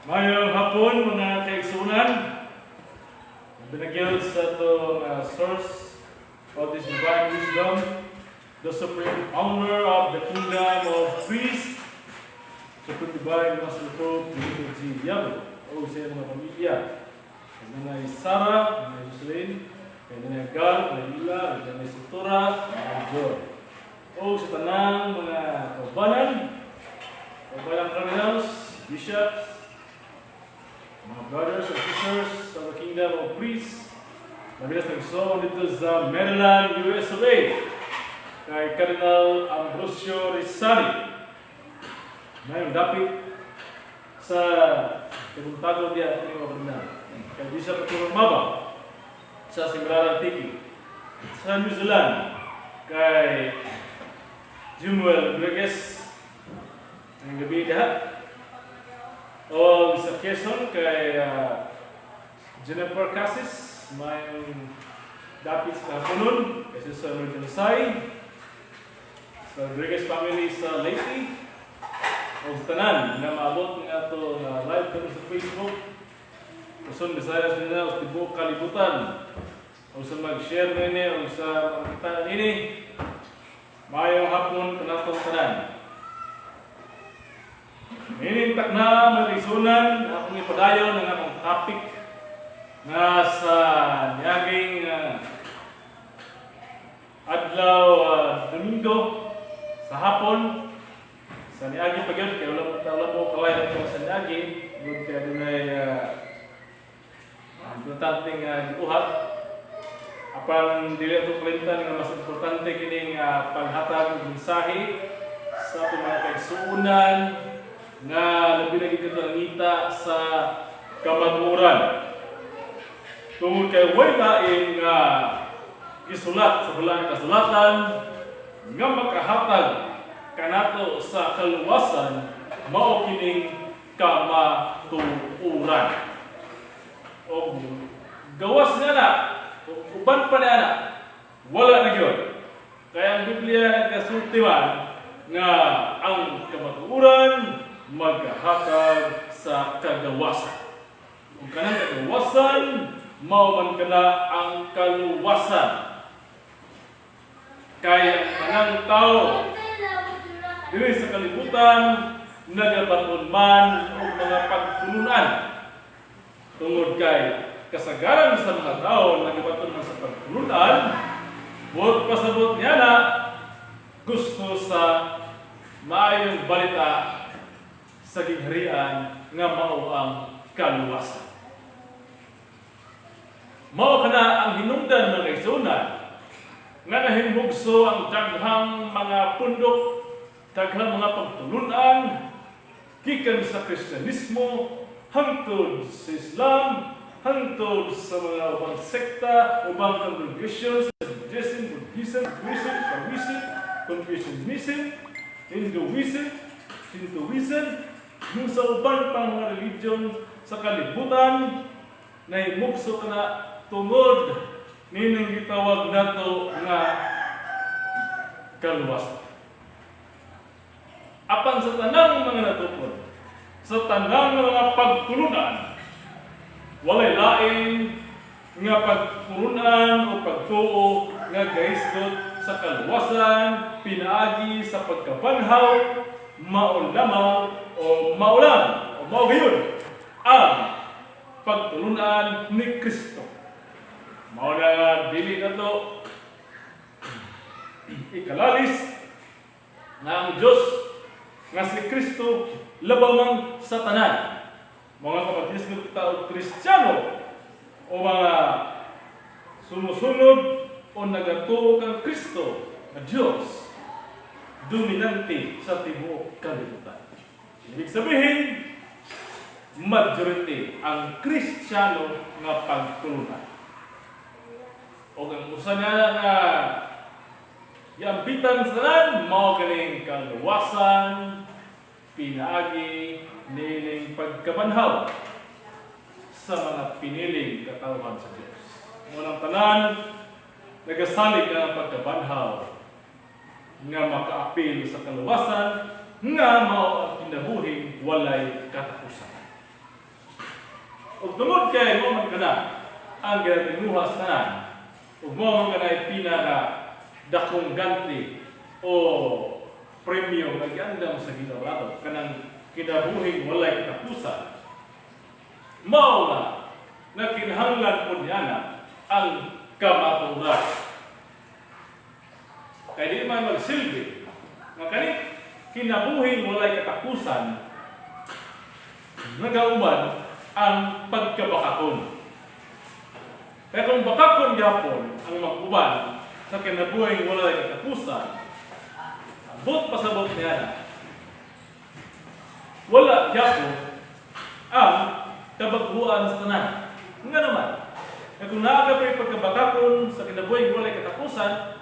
Mayong hapon, mga kaigsunan. Binagyan sa atong source of this divine wisdom, the supreme owner of the kingdom of priests, Supreme Divine Master Pope Benito G. Yabut, o sa iyang mga pamilya. Kay Nanay Sara, Nanay Jocelyn, kay Nanay Gal, Nanay Lila, kay Nanay Sutura, Nanay Joy. O sa tanang mga kaubanan, kaubanang cardinals, bishops, mga brothers and sisters of the kingdom of priests, labi na sa nagsuon dito sa Maryland, US of A, kay Cardinal Ambrosio Rizani, ngayon dapit sa kabuntagon diya ini mga kardinal. Kay Bishop Arturo Maba sa Simbraran Tiki. Sa New Zealand, kay Jumuel Rodriguez ang gabi diha. O sa Quezon kay Jennifer Cassis, may dapit sa kahaponon, kasi sa Emergency, sa Rodriguez family sa Leyte, o sa tanan nga maabot nga ato nga live kami sa Facebook, Luzon, Visayas, Mindanao, sa tibuok kalibutan, o sa mag-share nini, o sa makita nini, maayong hapon kanatong tanan. Ninintak na, mga kaigsunan, akong ipadayon ang akong topic nga sa niaging adlaw Domingo sa hapon sa niagi pa gyud, kay wala mo kalay ko sa niagi gud kay dunay importante nga gibuhat. Apan dili ato kalimtan nga mas importante kining paghatag og mensahe sa atong mga kaigsuonan nga labi na gid kato nangita sa kamatuoran. Tungod kay way lain nga gisulat sa Balaang Kasulatan nga makahatag kanato sa kaluwasan, mao kining kamatuoran. O gawas nga na, o uban pa niya na, wala na gyud. Kaya ang Biblia nagkasulti man nga ang kamatuoran maghahatag sa kagawasan. Kung kanang kagawasan, mao man kana ang kaluwasan. Kaya ang tanang tao diri sa kalibutan nagabaton man og mga pagtulunan. Tungod kay kasagaran sa mga tao nagabaton man sa pagtulunan, buot pasabot niya na gusto sa maayong balita sa gingharian nga mao ang kaluwasan. Mao kana ang hinungdan, mga igsuonan, nga nahimugso ang daghang mga pundok, daghang mga pagtulunan, gikan sa Kristyanismo, hangtod sa Islam, hangtod sa mga ubang sekta, ubang congregations, Buddhism, Buddhism, Buddhism, Taoism, Confucianism, Hinduism, Shintoism, yung sa uban pang mga religion sa kalibutan, nahimugso kana tungod nining gitawag nato nga kaluwasan. Apan sa tanang mga natukod, sa tanang mga pagtulunan, walay lain nga pagtulunan o pagtuo nga gahisgot sa kaluwasan pinaagi sa pagkabanhaw, mao lamang o mao lang o mao gayon ang pagtulunan ni Kristo. Mao na nga dili nato ikalalis nga ang Diyos nga si Kristo labaw man sa tanan. Mga kapatid kita og Kristiyano o mga sumusunod o nagatuo kang Kristo nga Diyos dominante sa tibuok kalibutan. Ibig sabihin, majority ang Kristiyano nga pagtulunan. O ang usa niya nga giambitan sa tanan, mao kaning kaluwasan pinaagi nining pagkabanhaw sa mga piniling katawhan sa Dios. Munang tanan nagasalig ang pagkabanhaw nga makaapil sa kaluwasan nga mao ang kinabuhing walay katapusan. walay katapusan. Ug tungod kay mao man kana ang ginatinguha sa tanan, ug mao man kana pinaka dakong ganti o premyo nga giandam sa Ginoo ato, kanang kinabuhing walay katapusan, mao nga nakinahanglan po niya ang kamatuoran. Kay di man magsilbi nga kani kinabuhing walay katapusan, nagauban ang pagkabakakon. Kaya kung bakakon gyapon ang mag-uban sa kinabuhing walay katapusan, abot pasabot niya na, wala gyapon ang kabaghuan sa tanan. Nga naman, kaya kung naa ka pa'y pagkabakakon sa kinabuhing walay katapusan,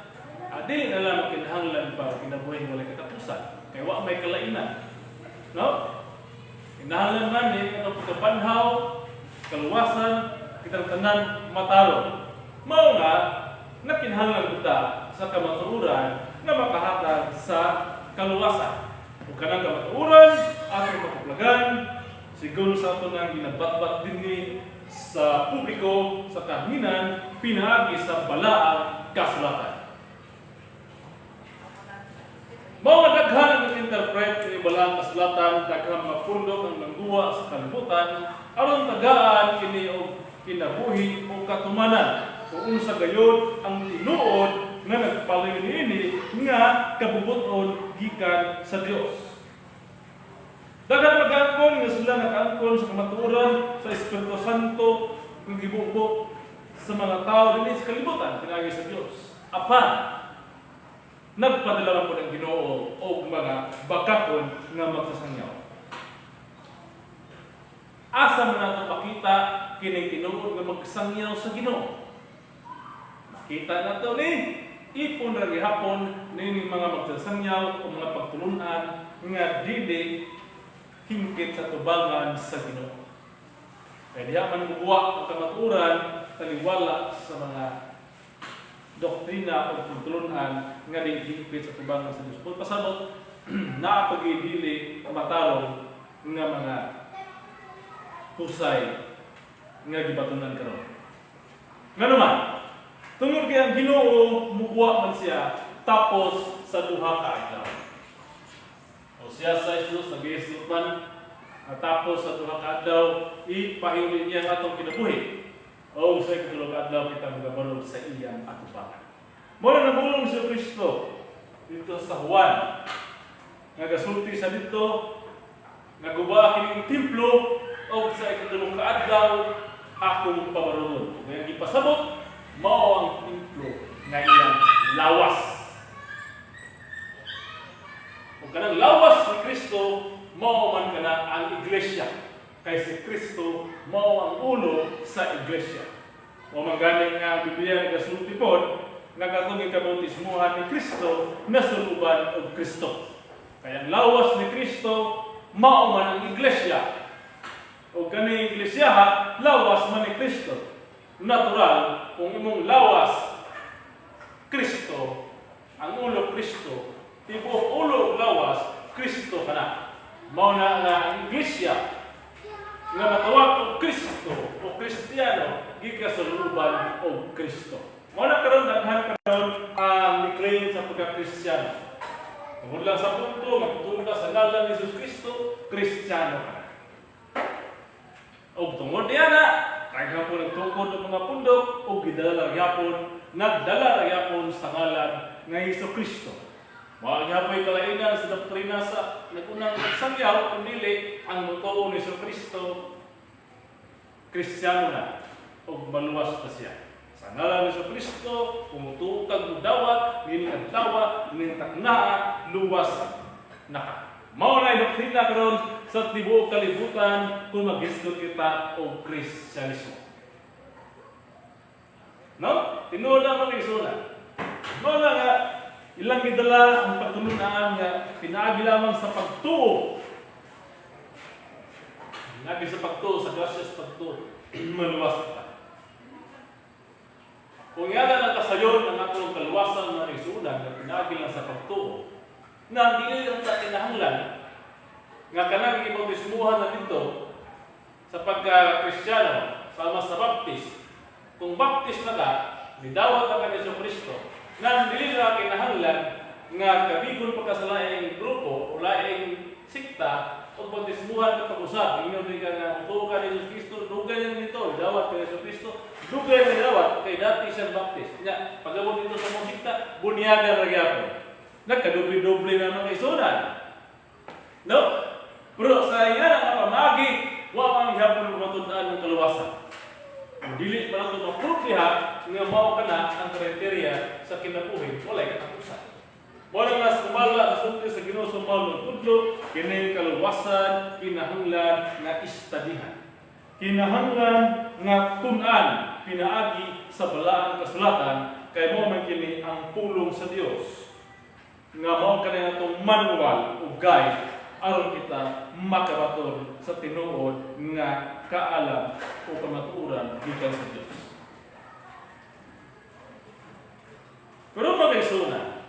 dili na lang kinahanglan pa kinabuhing walay katapusan. Kaya wa may kalainan. No? Kinahanglan man ni atong pagkabanhaw, kaluwasan, kitang tanan matarong. Mao nga nakinahanglan kita sa kamatuoran nga makahatag sa kaluwasan. Ug kanang kamatuoran atong makaplagan sigon sa ato nang ginabatbat dinhi sa publiko sa kahanginan pinaagi sa balaang kasulatan. Mao nga daghan ang nag-interpret ni balaang kasulatan, daghang mga pundok ang nangguwa sa kalibutan aron tagaan kini og kinabuhi o katumanan kung unsa gayod ang tinuod nga nagpalayo niini nga kabubut-on gikan sa Dios. Daghan mag-angkon nga sila nakaangkon sa kamatuoran sa Espiritu Santo nga gibubo sa mga tao dinhi sa kalibutan pinaagi sa Dios. Apan nagpadala man po ng Ginoo og mga bakakon nga magsasangyaw. Asa man nato makita kining tinuod nga magsangyaw sa Ginoo? Makita nato ni ipon ra gihapon nining mga magsasangyaw o mga pagtulunan nga dili hingpit sa tubangan sa Ginoo. Kaya diha man mubuwa ang kamatuoran taliwala sa mga doktrina o pagtulunan nga di hingpit sa tubangan sa Dios. Kung pasabot, naa pa dili matarong nga mga husay nga gibatunan karon. Nga naman, tungod kay ang Ginoo mubuwa man siya tapos sa duha ka adlaw. O siya sa Jesus nag-iisip man tapos sa duha ka adlaw ipahiuli niya ang atong kinabuhi. O sa ikatulo ka adlaw kita magabarog sa iyang atubangan. Mao na nabulong si Kristo dito sa Juan. Nga gasulti sa dito nga guba kining templo o sa ikatulong ka adlaw akong pabarugon. Kaya gipasabot mao ang templo nga iyang lawas. Ug kanang lawas ni Kristo mao man kana ang iglesia. Kay si Kristo mao ang ulo sa iglesia. O man gani nga ang Biblia nagasulti pod nga katong ikabautismuhan ni Kristo nasuluban og Kristo. Kaya ang lawas ni Kristo mao man ang iglesia. O kani iglesia lawas man ni Kristo. Natural kung imong lawas Kristo, ang ulo Kristo, tibuok ulo ug lawas Kristo kana. Mao na nga ang iglesia nga matawag og Kristo o Kristiyano gikan sa looban og Kristo. Mao na karon daghan karon ang ni-claim sa pagka-Kristiyano. Tungod lang sa punto, magtunda sa ngalan ni Jesus Kristo, Kristiyano ka. Og tungod niya na, daghan po nagtukod ng mga pundok ug gidala ra gyapon, nagdala ra gyapon sa ngalan nga Hesus Kristo. Mao gyapoy kalainan sa doktrina sa nagunang nagsangyaw kung dili ang motuo ni Hesus Kristo, Kristiyano na ug maluwas na siya. Sa ngalan ni Hesus Kristo, kung motuo kag mudawat, nining adlaw, nining taknaa, luwas na ka. Mao na doktrina karon sa tibuok kalibutan kung maghisgot kita og Kristyanismo. No? Tinuod lang mga isuna. Mao na nga ilang gidala ang pagtulunan nga pinaagi lamang sa pagtuo. Pinaagi sa pagtuo, sa grasya sa pagtuo, maluwas kita. Kung nga na nakasayon ang atong kaluwasan nga isunan nga pinaagi lang sa pagtuo, na dili lang ta kinahanglan Nga kanang gibautismuhan na dito sa pagka-Kristiyano, sama sa Baptist, kung Baptist na ka, nidawat na ka ni Jesu Kristo, na dili na kinahanglan nga kabigon pa ka sa laing grupo o laing sikta o bautismuhan ka pag-usab. Ingon din ka nga mutuo ka ni Jesus Kristo, dugay na nito, dawat ka ni Jesus Kristo, dugay na dawat kay dati siyang Baptist. Nya, pag-abot dito sa mong sikta, bunyagan ra gyapon. Nagkadoble-doble na mga isunan. No? Pero sa nga nga pamagi, wa man gihapon matud-an ng kaluwasan. Kung dili pa nato ma-prove diha nga mao kana ang criteria sa kinabuhi, walay katapusan. Mao na nga sumala sa sulti sa Ginoo sa Paulo tudlo, kini kaluwasan kinahanglan nga istadihan. Kinahanglan nga tun-an pinaagi sa Balaang Kasulatan kay mao man kini ang pulong sa Dios. Nga mao kani atong manual o guide aron kita makabaton sa tinuod nga kaalam o kamatuoran gikan sa Dios. Pero mga kaigsuonan,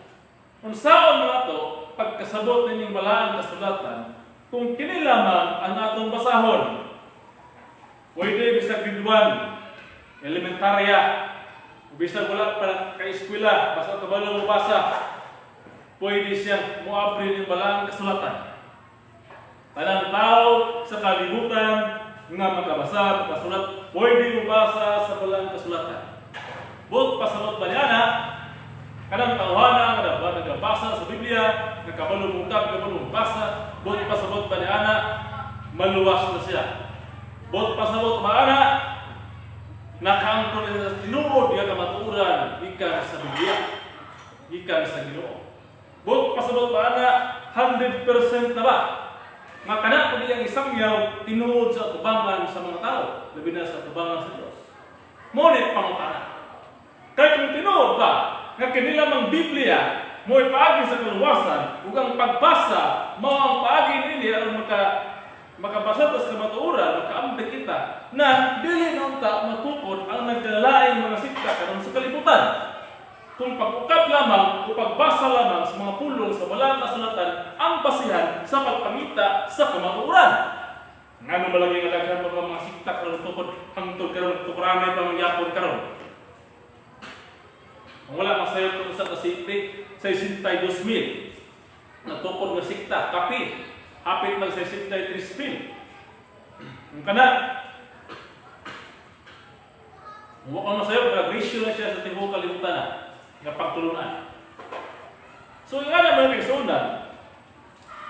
unsaon man ato pagkasabot nining Balaang Kasulatan kung kini lamang ang atong basahon? Pwede bisag grade 1, elementarya, o bisag wala pa ka-eskwela, basta kabalo mo basa, pwede siyang moabri ng Balaang Kasulatan. Tanang tao sa kalibutan nga makabasa, makasulat, pwede mobasa sa Balaang Kasulatan. Buot pasabot ba niya na, kanang tawhana nga ba nagabasa sa Biblia, nagkabalo mukab, kabalo basa, buot pasabot ba niya na, maluwas na siya? Buot pasabot ba ana, nakaangkon na sa tinuod nga kamatuoran gikan sa Biblia, gikan sa Ginoo? Buot pasabot ba ana, 100% na ba nga kana pud iyang isangyaw tinuod sa atubangan sa mga tao, labi na sa atubangan sa Dios? Mao ni pangutana. Kay kung tinuod ba nga kini lamang Biblia mo'y paagi sa kaluwasan ug ang pagbasa mao ang paagi nini aron makabasa ta sa kamatuoran, makaambit kita na dili na unta matukod ang nagkalaing mga sikta karon sa kalibutan. Kung pag-ukab lamang o pagbasa lamang sa mga pulong sa Balaang Kasulatan ang basihan sa pagpangita sa kamatuoran, ngano malagi nga daghan pa mga sikta karon tukod hangtod karon, tukuranay pa man gyapon karon? Ang wala masayop kung sa kasipit, 62,000 natukod nga sikta, kapi hapit mag 63,000. Ang kana kung wa masayop, nag-ratio na siya sa tibuok kalibutan na nga pagtulunan. So nga na mga kaigsuonan,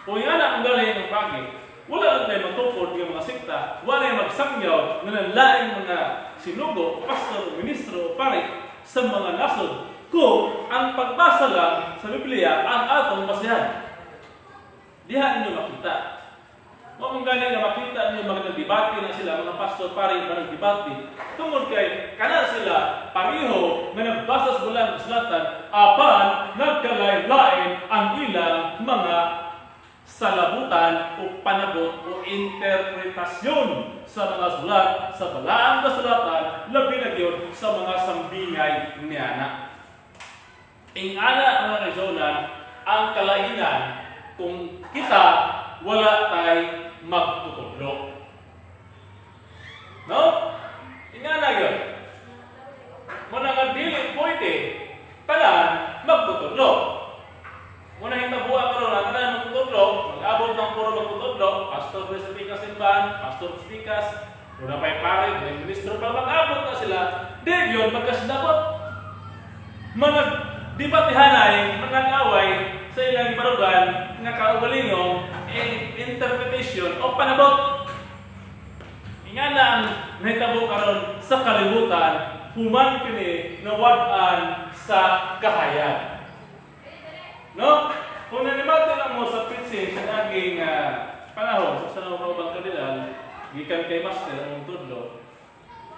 kung nga na ang galing ng pagi, wala lang tayo matukod ng mga sikta, wala yung magsangyaw nga nanlaing mga sinugo, pastor, ministro, pare sa mga nasod kung ang pagbasa lang sa Biblia ang atong basihan. Diha ninyo makita. Mao man gani nga makita ninyo mga nagdebate na sila, mga pastor, pare, mga nagdebate, tungod kay kana sila pareho nga nagbasa sa Balaang Kasulatan, apan nagkalain-lain ang ilang mga salabutan o panabot o interpretasyon sa mga sulat sa Balaang Kasulatan, labi na gyud sa mga sambingay niana. Ingana, mga kaigsuonan, ang kalainan kung kita wala tay magtutudlo. No? Ingana yun. Muna nga dili pwede tanan magtutudlo. Muna hitabuha karon na tanan magtutudlo, mag-abot ng puro magtutudlo, pastor sa tikas simbahan, pastor sa tikas, muna pa'y pare, may ministro pa, mag-abot na sila, di yun magkasinabot. Manag debatihanay, manag-away sa ilang barugan nga kaugalingong interpretation o panabot. Ingana ang nahitabo karon sa kalibutan human kini nawad-an sa kahayag. No? Kung nanimati lang mo sa preaching sa naging panahon sa San Juan Cardinal, gikan kay Master ang tudlo,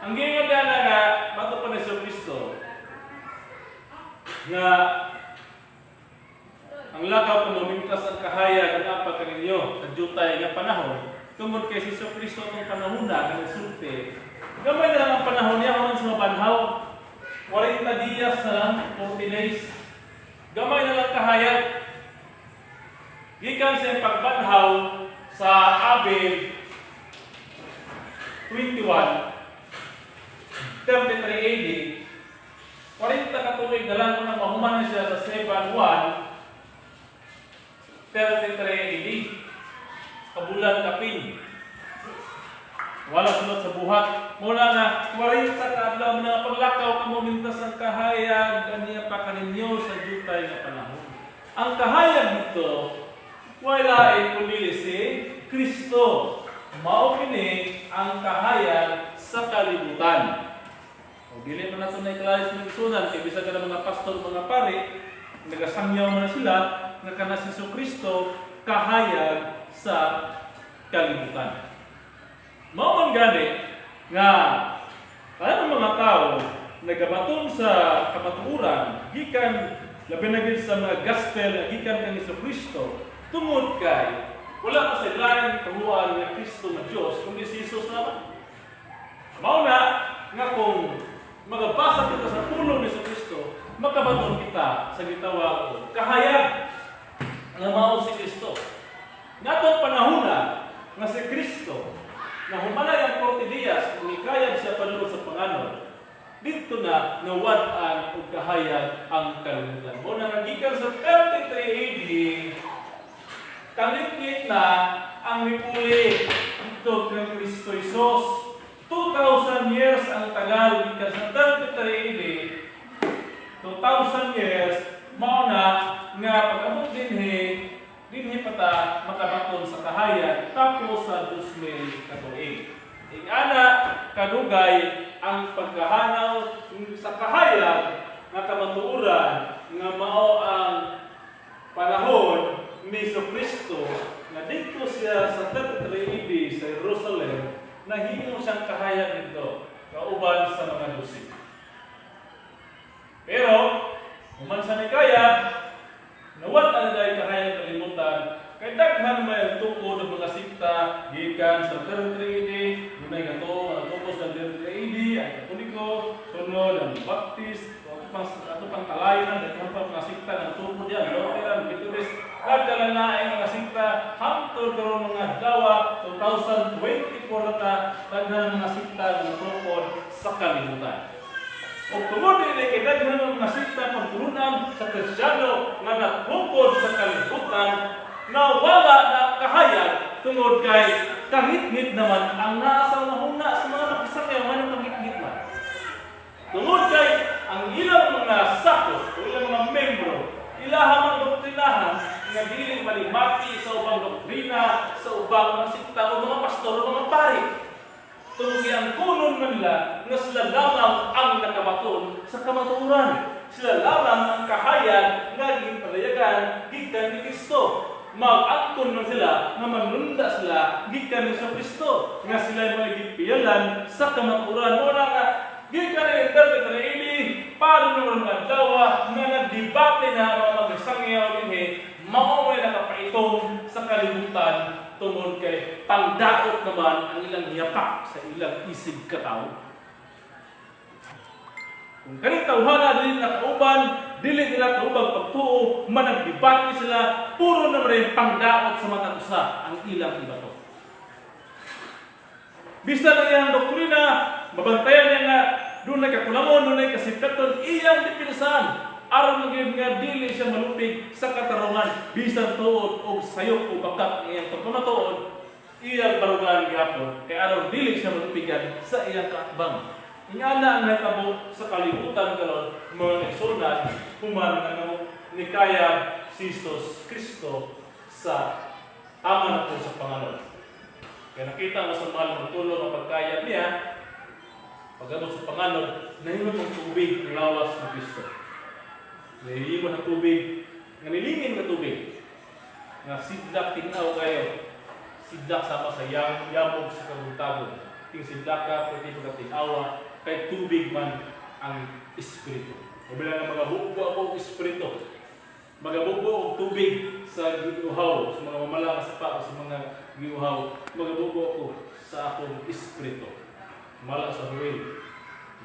ang giingon na nga mato pa ni Kristo nga ang lakaw kung mamingkas ang kahayag ang apa kaninyo sa jutay nga panahon tungod kay si Jesu Kristo atong panahon na nga nagsulti, gamay na lang ang panahon niya human sa mabanhaw, 40 dias na lang, 40 days, gamay na lang kahayag gikan sa iyang pagbanhaw. Sa Abel 21, 33 AD, 40 ka tuig na lang na mahuman na siya sa 7-1, 33 AD. Kabulan kapin. Wala sunod sa buhat. Muna na, 40 ka adlaw na paglakaw kamo mintas ang kahayag aniya pa kaninyo sa jutay nga panahon. Ang kahayag dito, wala ay kundi si Kristo. Mao kini ang kahayag sa kalibutan. O dili man nato na iklaris ng isunan kay bisag ka mga pastor, mga pari, nagasangyaw man na sila nga kana si Kristo kahayag sa kalibutan. Mao man gani nga ang mga tao nagabaton sa kamatuoran gikan labi na gyud sa mga gospel nga gikan kang Kristo, tungod kay wala pa sa laing tuhuan nga Kristo nga Dios kundi si Jesus naman. Mao na nga kung magabasa kita sa pulong ni Kristo, makabaton kita sa gitawag og kahayag nga mao si Kristo. Ngatong panahona nga si Kristo na humanay ang 40 dias, mikayab siya padulong sa panganod, dito na nawad-an og kahayag ang kalibutan. Mao na nga gikan sa 33 AD, kalingit na ang mipuli dito kang Kristo Jesus. 2,000 years ang tagal gikan sa 33 AD, 2,000 years, mao na nga pag-abot dinhi, dinhi pa ta makabaton sa kahayag tapos sa 2,000 ka tuig. Ingana kadugay ang pagkahanaw sa kahayag nga kamatuoran nga mao ang panahon ni Kristo nga didto siya sa 33 AD sa Jerusalem, nahimo siyang kahayag nito kauban sa mga 12. Pero human sa nikayab, nawad-an na kahayag kalibutan kay daghan may tukod ng mga sikta gikan sa 33 AD, dunay gato ang tukod sa 33 AD, ang Katoliko, sunod ang Baptist, ato pang kalayan, daghan pa mga sikta ng tukod yan, Lutheran, Methodist, nagdala mga sikta hangtod karon mga adlaw, 2024 na ta, daghan mga sikta ng tukod sa kalibutan. O tungod dinhi kay daghan ng mga sikta pagtulunan sa Kristiyano nga natukod sa kalibutan, nawala na ang kahayag tungod kay kangitngit naman ang naa sa hunahuna sa mga makisangyaw. Nga kangitngit man? Tungod kay ang ilang mga sakop o ilang mga membro, ilaha man doktrinahan nga dili malimati sa ubang doktrina, sa ubang mga sikta o mga pastor o mga pari. Tungod kay ang kunon man nila nga sila lamang ang nakabaton sa kamatuoran. Sila lamang ang kahayag nga gipadayagan gikan ni Kristo. Mag-angkon man sila nga manunda sila gikan ni Kristo nga sila mga gipiyalan sa kamatuoran. Mao na nga gikan ni 33 AD para naman mga adlaw nga nagdebate na ang mga magsangyaw dinhi, mao may nakapaitom sa kalibutan tungod kay pangdaot naman ang ilang yapak sa ilang isig katawo. Kung kaning tawhana dili nila kauban, dili nila kauban pagtuo, managdebate sila, puro naman rin pangdaot sa matag usa ang ilang ibato. Bisan ang iyang doktrina, mabantayan niya nga dunay kakulangon, dunay kasipkaton, iyang dipinsahan. Aron magyud nga dili siya malupig sa katarungan, bisan tuod og sayop o bakak ang iyang pagpamatuod, iyang barugan gihapon kay aron dili siya malupigan sa iyang kaakbang. Ingana ang nahitabo sa kalibutan karon, mga kaigsuonan, human nga nikayab si Jesus Kristo sa Ama na po sa panganod. Kaya nakita mo sa mahal magtulong ang pagkayab niya, pag-abot sa panganod, nahimo ang tubig ang lawas ni Kristo. Nahimo ng tubig, nga nilingin nga tubig, nga sidlak tinaw kayo, sidlak sama sa yamog sa kabuntagon. Ting sidlak ka, pwede mo tinawa, kay tubig man ang espiritu. O bilang nga magabubo ako og espiritu, magabubo og tubig sa giuhaw, sa mga mamala nga sapa o sa mga giuhaw, magabubo ako sa akong espiritu. Mala sa Joel,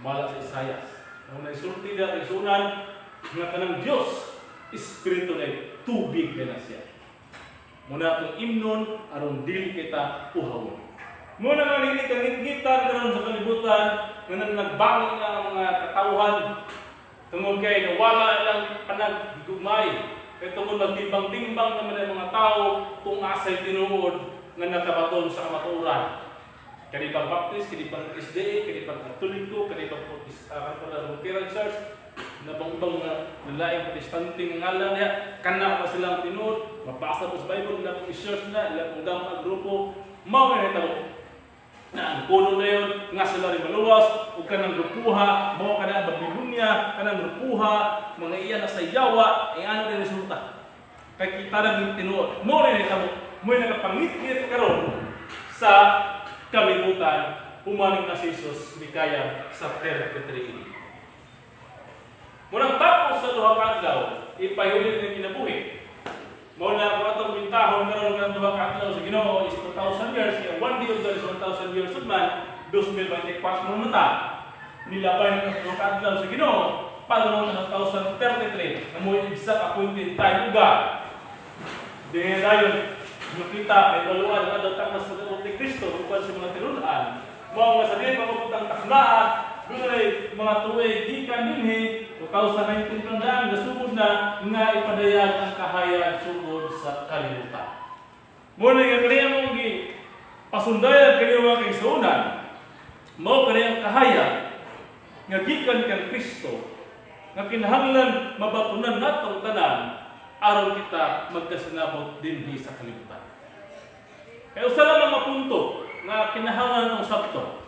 mala sa Isayas. Ang naisulti na isunan nga kanang Dios, espiritu na tubig na siya. Muna atong imnon aron dili kita uhawon. Muna nga dili kangitngitan karon sa kalibutan nga nagbangi nga ang mga katawhan tungod kay nawala ilang panaghigugmay. Kay tungod nagtimbang-timbang naman ang mga tao kung asay tinuod nga nakabaton sa kamatuoran. Kani bang Baptist, kani bang SDA, kani bang Katoliko, kani bang Lutheran Church, na bang ubang mga lalaing Protestante nga ngalan niya, kana pa silang tinuod, mabasa po sa Bible, ila pong i-search na, ila pong dama grupo, mao nga nahitabo na ang puno na yun, nga sila rin maluwas, ug kanang grupuha, mao kana ang Babylonia, kanang grupuha, mga iya na sa yawa, ay ano rin resulta. Kay kita ra yung tinuod. Mao rin nahitabo, mo'y nakapangitngit karon sa kalibutan, humaning na si Jesus mikayab sa 33 AD. Munang tapos sa duha ka adlaw, ipahulin ng kinabuhi. Mao na kung atong bintahon karon nga duha ka adlaw sa Ginoo is 2,000 years, kaya one day of God is 1,000 years of man, 2024 mo na ta. Nilabay na sa duha ka adlaw sa Ginoo, padung na sa 2033, na mo exact appointed time uga. Di dayon, nakita, may baluan nga daw taknas sa ni Kristo, upan sa mga tinunan. Mao nga sa dili pa mabutang taknaa, dunay mga tuig gikan dinhi 2019 pa daan nasugod na nga ipadayag ang kahayag sugod sa kalibutan. Mao na nga kaniya mong gi pasundayan kaniya mga kaigsuonan, mao kani ang kahayag nga gikan kang Kristo nga kinahanglan mabatunan natong tanan aron kita magkasinabot dinhi sa kalibutan. Kaya usa lang ang mapunto nga kinahanglan ang usab to.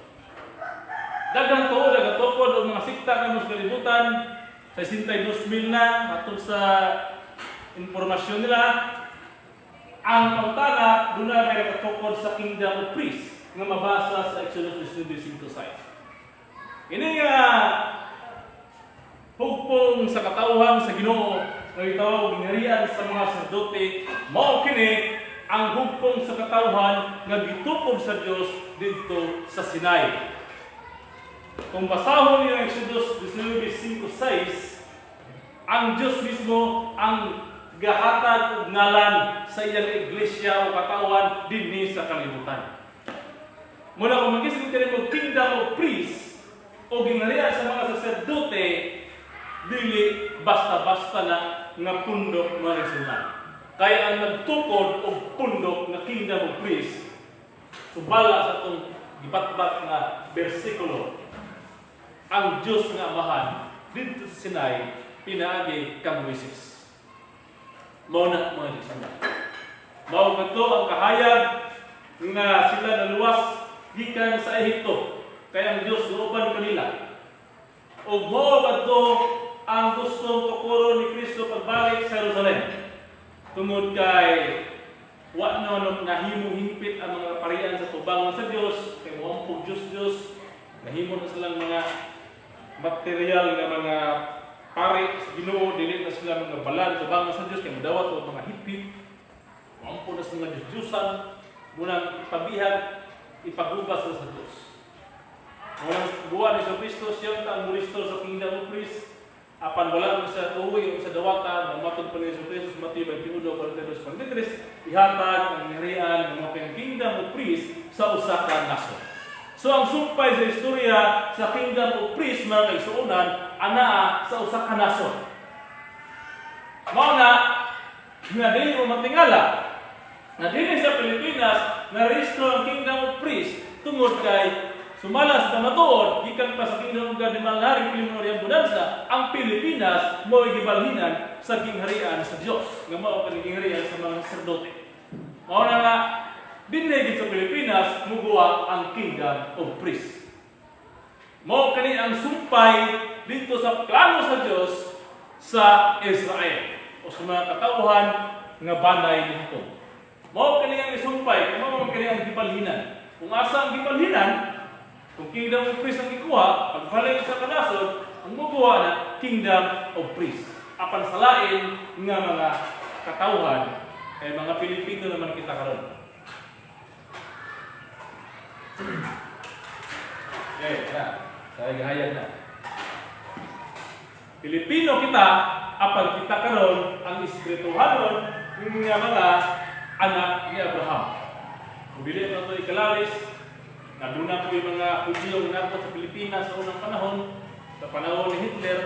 Daghang tuo nagatukod og mga sikta nga sa kalibutan sa 62,000 na matod sa impormasyon nila. Ang pangutana, doon na kay nakatukod sa kingdom of priests nga mabasa sa Exodus 19:5. Ini nga hugpong sa katawhan sa Ginoo nga gitawag gingharian sa mga saserdote, mao kini ang hugpong sa katawhan nga gitukod sa Dios didto sa Sinai. Kung basahon niyo ang Exodus 19:5-6, ang Dios mismo ang gahatag og ngalan sa iyang iglesia o katawan dinhi sa kalibutan. Muna kung magising ka mo kingdom of priests o gingharian sa mga saserdote, dili basta-basta na nga pundok mga resulta. Kaya ang nagtukod og pundok nga kingdom of priests, subala sa itong gibatbat nga bersikulo, ang Diyos nga Amahan didto sa Sinai pinaagi kang Moises. Mao na, mga Diyos. Mao kadto ang kahayag nga sila naluwas gikan sa Ehipto. Kaya ang Diyos duoban kanila. Ug mao kadto ang gustong tukuron ni Kristo pagbalik sa Jerusalem. Tungod kay wa no no nahimong hingpit ang mga parian sa tubangan sa Dios, kay moampog Dios Dios, nahimo na silang mga material nga mga pari sa Ginoo, dili na sila mga balan tubangan sa Dios kay modawat og mga hip-hip. Moampo na sa mga Diyos-Diyosan, munang ipabihag, ipagubas na sa Diyos. Munang buwan ni Kristo, siya ang mo-restore sa kingdom of priests, apan wala mo sa tuwi o sa dawata, mamatod pa ni Jesu Kristo sa Mateo 21, 42, 43, ihatag ang gingharian ng mga kingdom of priests sa usa ka nasod. So ang sumpay sa istorya sa kingdom of priests, mga kaigsuonan, anaa sa usa ka nasod. Mao na nga dili mo matingala na dili sa Pilipinas na rehistro ang kingdom of priests tungod kay sumala sa kamatuod gikan pa sa kingdom of God ni Mahal Haring Filemon Oriang Bonanza, ang Pilipinas mo'y gibalhinan sa gingharian sa Dios nga mao kani gingharian sa mga saserdote. Mao na nga dinhi gid sa Pilipinas muguwa ang kingdom of priests. Mao kani ang sumpay dito sa plano sa Dios sa Israel o sa mga katawhan nga banay ni Jacob. Mao kani ang isumpay, kung mao kani ang gibalhinan. Kung asa ang gibalhinan, kung kingdom of priests ang gikuha, pagbalik sa kanasod, ang muguwa na kingdom of priests. Apan sa lain nga mga katawhan, kay mga Pilipino naman kita karon. Okay, na. Sa gahayag na. Pilipino kita, apan kita karon ang espirituhanon nga mga anak ni Abraham. Kung dili na ito ikalalis, aduna po yung mga Hudyo nga naabot sa Pilipinas sa unang panahon, sa panahon ni Hitler,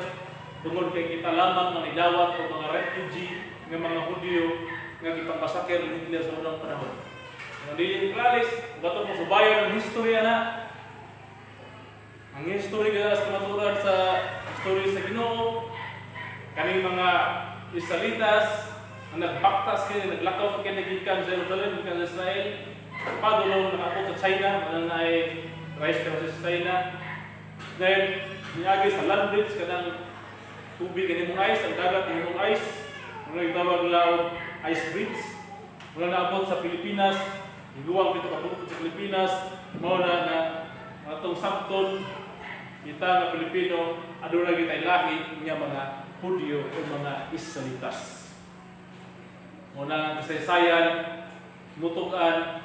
tungod kay kita lamang ang nidawat o mga refugee nga mga Hudyo nga gipangmasakir ni Hitler sa unang panahon. Kung dili ikalalis, kung ato mo subayon ang historya na, ang history kaya sa kamaturan sa history sa Ginoo, kaning mga Israelitas ang nagbaktas kini, naglakaw kini gikan sa Jerusalem, gikan sa Israel, padulong nakaabot sa China, wala na ay rice ka sa China. Then niagi sa land bridge, kanang tubig kanimong ice, ang dagat kanimong ice, muna gitawag nila og ice bridge. Muna naabot sa Pilipinas, giguwang dito kabukod sa Pilipinas, mao na nga atong sabton kita nga Pilipino aduna gitay lahi nga mga Hudyo o mga Israelitas. Muna ang kasaysayan mutukan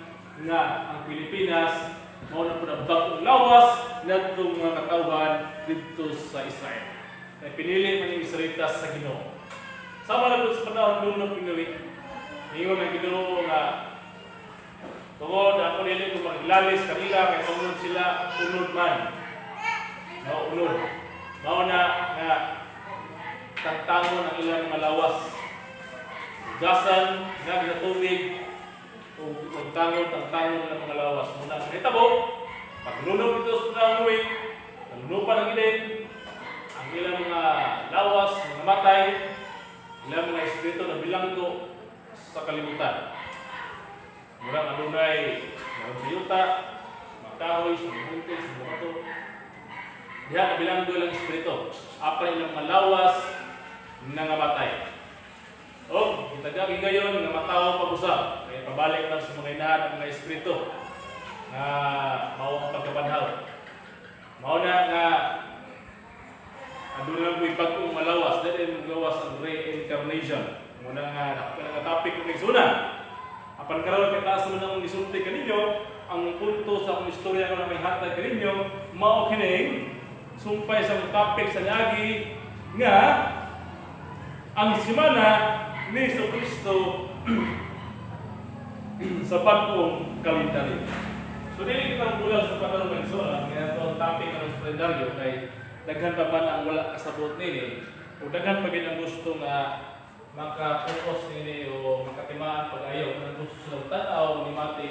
nga ang Pilipinas mao na pud ang bag-ong lawas ngadtong mga katawhan didto sa Israel. Kay pinili man yung Israelitas sa Ginoo. Sama na pud sa panahon lunop ni Noe. Ingon ang Ginoo nga tungod ako dili ko maglalis kanila kay tungod sila unod man. No, unod. Mao na nga tangtangon ang ilang mga lawas. Hugasan nga ginatubig ug tangtangon tangtangon ang mga lawas. Muna ang nahitabo, paglunop ito sa panahon Noe, nalunupan ang Eden, ang ilang mga lawas, mga matay, ilang mga espiritu na bilanggo sa kalibutan. Murang adunay meron sa yuta, mga kahoy, sa mga buntis, sa mga bato. Diha nabilanggo ilang espiritu. Apan ilang mga lawas nangamatay. O, gitagagi ngayon nga matawo pag-usab. Kaya pabalik lang sa mga inahan ang mga espiritu nga mao ang pagkabanhaw. Mao na nga aduna lang po'y bag-ong malawas, dili mo gawas ang reincarnation. Muna nga nga topic kung nagsuna. Apan karon kay taas man ang gisulti kaninyo, ang punto sa akong istorya nga may hatag kaninyo, mao kining sumpay sa akong topic sa niagi nga ang simana ni Kristo sa bag-ong kalendaryo. So dili kita bulag sa panahon ng isora, kaya ito ang topic ng kalendaryo kay daghan pa man ang wala kasabot nini o daghan pa gid ang gusto nga makatukos nini o makatimaan pag-ayaw ng gusto silang tan-aw ni mati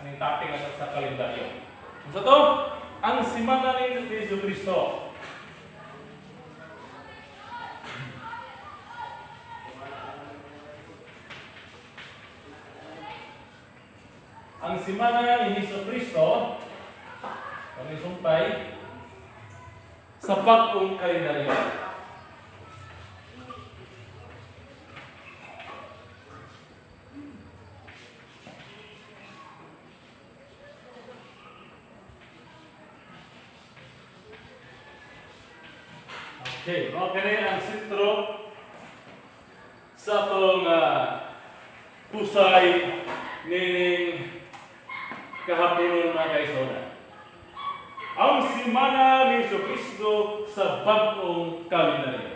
aning topic nga sa kalendaryo. Unsa to? Ang simana ni Jesu Kristo. Ang simana ni Jesu Kristo, ang isumpay, sa bag-ong kalendaryo. Okay, mao kini ang sentro sa atong pusay nining kahaponon, mga kaigsoon. Ang simana ni Kristo sa bag-ong kalendaryo.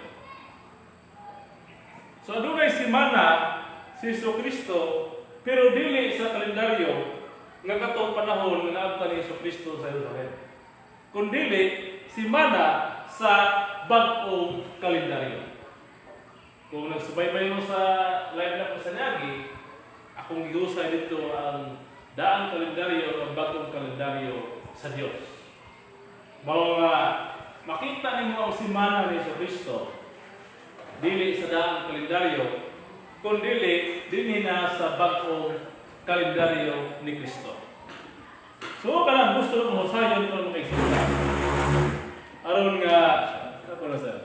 So adunay simana si Kristo pero dili sa kalendaryo nga katong panahon nga naabtan ni Kristo sa Jerusalem. Kundili simana sa bag-ong kalendaryo. Kung nagsubaybay mo sa live na ko sa Nyagi, akong gihusay dito ang daang kalendaryo o bagong kalendaryo sa Dios. Mao nga makita nimo ang simana ni Kristo dili sa daang kalendaryo kundili dinhi na sa bag-ong kalendaryo ni Kristo. So kanang gusto mo husayon karon, mga kaigsoon. Aron nga ako na sir.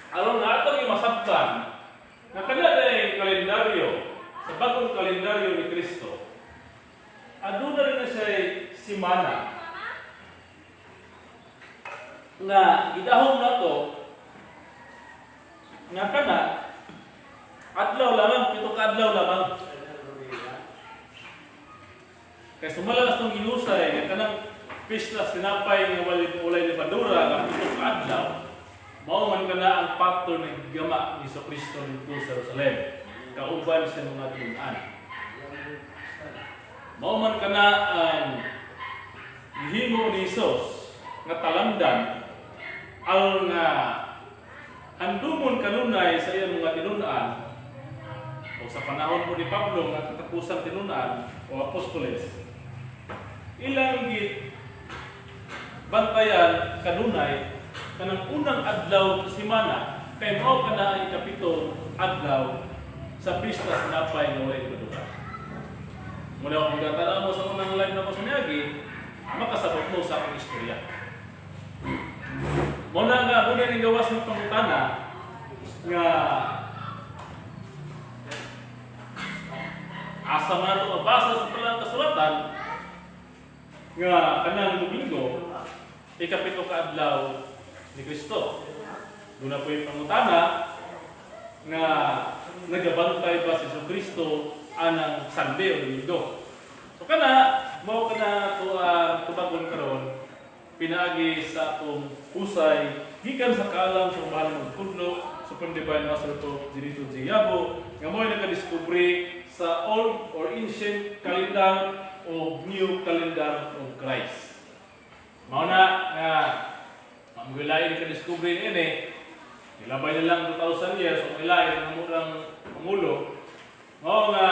Aron nga atong masabtan nga kana day kalendaryo sa bagong kalendaryo ni Kristo. Aduna rin na siya simana nga gidahom nato nga kana adlaw lamang, 7 ka adlaw lamang. Kay sumala sa itong gihusay nga kanang pista sinapay nga walay lebadura nga 7 ka adlaw, mao man kana ang pattern ng gama ni Kristo didto sa Jerusalem. Kauban sa mga tinun-an. Mao man kana ang gihimo ni Jesus nga talamdan aron nga handumon kanunay sa iyang mga tinun-an o sa panahon po ni Pablo nga katapusan tinun-an o apostoles, ilang bantayan kanunay kanang unang adlaw sa semana kay mao kana ang ikapito adlaw sa pista sa tinapay nga walay lebadura. Muna kung gatanaw mo sa unang live na ko sa niagi, makasabot mo sa akong istorya. Muna nga, muna ning gawas ng pangutana nga asa man nato mabasa sa talang kasulatan nga kanang Domingo ikapito ka adlaw ni Kristo. Doon na po yung pangutana nga nagabantay ba si Kristo anang Sunday o Domingo. So kana mao kana to ang tubagon karon pinaagi sa atong husay gikan sa kaalam sa mahal magtudlo, Supreme Divine Master to Genito G. Yabo, nga mo'y nakadiskubre sa old or ancient calendar o new calendar of Christ. Mao na nga ang wilain nakadiskubre niini, nilabay na lang 2,000 years o ilain ang murang pangulo, mao nga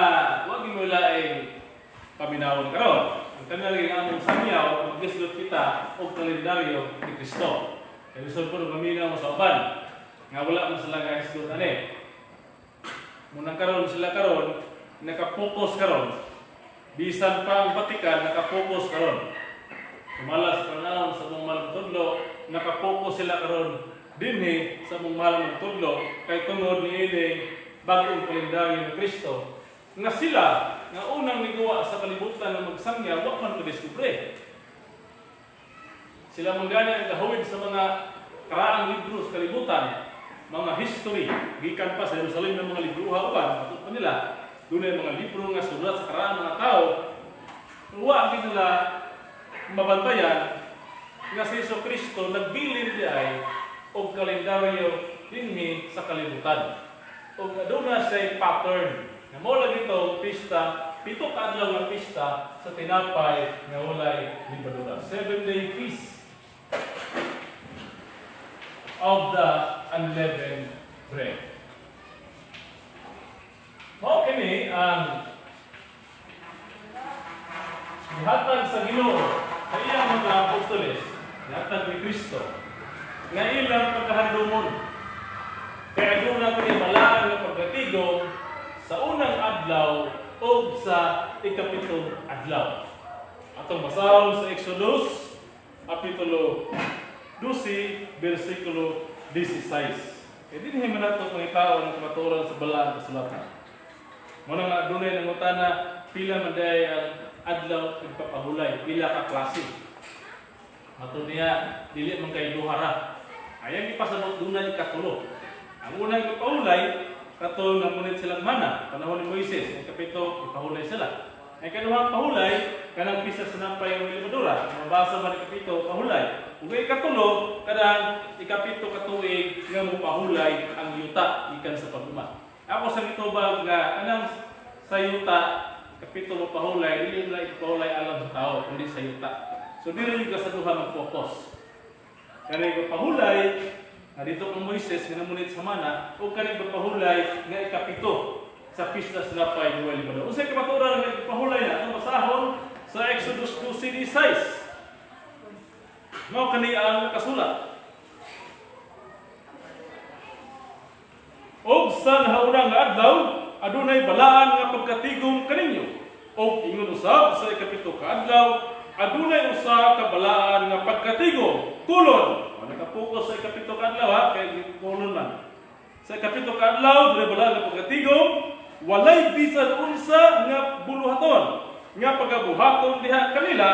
wag gilain paminawon karon. Ang kanang ang among sangyaw, maglisgot kita og kalendaryo ni Kristo. Kaya gusto po maminaw mo sa uban nga wala man sila kahisgot ani. Munang karon sila karon nakapokus karon. Bisan pa ang Vatican nakapokus karon. Sumala sa panahon sa mong mahal magtudlo, nakapokus sila karon dinhi sa mong mahal magtudlo kay tungod niining bag-ong kalendaryo ni Kristo nga sila nga unang niguwa sa kalibutan ng magsangya wa man kadiskubre. Sila man gani ang gahuwid sa mga karaang libro sa kalibutan, mga history, gikan pa sa Jerusalem ng mga libroha uban, matut pa nila, dunay mga libro nga sulat sa karaang mga tao, wa gid nila mabantayan nga si Jesu Kristo nagbilin di ay og kalendaryo dinhi sa kalibutan. Og aduna siya'y pattern. Nga mao lagi to pista, 7 ka adlaw nga pista sa tinapay nga walay lebadura. 7-day feast of the unleavened bread. Mao kini ang gihatag sa Ginoo sa iyang mga apostoles, gihatag ni Kristo, nga ilang pagkahandumon. Kaya aduna kini balaan nga pagkatigom sa unang adlaw o sa ikapitong adlaw. Atong basahon sa Exodus, Kapitulo 12, versikulo 16. Kaya dinhi man nato pangitaon ang kamatuoran sa balaan kasulatan. Muna nga adunay nangutana pila man diay ang adlaw nagpapahulay, pila ka klase. Matud niya dili man kay duha ra. Ayang ipasabot dunay ikatulo. Ang unang ipahulay kato namunit silang mana panahon ni Moises, ang kapito ipahulay sila. Ang ikaduhang pahulay kanang pista sa tinapay nga lebadura, mabasa man ikapito pahulay. Ug ang ikatulo kanang ikapito ka tuig nga mopahulay ang yuta gikan sa pag-uma. Ako sa gitubag nga kanang sa yuta kapito mo pahulay, dili na ipahulay alang sa tao kundi sa yuta. So dili ka sa duha mag-focus. Kani pahulay nga dito kang Moises nga namunit sa mana o kani pahulay nga ikapito sa pista sa tinapay nga walay lebadura. Unsay kamatuoran nga pahulay na atong basahon sa Exodus 12:16. Mao kani ang nakasulat. Og sa nahauna nga adlaw, adunay balaan nga pagkatigom kaninyo. Og ingon usab sa ikapito ka adlaw, adunay usa ka balaan nga pagkatigom. Kolon. O, nakapokus sa ikapito ka adlaw ha, kay kolon man. Sa ikapito ka adlaw, dunay balaan nga pagkatigom, walay bisan unsa nga buluhaton nga pagabuhaton diha kanila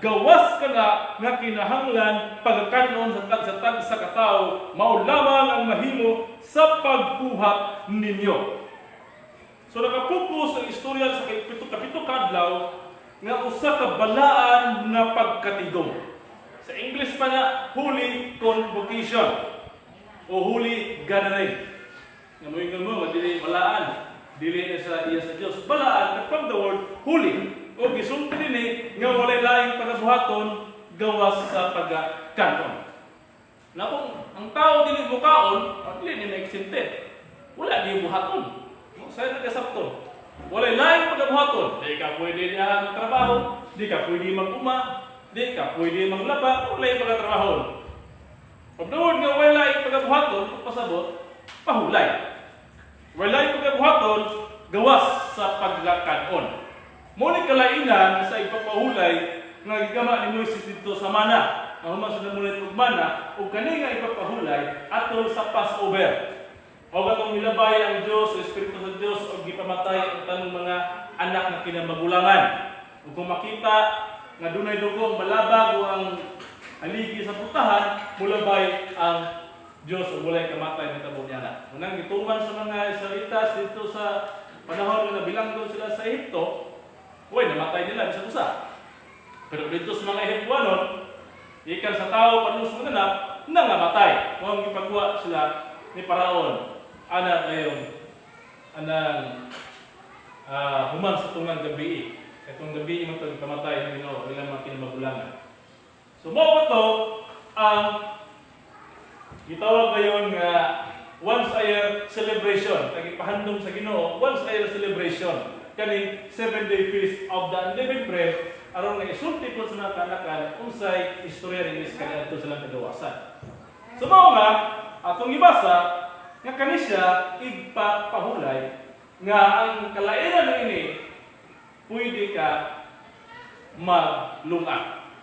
gawas kana nga kinahanglan pagkanon sa tagsa-tagsa ka tawo, mao lamang ang mahimo sa pagbuhat ninyo. So nakapokus ang istorya sa kapito kadlaw nga usa ka balaan nga pagkatigom. Sa English pa na holy convocation o holy gathering. Nga moingon mo nga dili balaan. Dili na sa iya sa Dios. Balaan from the word holy. O gisulti dinhi nga walay laing pagabuhaton gawas sa pagkaon. Na kung ang tao dili mukaon, dili ni ma-exempted. Wala di buhaton. No, saya nagkasabton. Walay laing pagabuhaton. Di ka pwede niya trabaho, di ka pwede mag-uma, di ka pwede maglaba, walay pagatrabaho. Pag the word nga walay laing pagabuhaton, pagpasabot, pahulay. Walay pagabuhaton, gawas sa pagkaon. Mao ni kalainan sa ipapahulay nga gigama ni Moises dito sa mana. Ang human sa namunit og mana, ug kani nga ipapahulay atol sa Passover. O katong nilabay ang Dios, o Espiritu sa Dios, o gipamatay ang tanang mga anak nga kinamagulangan. Ug kung makita nga dunay dugo malabag o ang haligi sa putahan, mulabay ang Dios ug walay kamatay natabo niya na. Unang gituman sa mga Israelitas dito sa panahon nga nabilanggo sila sa Ehipto, uy, namatay nila bisan usa. Pero dito sa mga Ehiptuanon, ikan sa tao padung sa mga anak, nangamatay. Mao ang gipagawa sila ni Paraon ana ngayon anang human sa tungang gabi. Katong gabi man to pamatay ni Ginoo ilang mga kinamagulangan. So mao to ang gitawag ngayon nga once a year celebration. Kag ipahandom sa Ginoo, once a year celebration. Kaning 7-day feast of the unleavened bread aron nga isulti po sa mga kaanakan unsay istorya ni kaniadto sa ilang kagawasan. So mao nga atong gibasa nga kani siya igpapahulay nga ang kalainan niini pwede ka maglungag.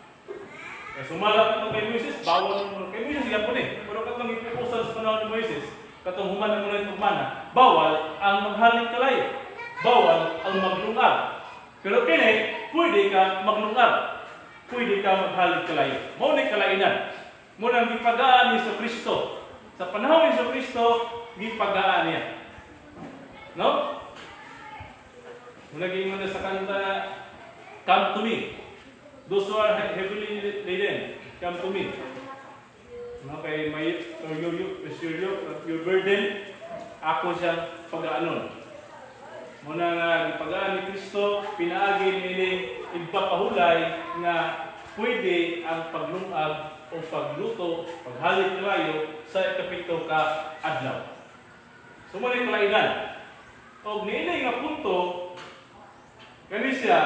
Kaya sumala ito kay Moises, bawal mo kay Moises gyapon eh. Pero katong ipupusan sa panahon ni Moises, katong human ang muna mana, bawal ang maghaling kalayo. Bawal ang maglungag. Pero kini, pwede ka maglungag. Pwede ka maghaling kalayo. Mao ni kalainan. Mao nang gipagaan ni Kristo. Sa panahon ni Kristo, gipagaan niya. No? Muna giingon na sa kanta, "Come to me. Those who are heavily laden, come to me." No, kay may or your burden, ako siyang pagaanon. Muna nga gipagaan ni Kristo, pinaagi niini igpapahulay nga pwede ang paglungag o pagluto, paghalik kalayo sa ikapito ka adlaw. So mao ni kalainan. Og niini nga punto kani siya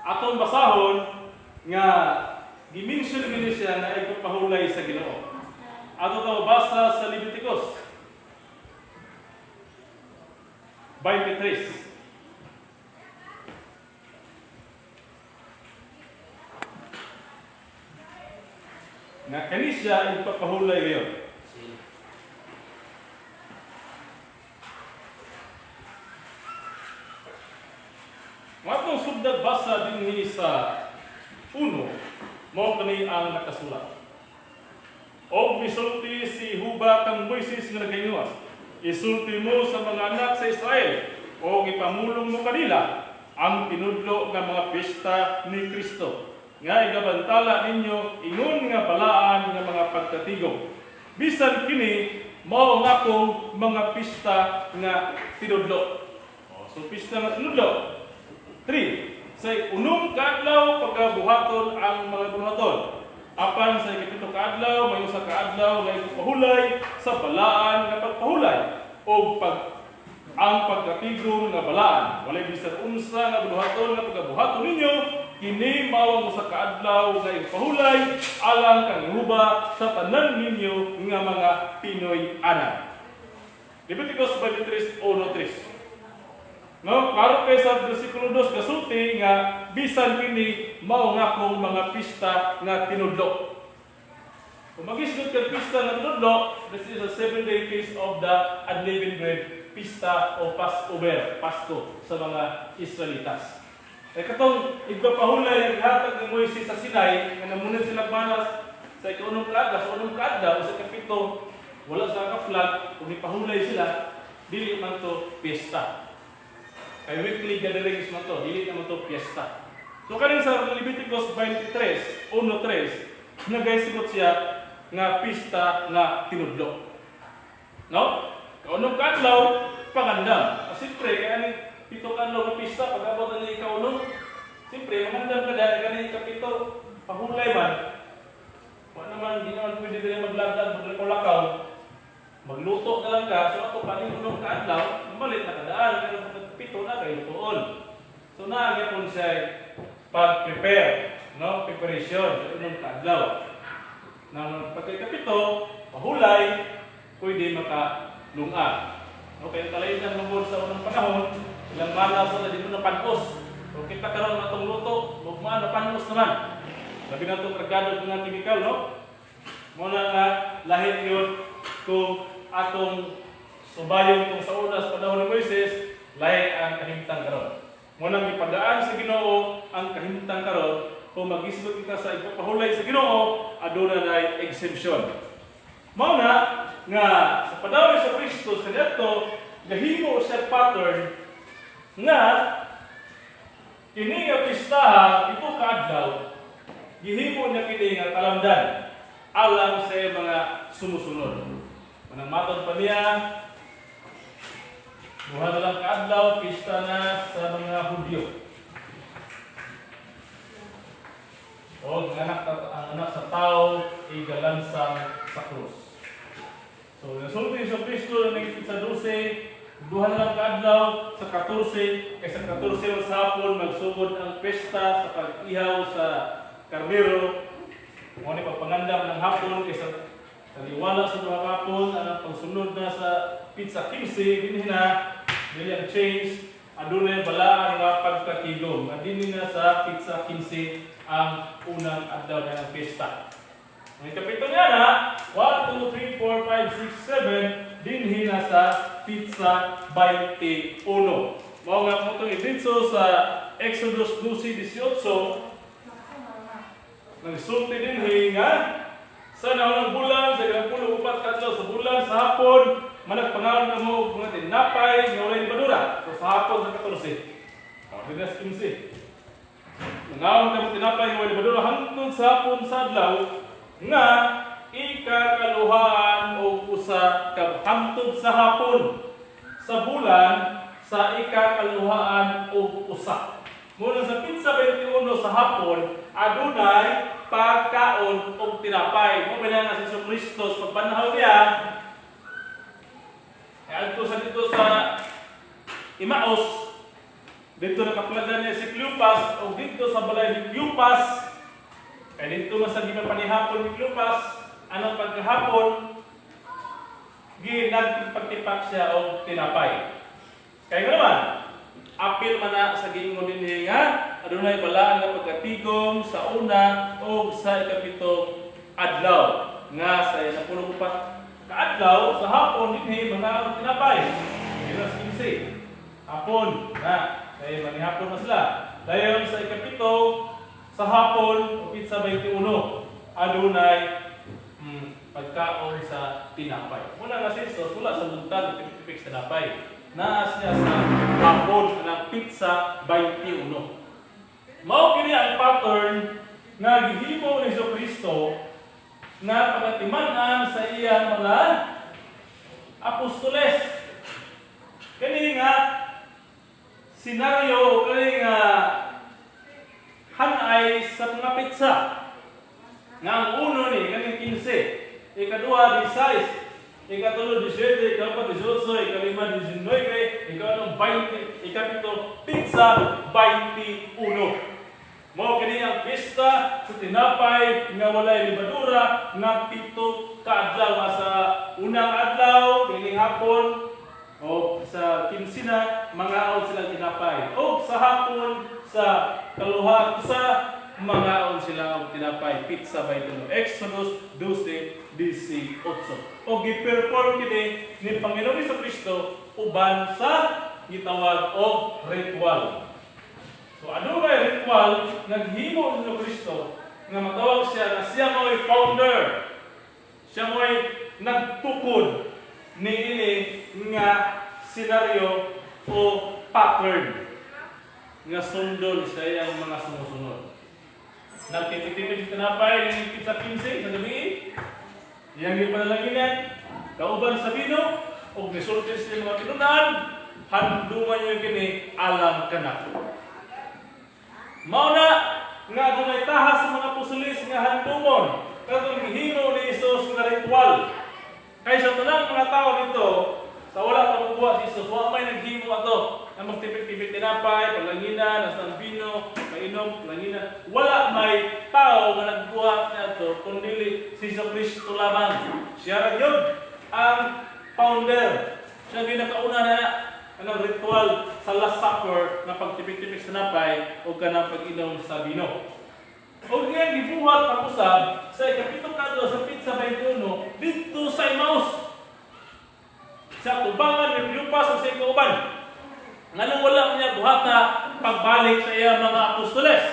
atong basahon nga gimension gini siya na igpapahulay sa Ginoo. Ato ta basa sa Leviticus 23. Nga kani siya igpapahulay ngayon. Mga atong sugdad basa dinhi sa uno, mao kani ang nakasulat. Og misulti si Huba kang Moises nga nagaingon, "Isulti mo sa mga anak sa Israel og ipamulong mo kanila ang tinudlo nga mga piyesta ni Kristo nga igabantala ninyo ingon nga balaan nga mga pagkatigom. Bisan kini mao ang akong mga pista nga tinudlo." Oh, so pista nga tinudlo. 3. Sa unom kaadlaw pagabuhaton ang mga buhaton. Apan sa ikapito kaadlaw may usa ka adlaw nga ipahulay sa balaan nga pagpahulay o pag ang pagkatigom nga balaan. Walay bisan unsa nga buhaton nga pagabuhaton ninyo, kini mao ang usa ka adlaw nga ipahulay alang kang Jehova sa tanan ninyo nga mga Pinoy anak. Leviticus 23:1-3. No, klaro kay sa versikulo 2 gasulti nga bisan kini mao nga akong mga pista nga tinudlo. Kung magisgot kag pista nga tinudlo, this is a 7-day feast of the unleavened bread, pista o Passover, Pasko sa mga Israelitas. Kay katong igpapahulay ang gihatag ni Moises sa Sinai nga namunod sila manas sa ikaunong kaadlaw, sa unong kaadlaw sa kapito, wala sa ka-flag, kung ipahulay sila, dili man to piyesta. Kay weekly gatherings man to, dili naman to piyesta. So kanin sa Leviticus 23:1-3, nagaysigot siya nga pista nga tinudlo. No? Kaunong kaadlaw, pangandam. Siyempre, kaya ni 7 ka adlaw nga pista, pag abot na ni ikauno, siyempre, mangandam ka dahil kani ikapito, pahulay man. Wa naman, di naman pwede din maglagdag, maglakaw-lakaw. Magluto na lang ka, so ato pa ning unong kaadlaw, malit na kadaan, pero pag 7 na kay lutoon. So naa gyapon siya pag-prepare, no? Preparation sa unong kaadlaw. Nang pagkakapito, pahulay, pwede makalunga. Okay, ang kalain ng lungod sa unang panahon, ilang malas na di mo na panos. So kita karon atong luto, lugmaan na panos naman. Labi na itong kargado ng kimikal, no? Muna nga, lahit yun kung atong subayon kung sa una sa panahon ni Moises, lahi ang kahimtang karon. Muna gipadaan sa Ginoo ang kahimtang karon, kung magisgot kita sa ipapahulay sa Ginoo, aduna nay exemption. Mao na nga sa panahon sa Kristo sa kaniadto, gahimo siya pattern nga kini nga pistaha 7 ka adlaw, gihimo niya kini nga kalamdan alang sa iyang mga sumusunod. Manang matod pa niya, 2 na lang kaadlaw, pista na sa mga Hudyo. O ang anak sa tao igalansang sa krus. So, nasulti sa Kristo na naging sa 12, 2 na lang kaadlaw, sa 14, kay sa 14 sa hapon, magsugod ang pesta sa pag-ihaw sa karnero. Mo ni pagpangandam ng hapon, kay sa taliwala sa 2 hapon, ang pagsunod na sa petsa 15, dinhi na, dili ang change, adunay balaan nga pagkatigom. Nga dinhi na sa petsa 15 ang unang adlaw ng pesta. Ang kapito niya na, 1, 2, 3, 4, 5, 6, 7, dinhi na sa petsa 21. Mao nga mo itong idinso sa Exodus 12:18, nagsulti dinhi nga, sa naunang bulan, sa 14 kadlaw sa bulan, sa hapon, managpangaon na mo og mga tinapay nga walay lebadura. So sa hapon sa 14. O, dinhi sa 15. Nangaon ka mo tinapay nga walay lebadura hangtod sa hapon sa adlaw nga ikakaluhaan og usa ka hangtod sa hapon sa bulan sa ikakaluhaan og usa. Muna sa petsa 21 sa hapon, adunay pagkaon og tinapay. Mo ba nga si Jesu Kristo sa pagpanahon niya, adto sa dito sa Emmaus, dito nakaplagan niya si Cleopas, o dito sa balay ni Cleopas, kay dito man sa gipapanihapon ni Cleopas, anong pagkahapon, ginagpagtipak siya og tinapay. Kaya nga naman, apil man na sa giingon dinhi nga adunay balaan nga pagkatigom sa una o sa 7 adlaw nga sa 14 kaadlaw sa hapon dinhi mga tinapay. Dira sa 15. Hapon na kay manihapon na sila. Dayon sa 7 sa hapon o petsa 21 adunay pagkaon sa tinapay. Muna nga si Jesus wala sa buntag tipik sa tinapay. Naas niya sa hapon ng petsa 21. Mao kini ang pattern nga gihimo ni Jesu Kristo na pagatiman-an sa iyang mga apostoles. Kani nga senaryo, kani nga hanay sa mga petsa. Nga ang uno ni kaning 15, ikaduha 16, 3 17, 4 18, 5 19, 6 20, 7 petsa 21. Mao kini ang pista sa tinapay nga walay lebadura nga 7 ka adlaw sa unang adlaw kining hapon o sa 15 na mangaon sila tinapay, o sa hapon sa kaluha sa mangaon sila og tinapay, petsa 21, Exodus 12:18. O gi-perform kini ni Panginoong Kristo uban sa gitawag og ritual. So ano ba yung ritual naghimo ni Kristo nga matawag siya na siya mo'y founder? Siya mo'y nagtukod ni ini nga senaryo o pattern nga sundon sa iyang mga sumusunod. Nagtitipid sa tinapay ng petsa 15 sa gabi, iyang ipanalanginan, kauban sa bino, o Ug nisulti sa mga tinunan, "Handuma niyo kini alang kanako." Mao na nga adunay tahas sa mga apostoles nga handumon katong gihimo ni Jesus nga ritual. Kay sa tanang mga tao dito, sa wala pa mubuhat si Jesus, wa may naghimo ato na magtipik-tipik tinapay, palanginan, hasta ang bino, mainom, palanginan. Wala may tao nga nagbuhat niadto kundi si Jesu Kristo lamang. Siya ra gyud ang founder. Siya ang ginakauna na anang ritual sa Last Supper na pagtipik-tipik sa tinapay o kanang pag-inom sa bino. O nga gibuhat pag-usab sa ikapito kadlaw sa petsa 21 didto sa Emmaus, sa tubangan ni Cleopas ug sa kauban. Nganong wala niya buhata pagbalik sa iya mga apostoles?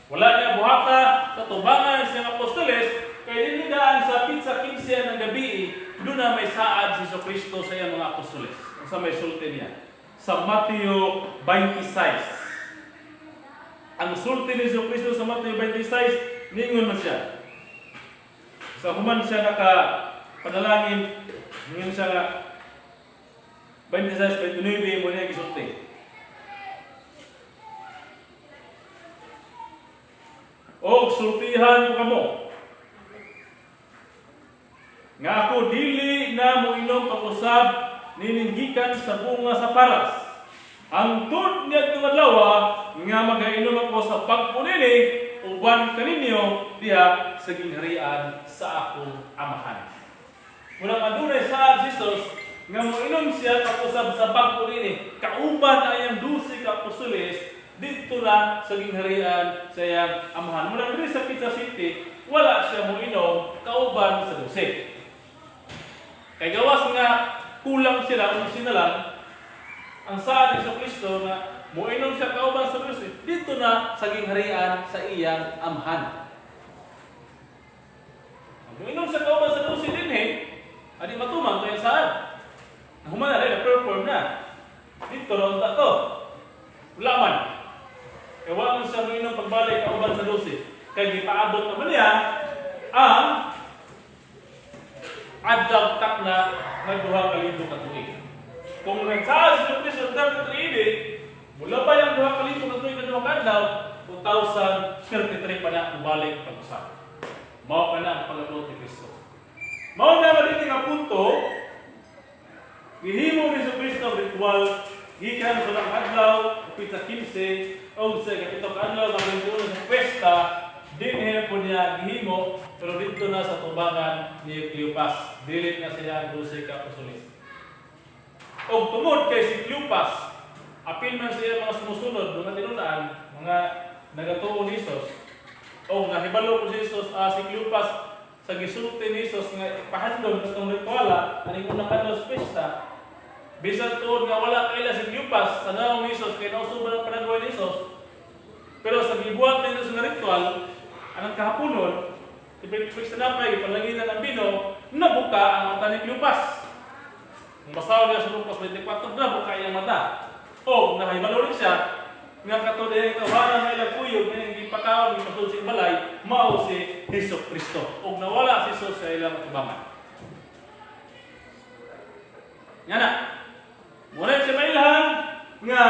Wala niya buhata sa tubangan sa iyang apostoles kay dinhi daan sa petsa 15 ng gabi, doon na may saad si Kristo sa iyang mga apostoles. Sa may sulti niya. Sa Mateo 26. Ang sulti ni Jesu Kristo sa Mateo 26, ningon man siya. Sa human siya naka panalangin, ningon siya nga 26, 29 mo niya gisulti. "Og sultihan ko kamo nga ako dili na moinom pag-usab nining gikan sa bunga sa paras hangtod niadtong adlaw nga magainom ako sa bag-o nini uban kaninyo diha sa gingharian sa akong Amahan." Murang adunay saad si Jesus nga moinom siya pag-usab sa bag-o nini kauban ang iyang 12 ka apostoles didto na sa gingharian sa iyang Amahan. Murang diri sa petsa 7, wala siya moinom kauban sa 12. Kay gawas nga kulang sila, 11 na lang, ang saad ni Kristo na moinom siya kauban sa 12 didto na sa gingharian sa iyang Amahan. Ang moinom siya kauban sa 12 dinhi, adi matuman to yung saad. Nahuman na rin, na-perform na. Didto na unta to. Wala man. Kaya wala man siya moinom pagbalik kauban sa 12. Kay gipaabot naman niya ang adlaw takna nga 2000 ka tuig. Kung nagsaad si Kristo 33 AD, mula pa yung 2000 ka tuig na duha ka adlaw, 2033 pa na mubalik pag-usab. Mao ka na ang pag-abot ni Kristo. Mao na nga nga punto, gihimo ni Kristo ang ritual gikan sa unang adlaw, petsa 15, o sa ikapito ka adlaw, nga 21 sa pesta, dinhi po niya gihimo, pero didto na sa tubangan ni Cleopas. Dili na siya ang 12 ka apostoles. Og tungod kay si Cleopas, apil man siya mga sumusunod, mga tinunaan, mga nagatuo ni Jesus, o nahibalo ko si Jesus, si Cleopas, sa gisulti ni Jesus nga ipahandom katong rituala, aning unang adlaw sa pesta, bisan tuod nga wala kaila si Cleopas sa naong ni Jesus, kay nausuban ang panagway ni Jesus, pero sa gibuhat ni Jesus nga ritual, anang kahaponon, tipik-tipik sa napay, ipalanginan ang bino, nabuka ang mata ni Cleopas. Kung basahon niya sa Lucas 24, nabuka iyang mata. O, nahibalo rin siya, nga kato din tawanan nga ilang kuyog, nga gipakaon, gipasud sa balay, mao si Hesus Kristo. Og nawala si Jesus sa ilang tubangan. Nga na, muna siya mailhan, nga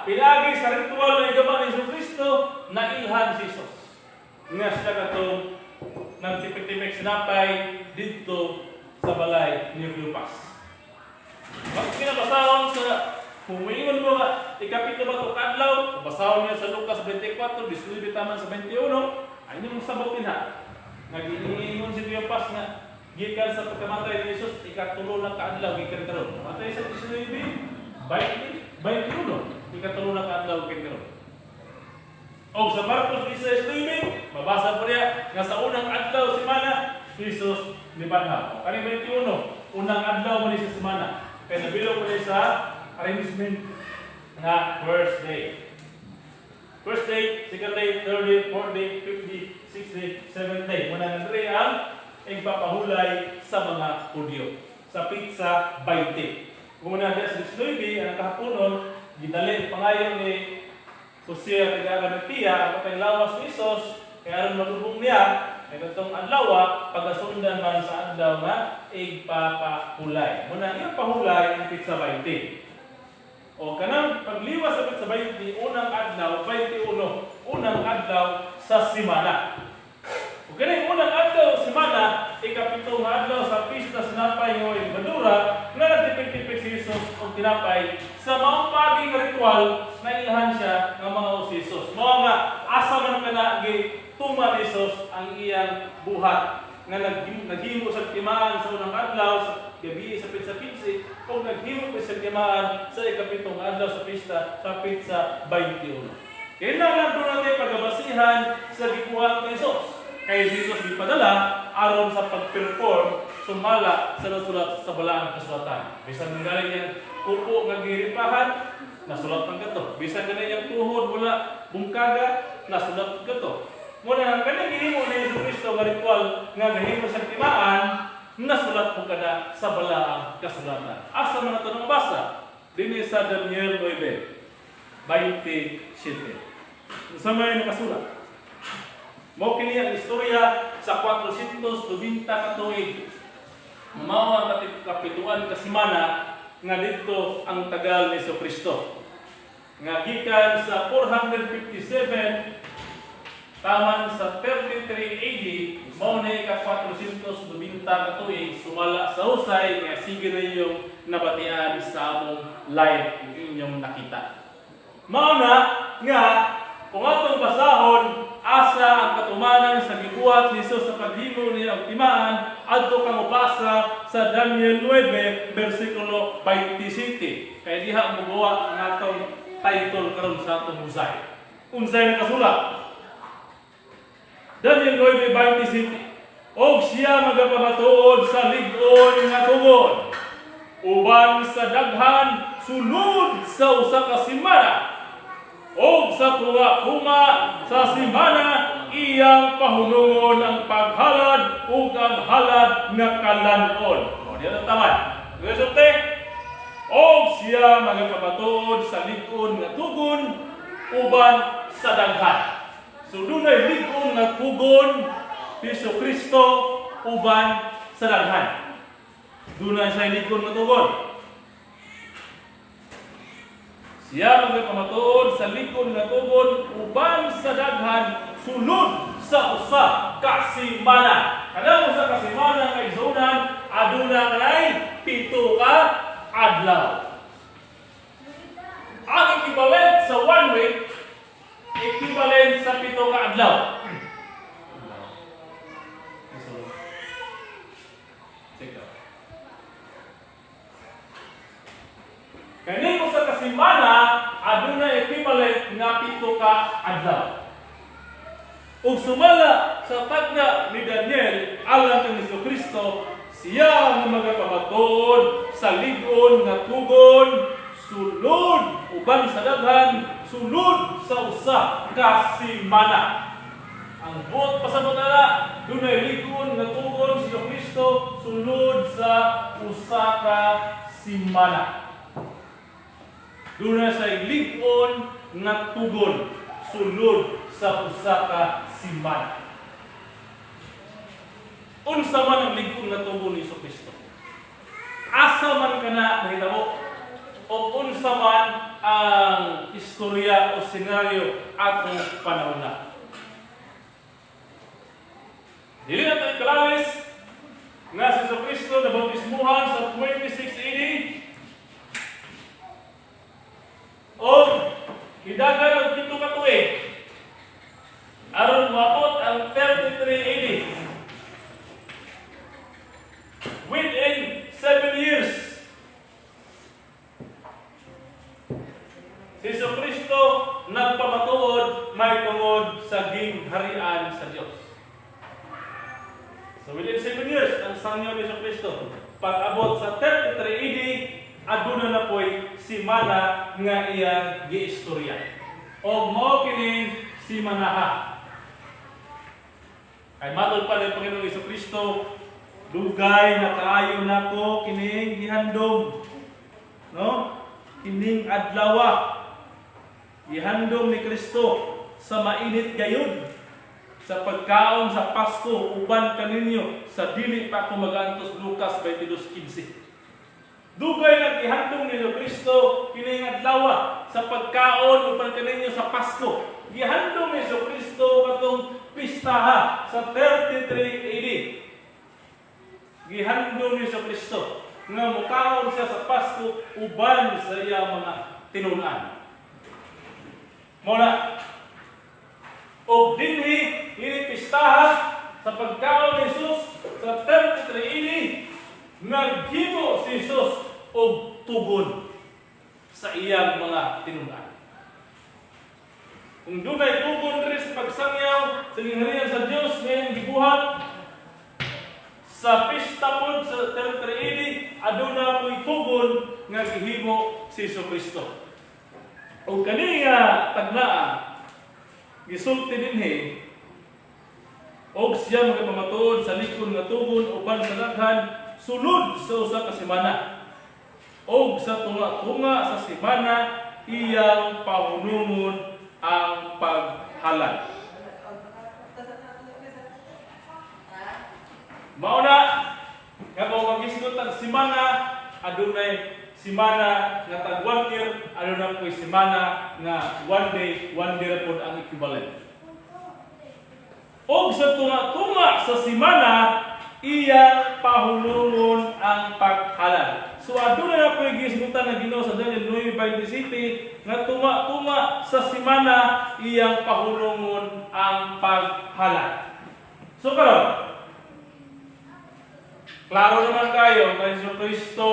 pinagi sa ritual na igama ni Hesus Kristo, nailhan si Jesus nga siya katong nagtipik-tipik sinapay didto sa balay ni Cleopas. Pag kinabasahon sa kung muingon mo nga ikapito ba ito kadlaw, basahon niya sa Lucas 24, 19 taman sa 21, ay inyong sabot din ha. Nag-iingon si Cleopas nga gikan sa pagkamatay ni Jesus, ikatulo na kaadlaw gikan karon. Matay sa 19, 20, 21, ikatulo na kaadlaw gikan karon. O sa Marcos 16:9, mabasa po niya nga sa unang adlaw semana, Jesus nibanhaw. Kani 21, unang adlaw man ni sa semana. Kaya nabilog mo niya sa arrangement nga first day. First day, second day, third day, fourth day, fifth day, sixth day, seventh day. Muna nga diri ang igpapahulay sa mga Hudyo. Sa petsa 20. Muna nga sa 19, ang kahaponon, gidali pangayon ni Jose at taga-Arimatea ang patay lawas ni Jesus, kaya aron malubong niya, Kay katong adlaw pagasundan man sa adlaw nga igpapahulay. Muna iyang pahulay ang petsa 20. O kanang pagliwas sa petsa 20, unang adlaw 21, unang adlaw sa simana. O kani unang adlaw sa simana, ikapito nga adlaw sa pista sa tinapay nga way lebadura, nga nagtipik-tipik si Jesus og tinapay sa maong pagi nga ritual na ilhan siya nga mga si Jesus. Mao nga asa man kana gituman ni Jesus ang iyang buhat nga naghimo sa timaan sa unang adlaw sa gabi sa petsa 15 o naghimo pa sa timaan sa ikapitong adlaw sa pista sa petsa 21. Kailangan po natin pagabasihan sa gibuhat ni Jesus. Kay Jesus gipadala aron sa pag-perform sumala sa nasulat sa balaang kasulatan. Bisan galing niyang kuko nga giripahan, nasulat man kato. Bisan galing niyang tuhod wala bungkaga, nasulat kato. Muna ang kanang gihimo ni Jesu Kristo nga ritual nga gihimo sa timaan, nasulat po kada sa balaang kasulatan. Asa man nato nang basa? Dinhi sa Daniel 9:27. Sa may nakasulat. Mao kini ang istorya sa 490 ka tuig. Mao ang kapituan ka semana nga didto ang tagal ni Kristo. Nga gikan sa 457 taman sa 33 AD, mao na ika 490 ka tuig sumala sa husay nga sige na inyong nabatian sa among live inyong nakita. Mao na nga kung atong basahon asa ang katumanan sa gibuhat ni Jesus sa paghimo niya og timaan, adto kang mobasa sa Daniel 9 bersikulo 27. Kay diha moguwa ang atong title karon sa atong husay. Unsay nakasulat? Daniel 9:27. Og siya magapamatuod sa lig-on nga tugon uban sa daghan sulod sa usa ka semana, og sa tunga-tunga sa semana iyang pahunungon ang paghalad ug ang halad nga kalan-on. O, diyan ang taman. Resulte, og siya magapamatuod sa lig-on nga tugon uban sa daghan. So dunay lig-on nga tugon Hesus Kristo uban sa daghan. Dunay sa lig-on nga tugon. Siya magapamatuod sa lig-on nga tugon uban sa daghan sulod sa usa ka semana. Kanang usa ka semana nga igsuonan, aduna kanay 7 ka adlaw. Ang equivalent sa one week, equivalent sa 7 ka adlaw. So, check out. Kani usa ka semana aduna equivalent nga 7 ka adlaw. Ug sumala sa tagda ni Daniel alang kang Kristo, siya ang magapamatuod sa lig-on nga tugon sulod uban sa daghan sulod sa usa ka semana. Ang buot pasabot ana, dunay lig-on nga tugon si Kristo sulod sa usa ka semana. Dunay sa lig-on nga tugon sulod sa usa ka semana. Unsa man ang lig-on nga tugon ni Kristo? Asa man kana nahitabo? O unsa man ang istorya o senaryo atong panahon na? Dili na tayo kalawis nga si Kristo na bautismuhan sa 26 AD o hidagan og 7 ka tuig aron moabot ang 33 AD. Within 7 years, si Kristo nagpamatuod may tungod sa gingharian sa Dios. So within 7 years, ang sangyo ni Kristo, pag-abot sa 33 AD, aduna na po'y simana nga iyang giistorya. O mao kining simanaha. Kay matod pa ni Panginoong Kristo, dugay na kaayo nako kining gihandom. No? Kining adlawa gihandom ni Kristo sa mainit gayud. sa pagkaon sa Pasko uban kaninyo sa dili pa ako magantos, Lucas 22:15. Dugay nang gihandom ni Kristo kini nga adlaw sa pagkaon uban kaninyo sa Pasko. Gihandom ni Kristo katong pistaha sa 33 AD. Gihandom ni Kristo nga mukaon siya sa Pasko uban sa iya mga tinun-an. Mao na og dinhi ini pistaha sa pagkaon ni Jesus sa 33 AD, naghimo si Jesus og tugon sa iyang mga tinun-an. Kung dunay tugon diri sa pagsangyaw sa gingharian sa Dios nga gibuhat sa pista pod sa 33 AD, aduna po'y tugon nga gihimo si Jesu Kristo. Og kani nga tagnaa gisulti dinhi, "Og siya magapamatuod sa lig-on nga tugon uban sa daghan sulod sa usa ka semana. Og sa tunga-tunga sa semana iyang pahunungon ang paghalad." Mao na nga kung magisgot ang semana, adunay semana nga tag one year, aduna po'y semana nga one day, one day ra pod ang equivalent. Og sa tunga-tunga sa semana, iyang pahunungon ang paghalad. So aduna na po'y gisgutan ng Ginoo sa Daniel 9:27 nga tunga-tunga sa semana iyang pahunungon ang paghalad. So karon, klaro naman kayo kay Jesu Kristo,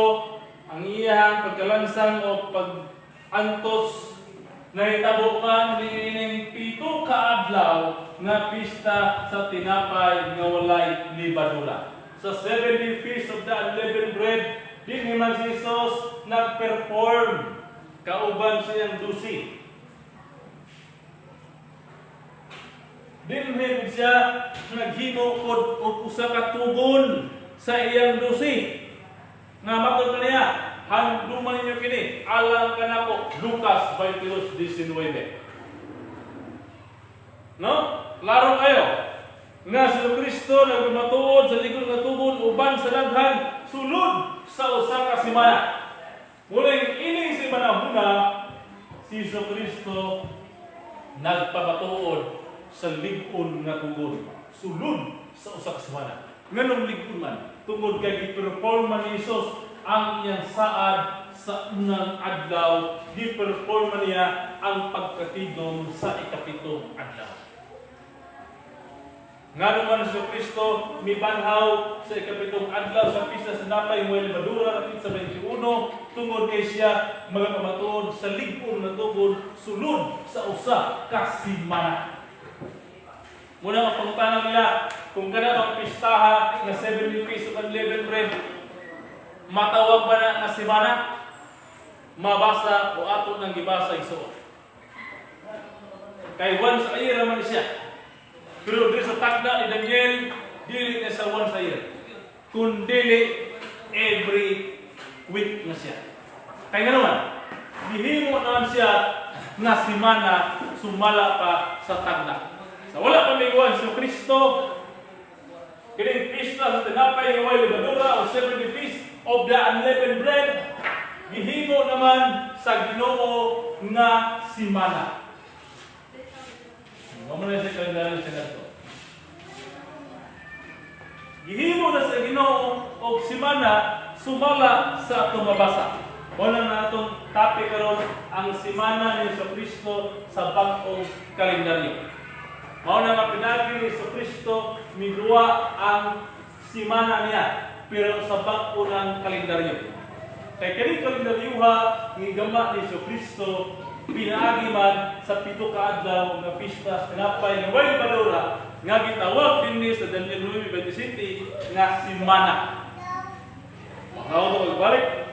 ang iyang pagkalansang o pag-antos nahitabo man niining 7 ka adlaw nga pista sa tinapay nga walay libadura. Sa 70 Feast of the Unleavened Bread, dinhi man si Jesus nag-perform kauban siyang 12. Dinhi siya naghimo pod og usa ka tugon sa iyang 12. Nga matod niya, "Handuman ninyo kini, alang kanako," Lucas 22:19. No? Klaro kayo nga si Kristo nagmatuod sa lig-on nga tugon uban sa daghan sulod sa usa ka semana. Muling ining semana huna, si Jesu Kristo nagpamatuod sa lig-on nga tugon sulod sa usa ka semana. Nganong lig-on man? Tungod kay gi-perform man ni Jesus ang iyang saad sa unang adlaw, gi-perform man niya ang pagkatigom sa ikapitong adlaw. Ngano man si Kristo mibanhaw sa ikapitong adlaw sa pista sa tinapay way lebadura rapit sa 21? Tungod kay siya magapamatuod sa lig-on nga tugon sulod sa usa ka semana. Muna ang pangutana nila, kung kana ang pistaha nga 70 Feast of Unleavened Bread, matawag ba na nga semana? Mabasa o ato nang gibasa, igsuon. Kay once a year naman siya. Pero diri sa takna ni Daniel, dili na sa once a year. Kun dili every week na siya. Kay nga naman, gihimo naman siya nga semana sumala pa sa tagna. Sa wala pa miguan si Kristo, kining pista sa tinapay nga way lebadura o 70 Feast of the Unleavened Bread, gihimo naman sa Ginoo nga semana. Mao na sa kalendaryo sa nato. Gihimo na sa Ginoo og semana sumala sa atong mabasa. Mao na atong topic karon, ang semana ni Jesu Kristo sa bag-ong kalendaryo. Mao na nga pinagi ni Jesu Kristo miguwa ang semana niya pero sa bag-o ng kalendaryo. Kay kini kalendaryuha gigama ni Jesu Kristo pinaagi man sa 7 ka adlaw nga pista sa tinapay nga way lebadura nga gitawag dinhi sa Daniel 9:27 nga semana. Mao magbalik.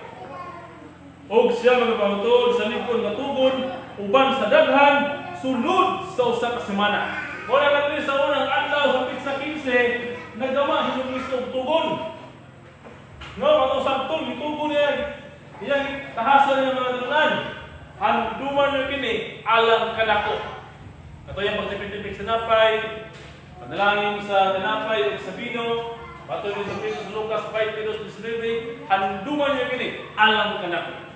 "Og siya magpamatuod sa lig-on nga tugon uban sa daghan sulod sa usa ka semana." Wala ka diri sa unang adlaw sa pitsa 15, nagdama si Kristo og tugon. No, kato sabtong gitugon niya iyang tahasan niya mga tinunan. "Handuman niyo kini alang kanako." Kato yung pagtipik-tipik sa napay, Panalangin sa tinapay ug sa bino, matod ni Kristo sa Lucas 22:19, handuma niyo kini alang kanako.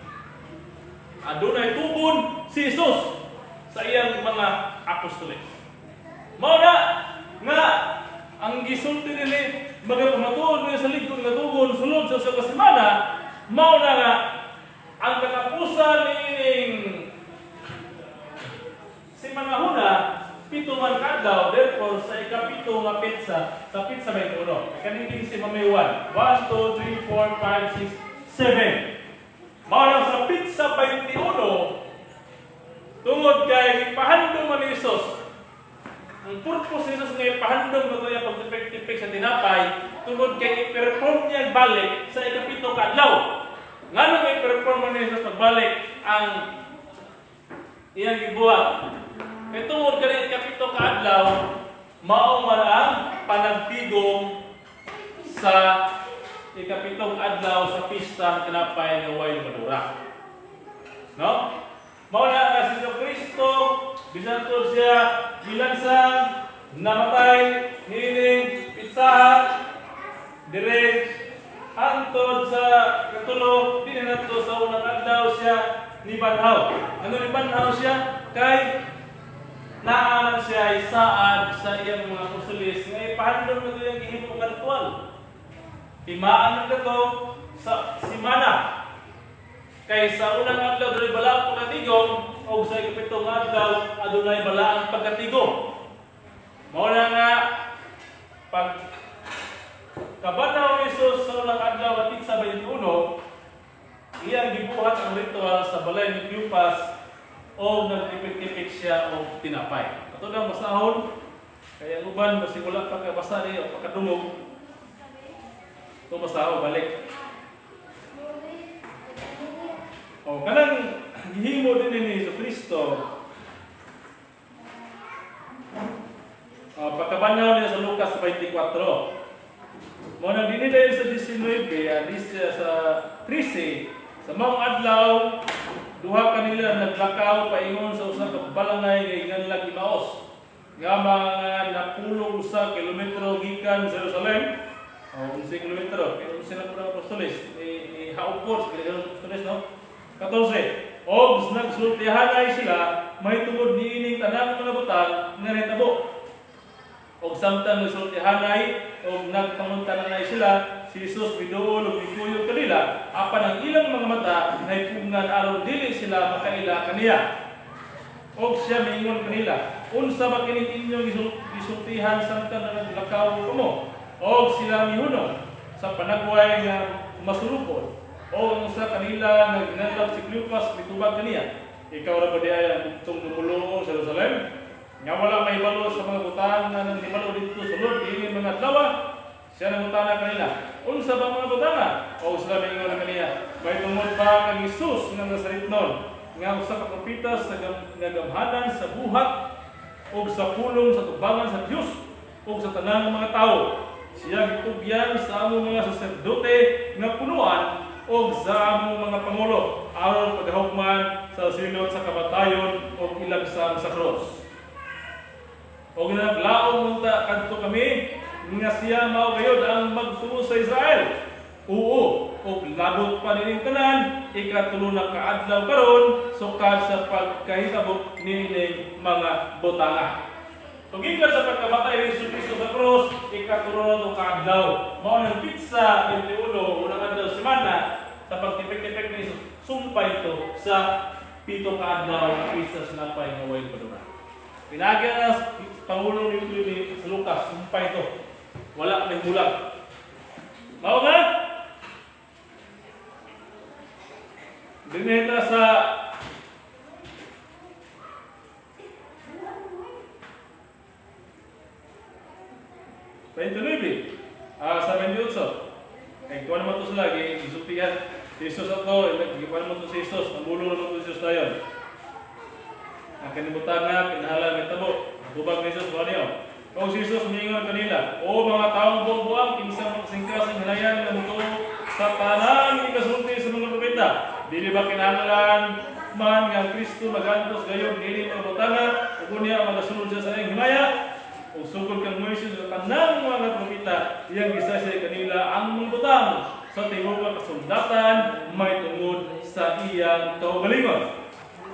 Adunay tugon si Jesus sa iyang mga apostoles. Mao na nga ang gisulti nili magapamatuod niya sa lig-on nga tugon sulod sa usa ka semana, mao na nga ang katapusan niining simanahuna 7 man kaadlaw, therefore sa 7 nga petsa, sa petsa 21. Kaning si Mami 1. 1, 2, 3, 4, 5, 6, 7. Mao na sa petsa 21, tungod kay gipahandong man ni Jesus. Ang purpose ni Jesus nga ipahandong na niya pagtipik-tipik sa tinapay, tungod kay i-perform niya balik sa 7 kaadlaw. Ngano may perform man ni Jesus pagbalik ang iyang gibuhat? Kay tungod kani 7 kaadlaw, mao man ang panagtigom sa 7 adlaw sa pista ng tinapay nga way lebadura. No? Mao na nga si Kristo, bisan to siya gilansang, namatay, niining pitsaha, dire hantod sa 3, dinhi nato sa unang adlaw siya nibanhaw. Ano nibanhaw siya? Kay naaman siya isaad sa iyang mga apostoles nga ipahandom na ito yung gihimo nga ritual. Timaan na ito sa simana. Kay sa unang adlaw dunay balaang pagkatigom o sa 7 adlaw adunay balaang pagkatigom. Mao na nga pag kabanaw ni Jesus sa unang adlaw at sa 21, iyang gibuhat ang ritual sa balay ni Cleopas o nagtipik-tipik siya og tinapay. Ato nang basahon, kaya ang uban basig wala pa kabasa ni o pakadungog. Ito basahon balik. O kanang gihimo din ni Jesu Kristo. Pagkabanhaw niya sa Lucas 24. Mao nang dinhi dahil sa 19, sa 13, sa maong adlaw, duha kanila naglakaw paingon sa usa ka balangay nga ginganlag Emaus, nga mga napulong usa kilometro gikan sa Jerusalem. O 11 kilometro, kay 11 na po ang apostoles, ni haupor sa apostoles, no? 14. Og nagsultihanay sila mahitungod niining tanang mga butang nga nahitabo. Og samtang nagsultihanay og nagpanguntananay sila, si Jesus miduol ug mikuyog kanila, apan ang ilang mga mata nahipugngan aron dili sila makaila kaniya. Og siya miingon kanila, "Unsa ba kining inyong gisultihan samtang naglakaw kamo?" Og sila mihunong sa panagway nga masulupod. O ang usa kanila nga ginganlag si Cleopas mitubag kaniya, "Ikaw ra ba diay ang bugtong dumuluong sa Jerusalem nga wala mahibalo sa mga butang nga nanghibalo didto sulod niining mga adlaw?" Siya nangutana kanila, "Unsa ba mga butanga?" O sila miingon kaniya, "Mahitungod ba kang Hesus nga Nazaretnon, nga usa ka propeta sa nga gamhanan sa buhat ug sa pulong sa tubangan sa Dios ug sa tanang mga tawo. Siya gitugyan sa among mga saserdote nga punuan ug sa among mga pangulo aron pagahukman sa silot sa kamatayon ug ilagsang sa krus. Og naglaom unta kadto kami nga siya mao gayud ang magtuo sa Israel. Oo, ug labot pa nining tanan, 3 na kaadlaw karon sukad sa pagkahitabo niining mga butanga." So gikan sa pagkamatay ni Jesus Cristo sa krus, 3 na kaadlaw. Mao nang petsa 21, unang adlaw semana, sa pagtipik-tipik ni Jesus, sumpay ito sa 7 kaadlaw nga pista sa tinapay nga way lebadura. Pinagi na Pangulo ni sa Lucas, sumpay ito. Wala may bulag. Mao ba? Dineta sa 29, sa 28. Kay kuwan naman to sila, gisultihan. Si Jesus ato, gikuan naman to si Jesus, nabulong naman to si Jesus dayon. Ang kanibutan nga, kinahanglan may tabo. Ang tubag ni Jesus, wala niyo. O si Jesus miingon kanila, "O mga taong buang-buang, kinsa makasingkasing hinayan nga mutuo sa tanan ikasulti sa mga propeta? Dili ba kinahanglan man nga ang Kristo magantos gayud niini mga butanga ug unya magasulod siya sa iyang himaya?" Ug sugod kang Moises Moises ug tanang mga propeta, iyang gisaysay kanila ang mga butang sa tibuok kasundatan mahitungod sa iyang kaugalingon.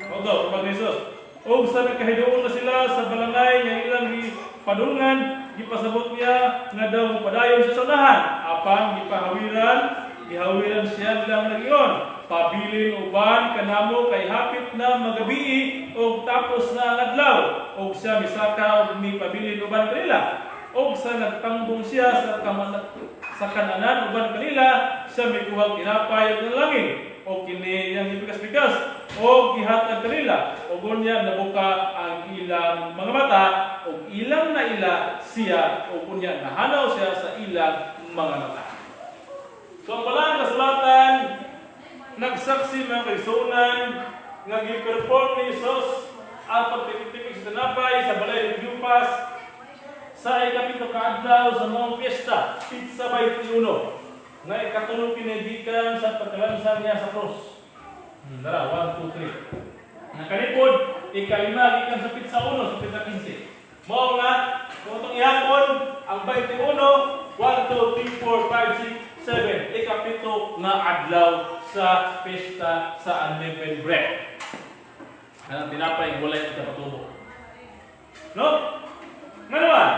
Although, pag Jesus, og sa nagkahiduol na sila sa balangay nga ilang gipadulngan, gipasabot niya nga daw mopadayon siya sa unahan. Apan gihawiran siya nilang nag-ingon, "Pabilin uban kanamo kay hapit na magabii og tapos na ang adlaw." Og siya misaka og mipabilin uban kanila. Og sa nagtambong siya sa kananan uban kanila, siya mikuhag tinapay ug nanalangin. Og kini iyang gipikas-pikas og gihatag kanila. Og unya nabuka ang ilang mga mata og ilang naila siya, og unya nahanaw siya sa ilang mga mata. So ang balaan kasulatan nagsaksi, mga kaigsuonan, nga gi-perform ni Jesus ang pagtipik-tipik sa tinapay sa balay ni Cleopas sa 7 ka adlaw sa maong piyesta, petsa 21, nga 3 kini gikan sa pagkalansang niya sa krus. Dara, 1, 2, 3. Nakalipod, 5 gikan sa petsa 1 sa petsa 15. Mao nga, kung itong ihapon, ang 21, 1, 2, 3, 4, 5, 6, 7, 7 nga adlaw sa pesta sa unleavened bread. Anang tinapay, walay patubo. No? Nga naman,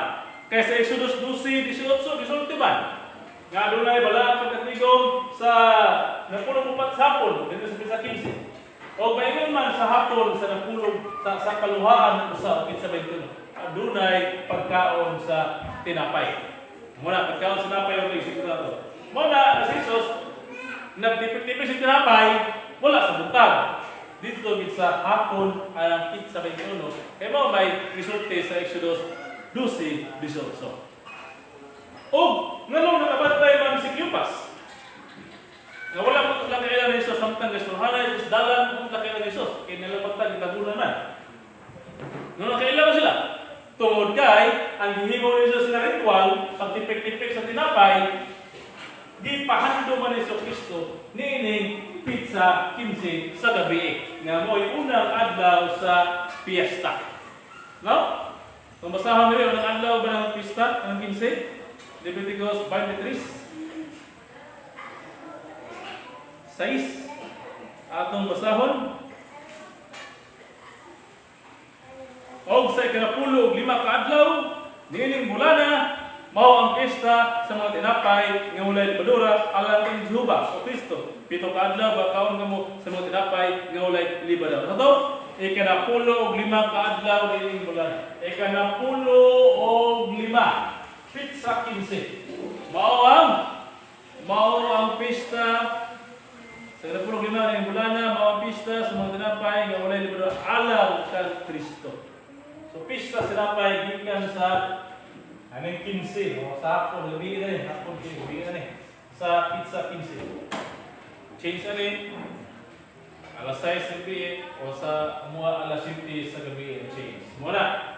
kaya sa Exodus 12, 18, gisulti man nga adunay balaan pagkatigom sa napulong upat sa hapon, dito sa petsa 15. O maingon man sa hapon sa napulong sa kaluhaan ng usa, petsa 21, adunay pagkaon sa tinapay. Muna, pagkaon sa tinapay o isip na to. Muna, si Jesus, nagtipik-tipik sa tinapay, wala sa buntag. Dito gid sa hapon ang petsa 21. Kay mao may resulte sa Exodus 12:18. O nganong nakabantay man si Cleopas? Nga wala mo lang kaila ni Jesus samtang gasturhanay Jesus dalan mo lang kaila ni Jesus kay nilabagtag gitabunan man. Nganong nakaila man sila? Tungod kay ang gihimo ni Jesus nga ritual pagtipik-tipik sa tinapay, gipahandom man ni Hesus Kristo niining petsa 15 sa gabi nga mo'y unang adlaw sa piyesta. No? Kung basahon niyo, unang adlaw ba ng pista ng 15? Leviticus 23. 6. Atong basahon. Og sa 15 ka adlaw niining bulana, mao ang pista sa mga tinapay nga walay lebadura alang kang Jehova o Kristo. 7 ka adlaw bakaon kamo sa mga tinapay nga walay lebadura. Sa to, 15 ka adlaw niining bulana. 15, petsa 15. Mao ang pista sa 15 ng bulana, mao ang pista sa mga tinapay nga walay lebadura alang kang Kristo. So pista sa tinapay gikan sa anong 15 o sa hapon, gabi na ni, hapon kini, gabi na ni sa petsa 15. Change ani alas 6 sa gabi o sa mua alas 7 sa gabi change. Muna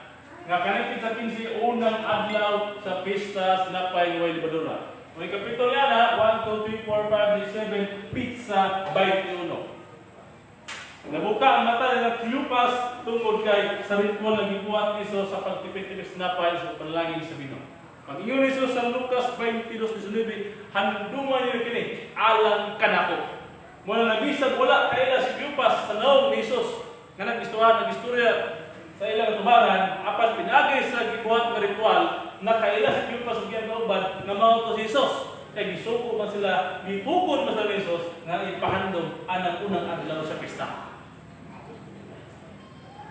nga kaning petsa 15, unang adlaw sa pista sa tinapay nga walay lebadura. May kapitulo yan ha, 1, 2, 3, 4, 5, 6, 7, petsa 21. Nabuka ang mata nila Cleopas tungod kay sa ritual nga gibuhat ni Jesus sa pagtipik-tipik sa tinapay sa panalangin sa bino. Pag-ingon ni Jesus sa Lucas 22:19, "Handuma niyo kini alang kanako." Muna na bisag wala kaila si Cleopas sa naong ni Jesus nga nag-istorya sa ilang tubangan, apan pinaagi sa gibuhat nga ritual, nakaila si Cleopas ug iyang kauban nga mao to si Jesus. Kay gisugo man sila, gipugon man sila ni Jesus nga ipahandom anang unang adlaw sa pista.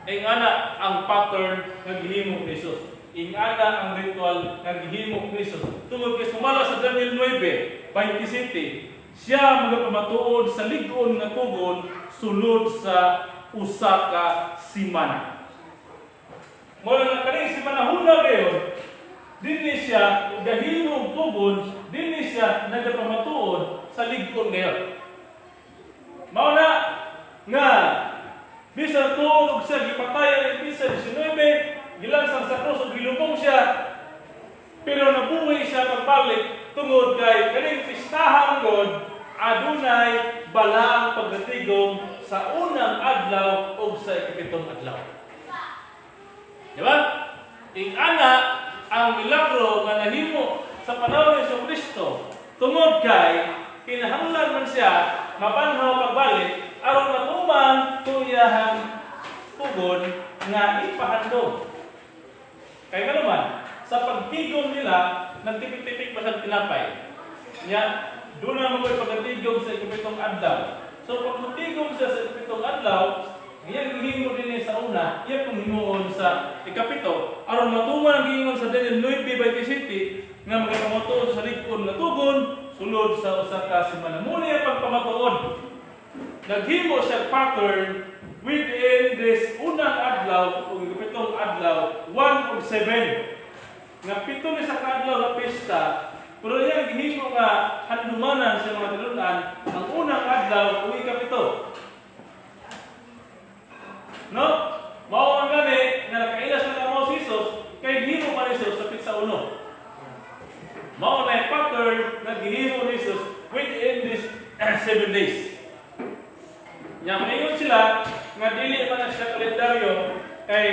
Ingana ang pattern nga gihimo ni Jesus. Ingana ang ritual nga gihimo ni Jesus. Tungod kay sumala sa Daniel 9:27, siya magapamatuod sa lig-on nga tugon sulod sa 1 ka semana. Mao na kaning semana huna gayon, dinhi siya gahimo og tugon, dinhi siya nagapamatuod sa lig-on ngayon. Mao na nga bisan tuod og siya gipatay ang petsa 19, gilansang sa krus ug gilubong siya, pero nabuhi siya pagbalik tungod kay kaning pistahan god adunay balaang pagkatigom sa unang adlaw ug sa 7 adlaw. Di ba? Ingana ang milagro nga nahimo sa panahon ni Hesus Kristo tungod kay kinahanglan man siya mabanhaw pagbalik aron matuman iyahang tugon nga ipahandom. Kay nga naman, sa pagtigom nila, nagtipik-tipik pa sa tinapay. Nya, doon na mo pagkatigom sa ikapitong adlaw. So pag mutigom siya sa ikapitong adlaw, iyang gihimo din sa una, iya pong himuon sa ikapito, aron matuman ang giingon sa Daniel 9:27 nga magapamatuod sa lig-on nga tugon, sulod sa usa ka semana. Muna ang pagpamatuod. Naghimo siya pattern within this unang adlaw o ikapitong adlaw, 1 of 7. Nga pito ni sa kaadlaw nga pista, pero iyang gihimo nga handumanan sa mga tinunan ang unang adlaw o ikapito. No? Mao ang gani nga nakaila sa kamo si Jesus kay gihimo pa ni Jesus sa pitsa uno. Mao na yung pattern nga gihimo ni Jesus within this 7 days. Nya maingon sila nga dili man na siya kalendaryo kay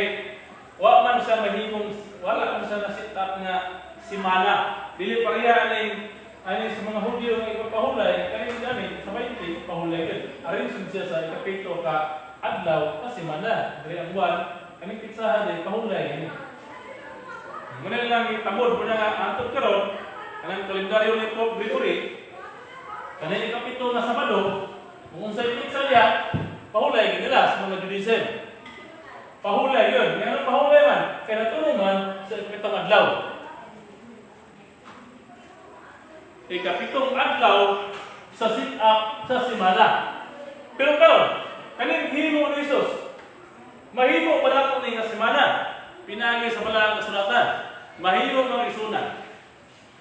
wa man siya mahimong, wala man siya na set up nga simana. Dili pareha aning ani sa mga Hudyo nga ipapahulay kay gani sa 20 pahulay gud. Arrange siya sa ikapito ka adlaw ka semana. Diri ang buwan kaning pitsahan ay pahulay gani. Muna lang itamod mo na nga antod karon kanang kalendaryo ni Pope Gregory, kanang ikapito na Sabado, kung unsay pitsa niya, pahulay gid nila sa mga Judaism. Pahulay yun. Nga pahulay man, kay naturo man sa ikapitong adlaw. Ikapitong adlaw sa sit-up sa simana. Pero karon, kaning himo ni Jesus, mahimo pa nato ni nga semana? Pinagi sa balaang kasulatan. Mahimo mga isunan.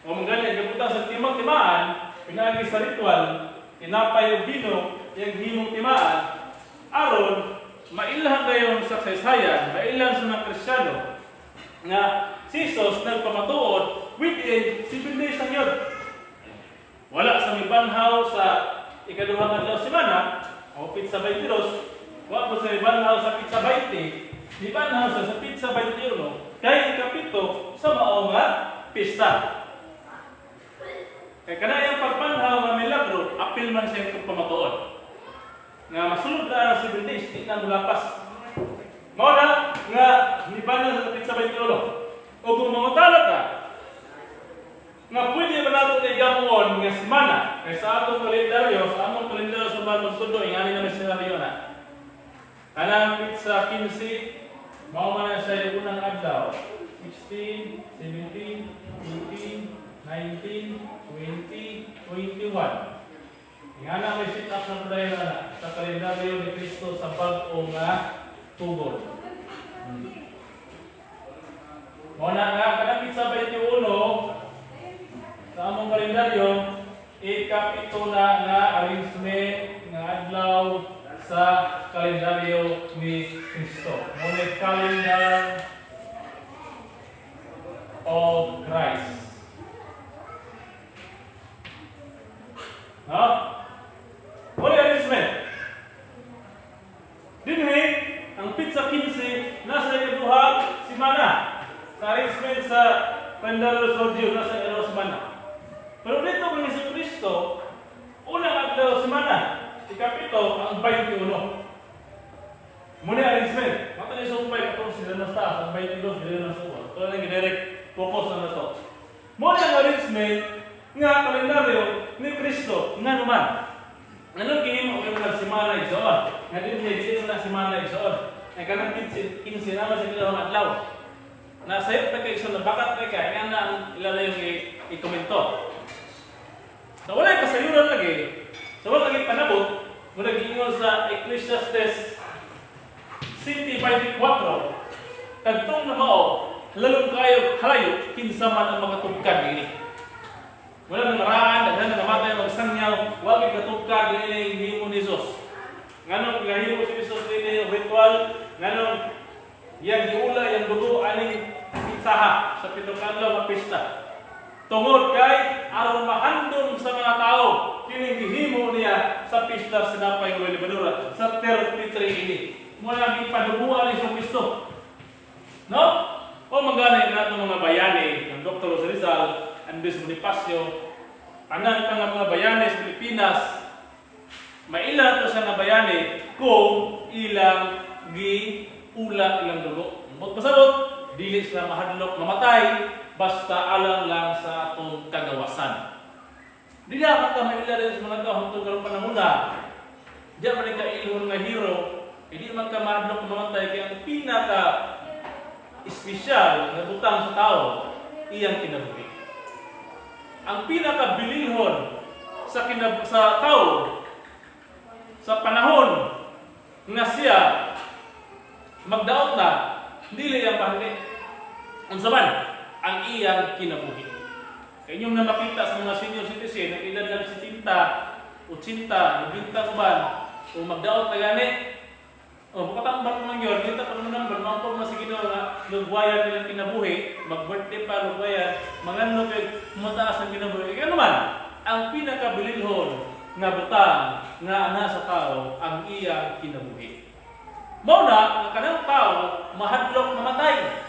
O mga gabutang sa timang timaan, pinagi sa ritual, tinapay o bino, yung himong timaan, aron mailhan gayon sa kasaysayan, mailhan sa mga Kristiyano, nga si Jesus nagpamatuod within 7 days ang yun. Wala sa mibanhaw sa ikaduhang adlaw semana, o pitsa 22, wa po sa mibanhaw sa pitsa 20, mibanhaw sa pitsa 21, kay ikapito sa mao nga pista. Kay kanayang pagbanhaw nga milagro, apil man siya yung pamatuod. Nga masulod na ang 7 days, di na mulapas. Mao na nga mibanhaw sa pitsa 21. O kung mangutana ka, nga pwede ba nato na igamuon nga semana? Kay sa atong kalendaryo, sa among kalendaryo sa mga magsundo, ingani naman senaryo na. Kanang pitsa 15, mao man na siya yung unang adlaw. 16, 17, 18, 19, 20, 21. Nga na may sit up ng dayon na sa kalendaryo ni Kristo sa bag-o nga tugon. Mao na nga kanang pitsa 21 sa among kalendaryo, ikapito na nga arrangement nga adlaw sa kalendaryo ni Kristo. Mao na calendar of Christ. No? Mao na arrangement. Dinhi, ang pitsa 15 nasa ikaduha semana. Sa arrangement sa kalendaryo sa Diyo, nasa ikaduha semana. Pero dito kung Hesus Kristo, unang adlaw semana, ikapito ang 21. Muna arrangement. Mata ni sumpay katong sila na sa ang 22 sila na sa uwan. Ito lang direct focus na to. Muna ang arrangement nga kalendaryo ni Kristo nga naman. Anong gihimo yung mga semana igsoon? Nga din niya dili na semana igsoon. Ay kanang 15 15 naman sa ilang adlaw. Nasayop na kay igsoon na bakat na kay nga na ang ila yung i-komento. Sa wala kasayuran lagi, sa wala lagi panabot, muna giingon sa Ecclesiastes 7:24, kadtong na mao, lalong kayo halayo, kinsa man ang makatugkad niini. Wala nang maraan, daghan na namatay ang magsangyaw, wa gyud katugkad niini himo ni Jesus. Nganong gahimo si Jesus niini yung ritual, nganong yang giula yang dugo aning pitsaha sa pitong adlaw nga pista? Tungod kay aron mahandom sa mga tao kining gihimo niya sa pista sa Tinapay nga Lebadura sa 33 ini. Mo lang ipaduguan ni Kristo. No? O magana nato mga bayani ng Dr. Jose Rizal, Andres Bonifacio, tanan pa nga mga bayani sa Pilipinas, maila to siya nga bayani kung ilang giula ilang dugo. Ambot pasabot, dili sila mahadlok mamatay, basta alang lang sa atong kagawasan. Dili ka ka maila rin sa mga tao hangtod karong panahon na. Diya man ka ilhon nga hero, hindi man ka mahadlok mamatay kay ang pinaka espesyal nga butang sa tao iyang kinabuhi. Ang pinakabililhon sa tao sa panahon nga siya magdaot na, dili ang pahali. Unsa man ang iyang kinabuhi. Kay inyong na makita sa mga senior citizen ang edad lang 70, 80, 90 uban, o magdaot na gani. O makatambak man yun, kita pa naman number, mampog na sige nga lugwayan nilang kinabuhi, mag-birthday pa lugwayan, manganlo kay mataas ang kinabuhi. Kaya naman, ang pinakabililhon nga butang nga ana sa tao ang iyang kinabuhi. Mao na nga kanang tao mahadlok mamatay.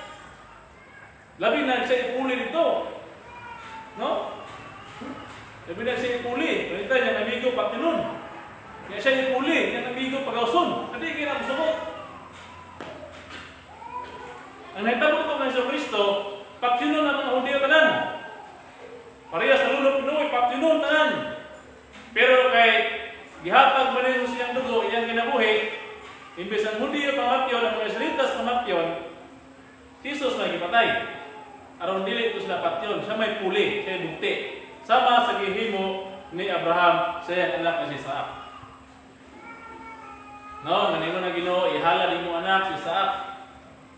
Labi na siya ipuli dito. No? Labi na siya ipuli. Ganito yung amigo patinon. Kaya siya ipuli, yung amigo pagawson. Hindi kaya na musubot. Ang nahitabo ito ng Hesus Kristo, patinon ang mga Hudiyo tanan. Pareha sa lulok Pinoy, patinon tanan. Pero kay gihatag man ni Jesus iyang dugo, iyang kinabuhi, imbes ang Hudiyo pamatyon, ang mga Israelitas pamatyon, si Jesus na gipatay. Aron dili ito sila patyon, siya may puli, siya may bukti. Sama sa gihimo ni Abraham sa iyang anak na si Isaac. No, nganino na Ginoo, ihala nimo anak si Isaac.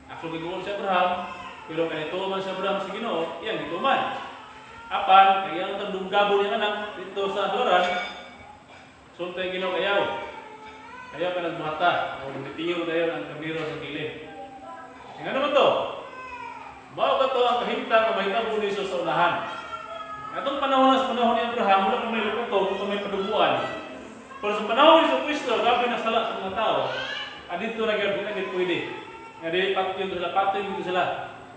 Actually, giguon si Abraham, pero kanito man si Abraham sa Ginoo, iyang gituman. Apan, kaya ang tandunggabo niyang anak dito sa halaran, sultay Ginoo kayaw. Kayaw ka nagbuhata, o nitiyo dayon ang kamiro sa kilid. Nga naman to? Mao ka to ang kahimtang nga mahitabo ni Jesus sa unahan. Atong panahon na sa panahon ni Abraham, wala pa may luputong, wala pa may paduguan. Pero sa panahon ni Jesu Kristo, grabe na sala sa mga tao. At dito na gyud, di na gyud pwede. Nga dili patyon sila, patyon dito sila.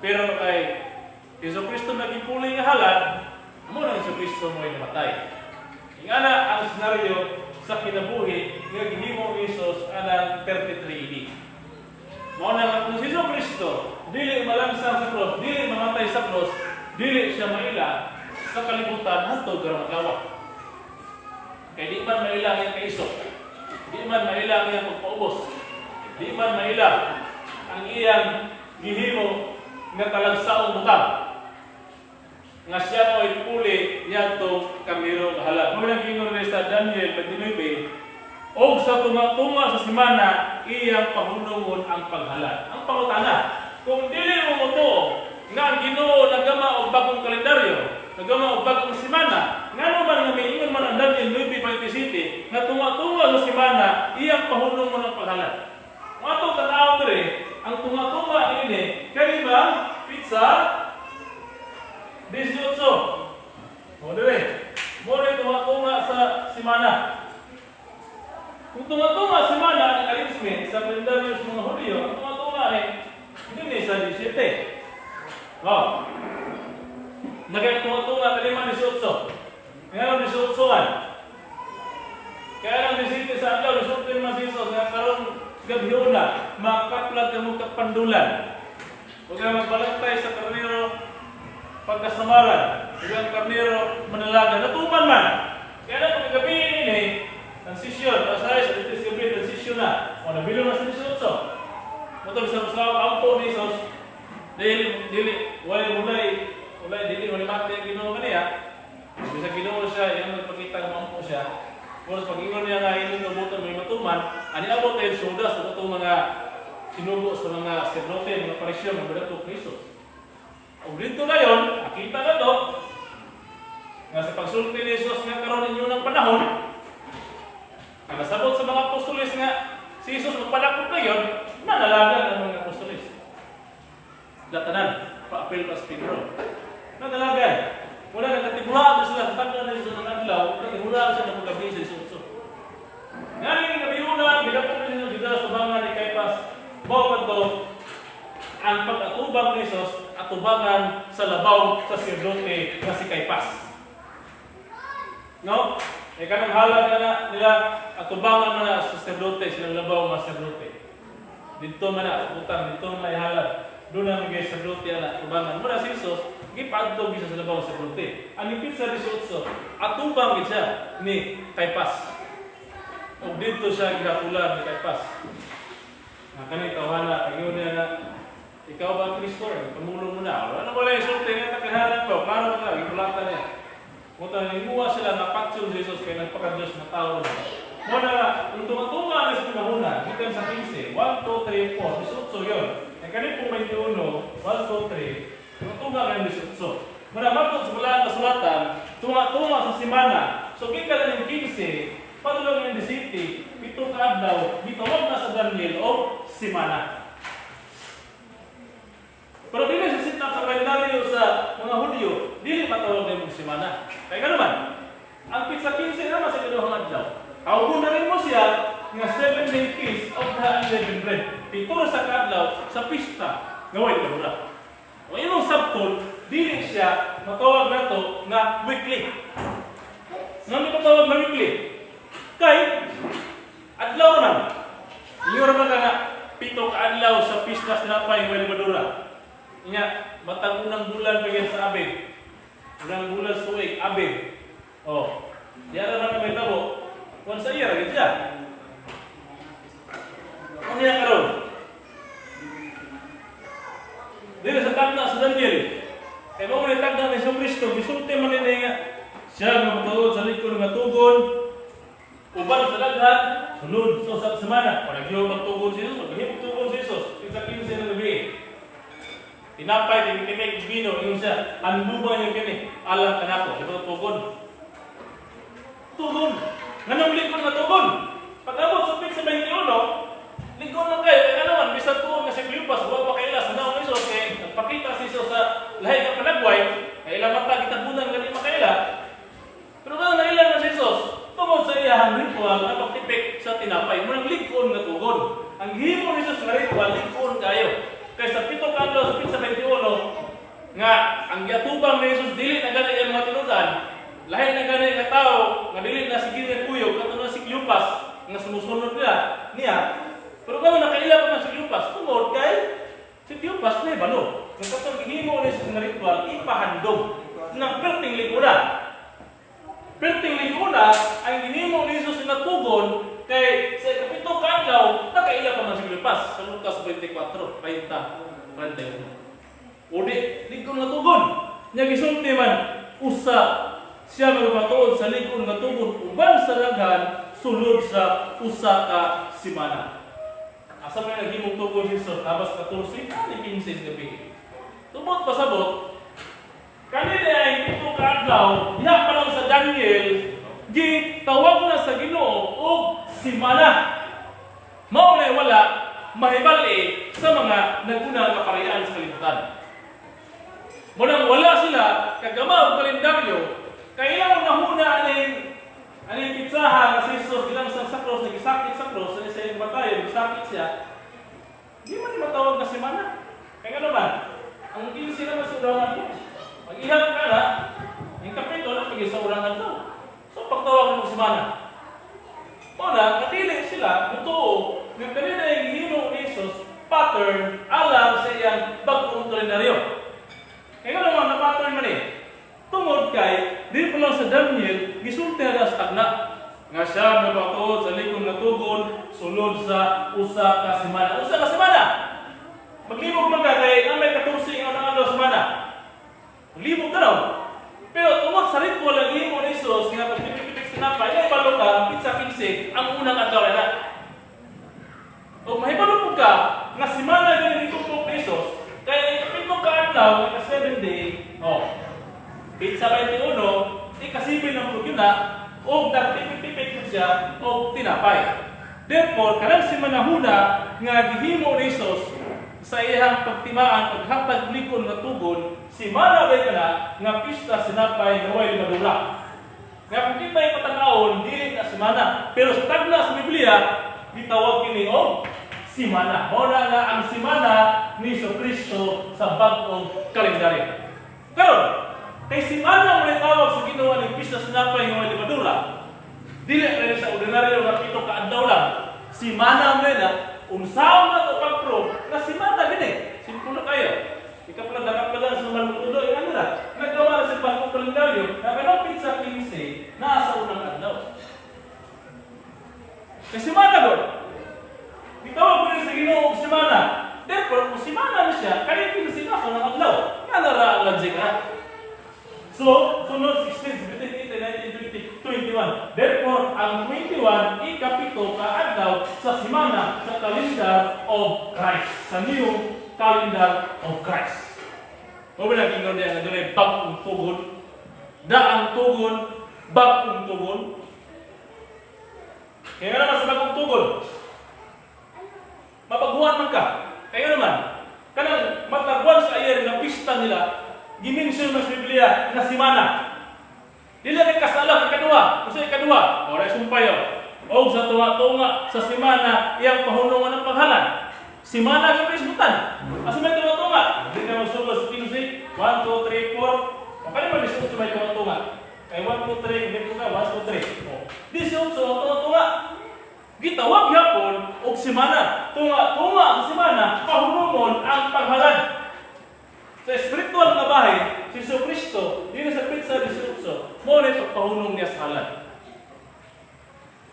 Pero kay Jesu Kristo nagipuli nga halad, amo na Jesu Kristo mo namatay. Ingana ang senaryo sa kinabuhi nga gihimo ni Jesus anang 33 AD. Mao na nga kung si Jesu Kristo dili malangsang sa cross, dili mamatay sa cross, dili siya maila sa kalibutan hantod karong adlaw. Kay di man maila ang iyang kaisok, di man maila ang iyang pagpaubos, di man maila ang iyang gihimo nga talagsaong butang nga siya mo puli niadtong karnero nga halad. Mao nang giingon ni sa Daniel 29, og sa tunga-tunga sa semana iyang pahunungon ang paghalad. Ang pangutana, kung dili mo motuo nga ang Ginoo nagama og bagong kalendaryo, nagama og bagong semana, ngano man nga miingon man ang Daniel 9:27 nga tunga-tunga sa semana iyang pahunungon ang paghalad? Kung ato tan-awon diri, ang tunga-tunga ini kani ba petsa 18. O dire. Mo rin tunga-tunga sa semana. Kung tunga-tunga semana ang arrangement sa kalendaryo sa mga Hudyo, ang tunga-tunga ay hindi sa 17. Oh. Nagay tunga-tunga kalima 18. Ngayon 18 man. Kaya lang 17 sa adlaw, 18 man si Jesus nga karong gabhiona, makaplag ka mo kapandulan. Huwag ka magbalantay sa karnero pagkasamaran. Huwag ang karnero manalaga. Natuman man. Kaya lang kung gabi ini, transition, asay sa dito gabi, transition na. O nabilo na sa 18. Mutol sa sa ampo ni Jesus, dili, dili, walay mulay, walay, dili, walay mati ang Ginoo kaniya. Bisa Ginoo siya, iyang magpakita ng ampo siya. Pero sa pag-ingon niya nga inyong kabutan may matuman, ani abot tayo suda sa itong mga sinugo sa mga saserdote, mga parisyo, mga badato Kristo. O dito ngayon, nakita na to, nga sa pagsulti ni Jesus nga karon inyo ng panahon, nga nasabot sa mga apostoles nga si Jesus magpadakop na yun, nanalagan ang mga apostoles. Latanan, paapil pa si Pedro. Nanalagan. Wala na katigulaan sila sa tagna ni Jesus ng adlaw, katigulaan sila ng gabi sa 18. Nga rin gabi una, gidapok ni Jesus dito sa bangan ni Caipas, mao kadto Ang pag-atubang ni Jesus, atubangan sa labaw sa saserdote nga si Caiphas. No? E kanang halad na nila, atubangan man na sa saserdote, silang labaw nga saserdote. Dito man na, utang, dito man na ihalad. Doon na mga saserdote ana, atubangan. Muna si Jesus, gipadtog siya sa labaw sa saserdote. Ang pitsa 18, atubang gid siya ni Caiphas. Ug dito siya gihatulan ni Caiphas. Nga kani tawhana, kayo niya na, "Ikaw ba ang Kristo? Pamulong mo na." Ano wala yung sulti nga takahalan ko? Klaro ka, gipulatan niya. Muta ninguha sila nga patyon si Jesus kay nagpaka-Diyos na tao na. Mo na, kung tunga-tunga na sa panahon, gikan sa 15, 1, 2, 3, 4, 18 yun. Ang kani pong 21, 1, 2, 3, tunga-tunga ngayon 18. Muna mabot sa balaan kasulatan, tunga-tunga sa simana. So gikan na yung 15, padulong yung 17, 7 ka adlaw, gitawag na sa Daniel o simana. Pero dili sa sitap sa kalendaryo sa mga Hudyo, dili matawag na yung simana. Kaya nga naman, ang pitsa 15 naman sa kinuhang adlaw. Tawgon na rin mo siya nga 7-day feast of the unleavened bread. 7 ra sa kaadlaw sa pista nga way lebadura. O imong sabton, dili siya matawag na to nga weekly. Nga di matawag na weekly? Kay adlaw man. Ingon ra ka nga 7 ka adlaw sa pista sa tinapay way lebadura. Inya, matag unang bulan pa yan sa Abib. Unang bulan sa tuig, Abib. Oh. Diyan na naman may tabo. Once a year, gid siya. Ano yan karon? Dili sa tagna sa Daniel. Kaya mo ni tagna ni Kristo, gisulti man ni nga siya nga matuod sa likod nga tugon uban sa daghan sulod sa usa ka semana. Wala gyud magtugon si Jesus, maghimog tugon si Jesus. Sa 15 ng gabi. Tinapay, tinipik, bino, ingon siya, "Handuman niyo kini, alang kanako." Di ba tugon? Tugon. Nganong likod nga tugon? Pag abot sa pitsa 21, likod lang kayo. Kaya naman, bisan tuon nga si Cleopas, wa pa kaila sa naong Jesus, kay nagpakita si Jesus sa lahi nga panagway, kay ilang mata gitabunan nga di makaila. Pero nga naila na si Jesus, tungod sa iyahang ritual nga pagtipik sa tinapay, munang lig-on nga tugon. Ang himo ni Jesus nga ritual, lig-on kayo. Kay sa 7 ka adlaw sa pitsa 21, nga ang giatubang ni Jesus dili na gani ang mga tinudan, lahi na gani nga tao nga dili na sige nga kuyog kato na si Cleopas nga sumusunod nila niya. Pero kung nakaila pa man si Cleopas tungod kay si Cleopas na balo. Nga katong gihimo ni Jesus nga ritual ipahandom ng perting liguna. Perting liguna ang gihimo ni Jesus nga tugon kay sa ikapito ka adlaw nakaila pa man si Cleopas sa Lucas 24, 30, 41. Udi, lig-on nga tugon. Nya gisulti man, usa siya magpatuod sa lig-on nga tugon uban sa daghan sulod sa usa ka semana. Asa man naghimong tugon si Jesus? Tabas 14, ani 15 sa gabi. Tubot pasabot, kanina ay 7 ka adlaw, diha pa lang sa Daniel, gitawag na sa Ginoo og simana. Mao na wala mahibali sa mga naguna kaparian sa kalibutan. Munang wala sila kagama og kalendaryo, kailangan nahuna aning aning pitsaha nga si Jesus bilang sa cross, nagisakit sa cross, sa iyang matayon, gisakit siya. Di man ni matawag na semana. Kaya nga naman, ang 15 naman sa unang adlaw. Pag-ihap ka na, yung kapito na pag sa unang adlaw. So pagtawag mo semana. Mao na, kadili sila, mutuo, nga kanina yung gihimo ni Jesus, pattern alang sa iyang bagong kalendaryo. Kaya nga naman, na pattern man eh. Tungod kay, di pa lang sa Daniel, gisulti na sa tagna. Nga siya mapatuod sa likong nga tugon, sulod sa usa ka semana. Usa ka semana! Maglibog man ka kay nga may 14 nga unang adlaw semana. Maglibog ka raw. Pero tungod sa ritual ang himo ni Jesus nga pagpipipik sa tinapay, ay balo ka, pitsa 15, ang unang adlaw na. O mahibalo po ka nga semana gani ni Jesus, kay ikapito ka adlaw, ika 7 day, oh, pitsa 21, ika-7 ng pugyo na, o nagtipik-tipik siya og tinapay. Therefore, kanang simanahuna nga gihimo ni Jesus sa iyang pagtimaan, paghatag likon nga tugon, simana bay kana nga pista sinapay nga way lebadura. Nga kung kita patanawon, dili na semana. Pero sa tagna sa Biblia, gitawag kini og Simana. Mao na nga ang simana ni Kristo sa bag-ong kalendaryo. Karon, kay simana mo tawag sa Ginoo ning Pista sa Tinapay nga may Lebadura. Dili rin sa ordinaryo nga 7 ka adlaw lang. Simana mo na, unsaon na to pag-prove na simana gini. Simple na kayo. Ikaw pala dakapagan sa malutulo, yung ano na, nagawa na sa bagong kalendaryo, na kanang petsa 15, naa sa unang adlaw. Kay simana gud. Gitawag mo rin sa Ginoo og simana. Therefore, kung simana na siya, kaya 15 na sa unang adlaw. Nga na ra ang logic ha. So, sunod 16, 17, 18, 19, 20, 21. Therefore, ang 21, ikapito ka adlaw sa simana sa calendar of Christ. Sa new calendar of Christ. Mao ba nag-ingon diya nga dunay bag-ong tugon? Daang tugon, bag-ong tugon. Kaya naman sa bagong tugon, mabaguhan man ka. Kaya naman, kanang matag once a year nga pista nila, gimension sa Biblia na simana. Dili kay kasalang ikaduha. Kasi ikaduha, ora sumpay oh. Og sa tunga-tunga sa simana iyang pahunungan ng paghalad. Simana gyud isgutan. Asa may tunga-tunga? Di ka magsugod sa 15, 1, 2, 3, 4. O kani man 18 may tunga-tunga. Kay 1, 2, 3, hindi ko ka 1, 2, 3. O, 18 ang tunga-tunga. Gitawag gyapon og simana. Tunga-tunga ang simana, pahunungon ang paghalad. Sa spiritual nga bahin, si Jesu Kristo, diri sa petsa 18, mao ni pagpahunong niya sa halad.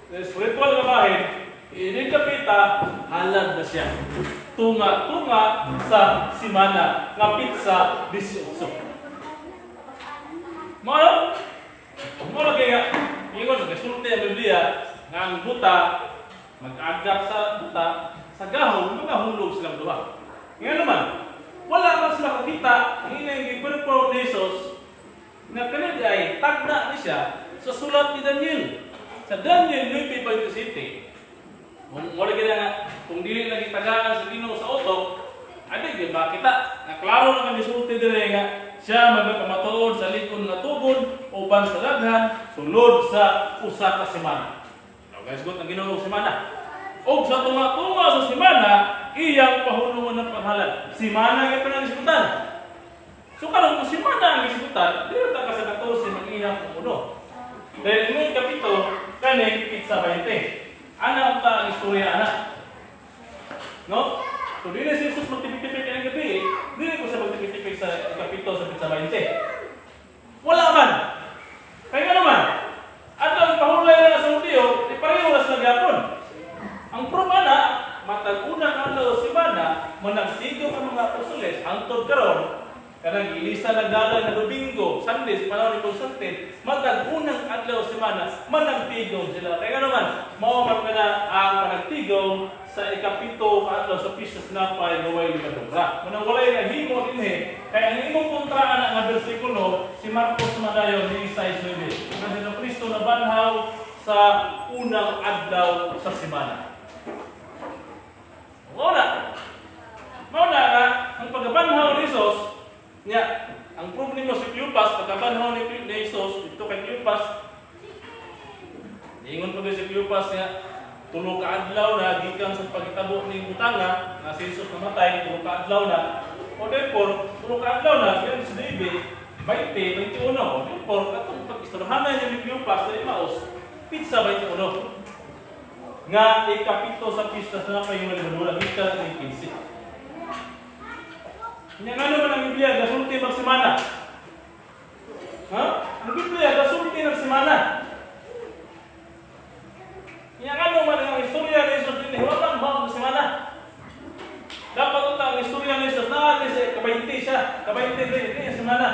Sa spiritual nga bahin, ini kapita, halad na siya. Tunga-tunga sa simana nga petsa 18. Mao Mao lagi nga, ingon nagasulti ang Biblia nga ang buta mag-agak sa buta sa gahom, mga hulog silang duha. Nga naman, wala man sila kakita ang ilang gi-perform ni Jesus na kanil ay tagna ni siya sa sulat ni Daniel. Sa Daniel 9:27. Kung wala gina nga, kung dili lagi tagaan sa Ginoo sa utok, adi gyud makita. Na klaro na nga misulti dire nga siya magpakamatuod sa likon nga tugon uban sa daghan sulod sa usa ka semana. Now guys, good ang Ginoo og semana. Og sa tunga-tunga sa semana, iyang pahulungan ng paghalad. Simana nga pa nang isgutan. So karon kung simana ang isgutan, dili ta ka sa 14 mang iyang uno. Dahil ngayon kapito, kani petsa 20. Ana ang ta ang istorya ana. No? So dili si Jesus magtipik-tipik ang gabi, dili ko siya magtipik-tipik sa kapito sa petsa 20. Wala man. Kaya nga naman, at ang pahulay na sa Hudiyo, di pareho na sa gyapon. Ang proof ana, matag unang adlaw sa semana, managsigo ang mga apostoles hangtod karon, kanang ilisa nagdala na Domingo, Sunday, sa panahon ni Constantine, matag unang adlaw sa semana, managtigom sila. Kaya nga naman, mao man kana ang panagtigom sa ikapito ka adlaw sa Pista sa Tinapay nga way Lebadura. Manang walay nahimo dinhi, kaya ang imong kontraan na nga bersikulo, si Marcos Madayo ni 6:9. Kasi si Kristo nabanhaw sa unang adlaw sa semana. Mao na. Mao na nga ang pagkabanhaw ni Jesus, niya, ang proof nimo si Cleopas, pagkabanhaw ni Jesus dito kay Cleopas, niingon pa si Cleopas niya, 3 ka adlaw na gikan sa pagitabo ning butanga nga si Jesus namatay, 3 ka adlaw na. O therefore, 3 ka adlaw na, yan sa 9, 20, 21. O therefore, katong pag-istoryahanan niya ni Cleopas sa Emmaus, petsa 21. Nga ikapito sa pista sa Tinapay nga Lebadura, gikan ni 15. Nya nga naman ang Biblia, gasulti magsimana. Ha? Ang Biblia, gasulti ng semana. Nya nga naman ang istorya ni Jesus din, wala ba ang semana? Dapat unta ang istorya ni Jesus, naa sa kabaynti siya, kabaynti diri, diri semana.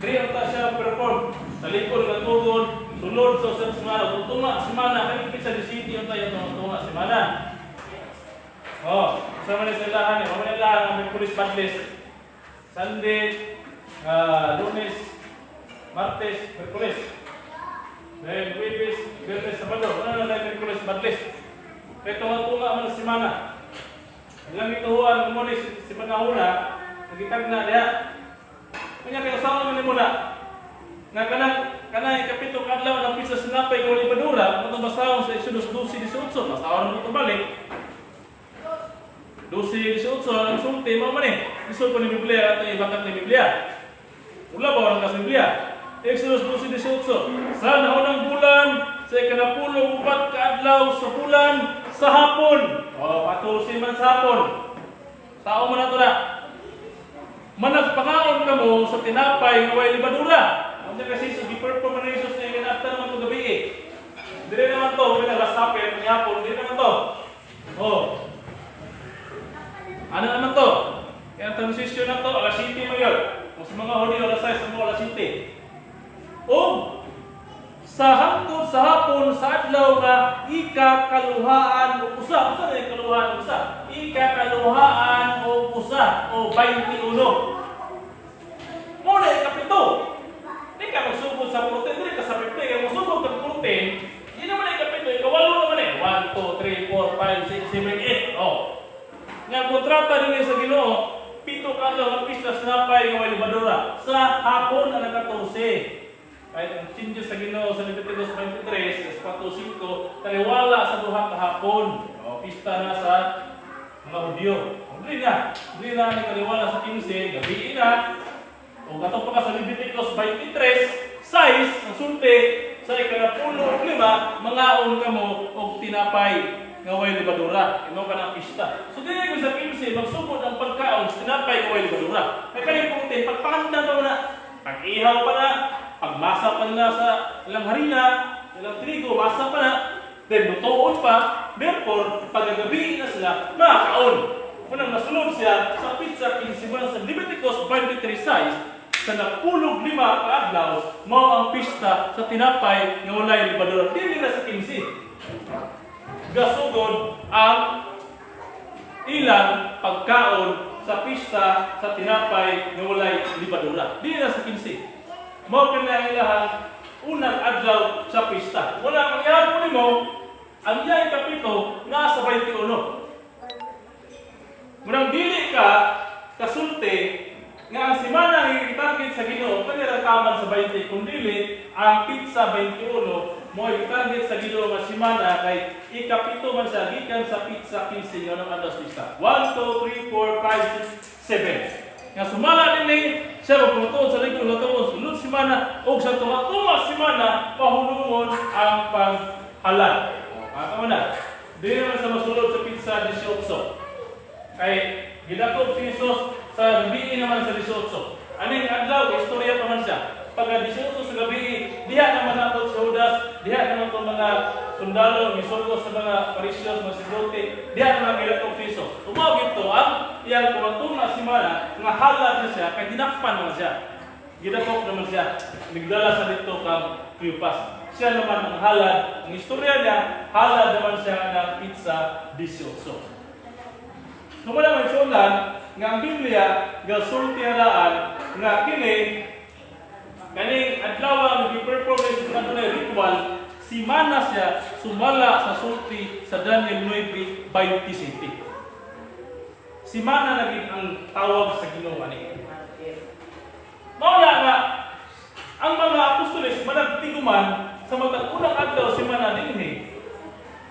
Diri unta siya perform sa likod nga tugon, sulod sa usang semana, kung tunga semana, kay petsa 17 unta yung tunga semana. Oh, sama ni sa ilahan eh. Mao ilahan ang Miyerkules, Badles. Sunday, Lunes, Martes, Miyerkules. Then Huwebes, Biyernes, Sabado. Ano na tayo Miyerkules, Badles. Kaya tunga-tunga man sa semana. Ilang ituhuan mo ni si Panahuna, nagitag na diha. Kanya kay usaha man nimo na. Nga kanang kanang ikapito ka adlaw ng pista sa Tinapay nga Lebadura, kung basahon sa Exodus 12:18, basahon mo ito balik. 12:18 ang sulti mao man eh. Isod pa ni Biblia at ibakat ni Biblia. Wala ba orang sa Biblia? Exodus 12:18. Sa naunang bulan, sa 14 ka adlaw sa bulan, sa hapon. O, 14 man sa hapon. Sao man nato na. Managpangaon kamo sa tinapay nga way lebadura. Unsa kasi so gi-perform man ni Jesus niya kinata naman to gabi eh. Dire naman to, kaya last supper ni hapon, dire naman to. Oh. Ano naman to? Kaya ang transition na to, alas 7 mo yun. Kung sa mga Hudyo, alas 6, sa mga alas 7. O, sa hangtod sa hapon sa adlaw nga ikakaluhaan og usa. Usa na ikaluhaan og usa? Ikakaluhaan og usa o 21. Mo na ikapito. Di ka magsugod sa 14, dili ka sa 15. Kaya masugod ka 14, di naman ikapito, ikawalo naman eh. 1, 2, 3, 4, 5, 6, 7, 8. Oh. Nga kontrata din sa Ginoo, 7 ka adlaw nga pista sa tinapay nga way lebadura sa hapon ang 14. Kahit ang changes sa Ginoo sa Leviticus 23, sa 4:5, taliwala sa duha ka hapon. O, pista na sa mga Hudyo. Dili na ni taliwala sa 15, gabi na. O kato pa ka sa Leviticus 23:6, ang sulti, sa 15, mangaon kamo og tinapay nga way lebadura. Imo ka ng pista. So dili ko sa 15 magsugod ang pagkaon sa tinapay nga way lebadura. Kay kaning 14 pagpanganda pa na, pag-ihaw pa na, pagmasa pa nila sa ilang harina, ilang trigo, masa pa na, then lutoon pa, therefore, pagkagabi na sila, makakaon. Unang nasulod siya sa petsa 15 bulan sa Leviticus 23:6, sa 15 kaadlaw, mao ang pista sa tinapay nga walay lebadura. Dili na sa 15. Gasugod ang ilang pagkaon sa pista sa tinapay nga walay lebadura. Dili na sa 15. Mao kini ang ilahang unang adlaw sa pista. Wala ang ihapon nimo, ang iyang kapito nasa 21. Munang dili ka kasulti nga ang simana ang i-target sa Ginoo kani taman sa 20, kun dili ang petsa 21 mo i-target sa Ginoo nga simana kay ikapito man siya gikan sa petsa 15 nga adlaw sa pista. 1, 2, 3, 4, 5, 6, 7. Nga sumala dinhi siya magpamatuod sa ligo nga tuon sulod simana ug sa tunga-tunga simana pahulungon ang paghalad. O, kata na. Dili naman sa masulod sa petsa 18. Kay gidakop si Jesus sa gabi naman sa 18. Aning adlaw, istorya pa man siya. Pagka 18 sa gabi, diha naman ako si Judas, diha naman itong mga sundalo, misugo sa mga Parisiyos, mga saserdote, diha naman gidakop si Jesus. Tumawag ito ang iyang kumatunga simana, nga halad na siya, kay dinakpan naman siya. Gidakop naman siya. Nagdala sa dito kang Cleopas. Siya naman ang halad. Ang istorya niya, halad naman siya ng petsa 18. So wala may sulan nga ang Biblia gasulti haraan nga kini kaning adlaw ang gi-perform ni Jesus adunay ritual simana siya sumala sa sulti sa Daniel 9:27. Simana naging ang tawag sa Ginoo ani. Mao na nga ang mga apostoles managtiguman sa matag unang adlaw simana dinhi.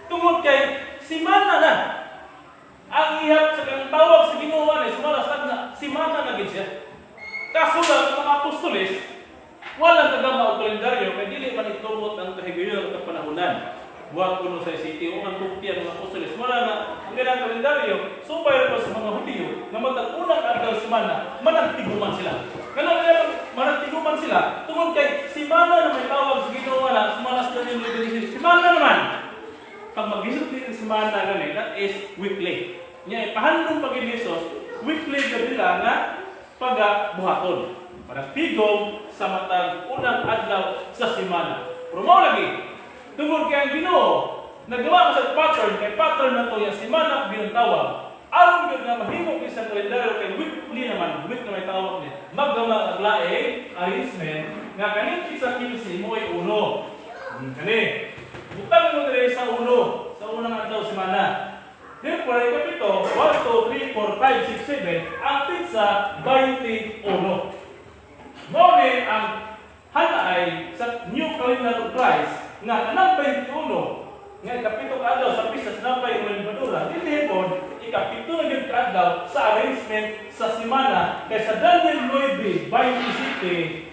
Tungod kay simana na ang ihap sa kang tawag sa Ginoo ani sumala sa na simana na gid siya. Kaso lang ang mga apostoles walang kagama og kalendaryo kay dili man itumot ang kahigayon at kapanahonan. Buhat kuno sa city o man tukti ang mga apostoles wala na ang ganang kalendaryo, supay pa sa mga Hudiyo nga matag unang adlaw simana managtiguman sila. Kana nga managtiguman sila tungod kay simana na may tawag sa Ginoo na sumala sa Daniel 9:26. Simana naman pag mag-isip din ang simana gani, that is weekly. Nya ipahandong pag ni Jesus, weekly ka nila nga pagabuhaton. Para tigom sa matag unang adlaw sa simana. Pero mao lagi, tungod kay ang Ginoo, nagawa ka sa pattern, kay pattern na to yung simana ginang tawag. Aron gyud nga mahimo isang kalendaryo kay weekly naman, week na may tawag niya. Maggawa ang laing arrangement nga kaning sa 15 mo ay uno. Kani. Butang mo dire sa uno, sa unang adlaw semana. Therefore, ikapito, 1, 2, 3, 4, 5, 6, 7, ang petsa 21. Mao ni ang hanaay sa New Calendar of Christ nga kanang 21 nga ikapito ka adlaw sa pista sa napay ng lebadura, dili pod Ikapito na gyud kaadlaw sa arrangement sa simana kay sa Daniel 9:27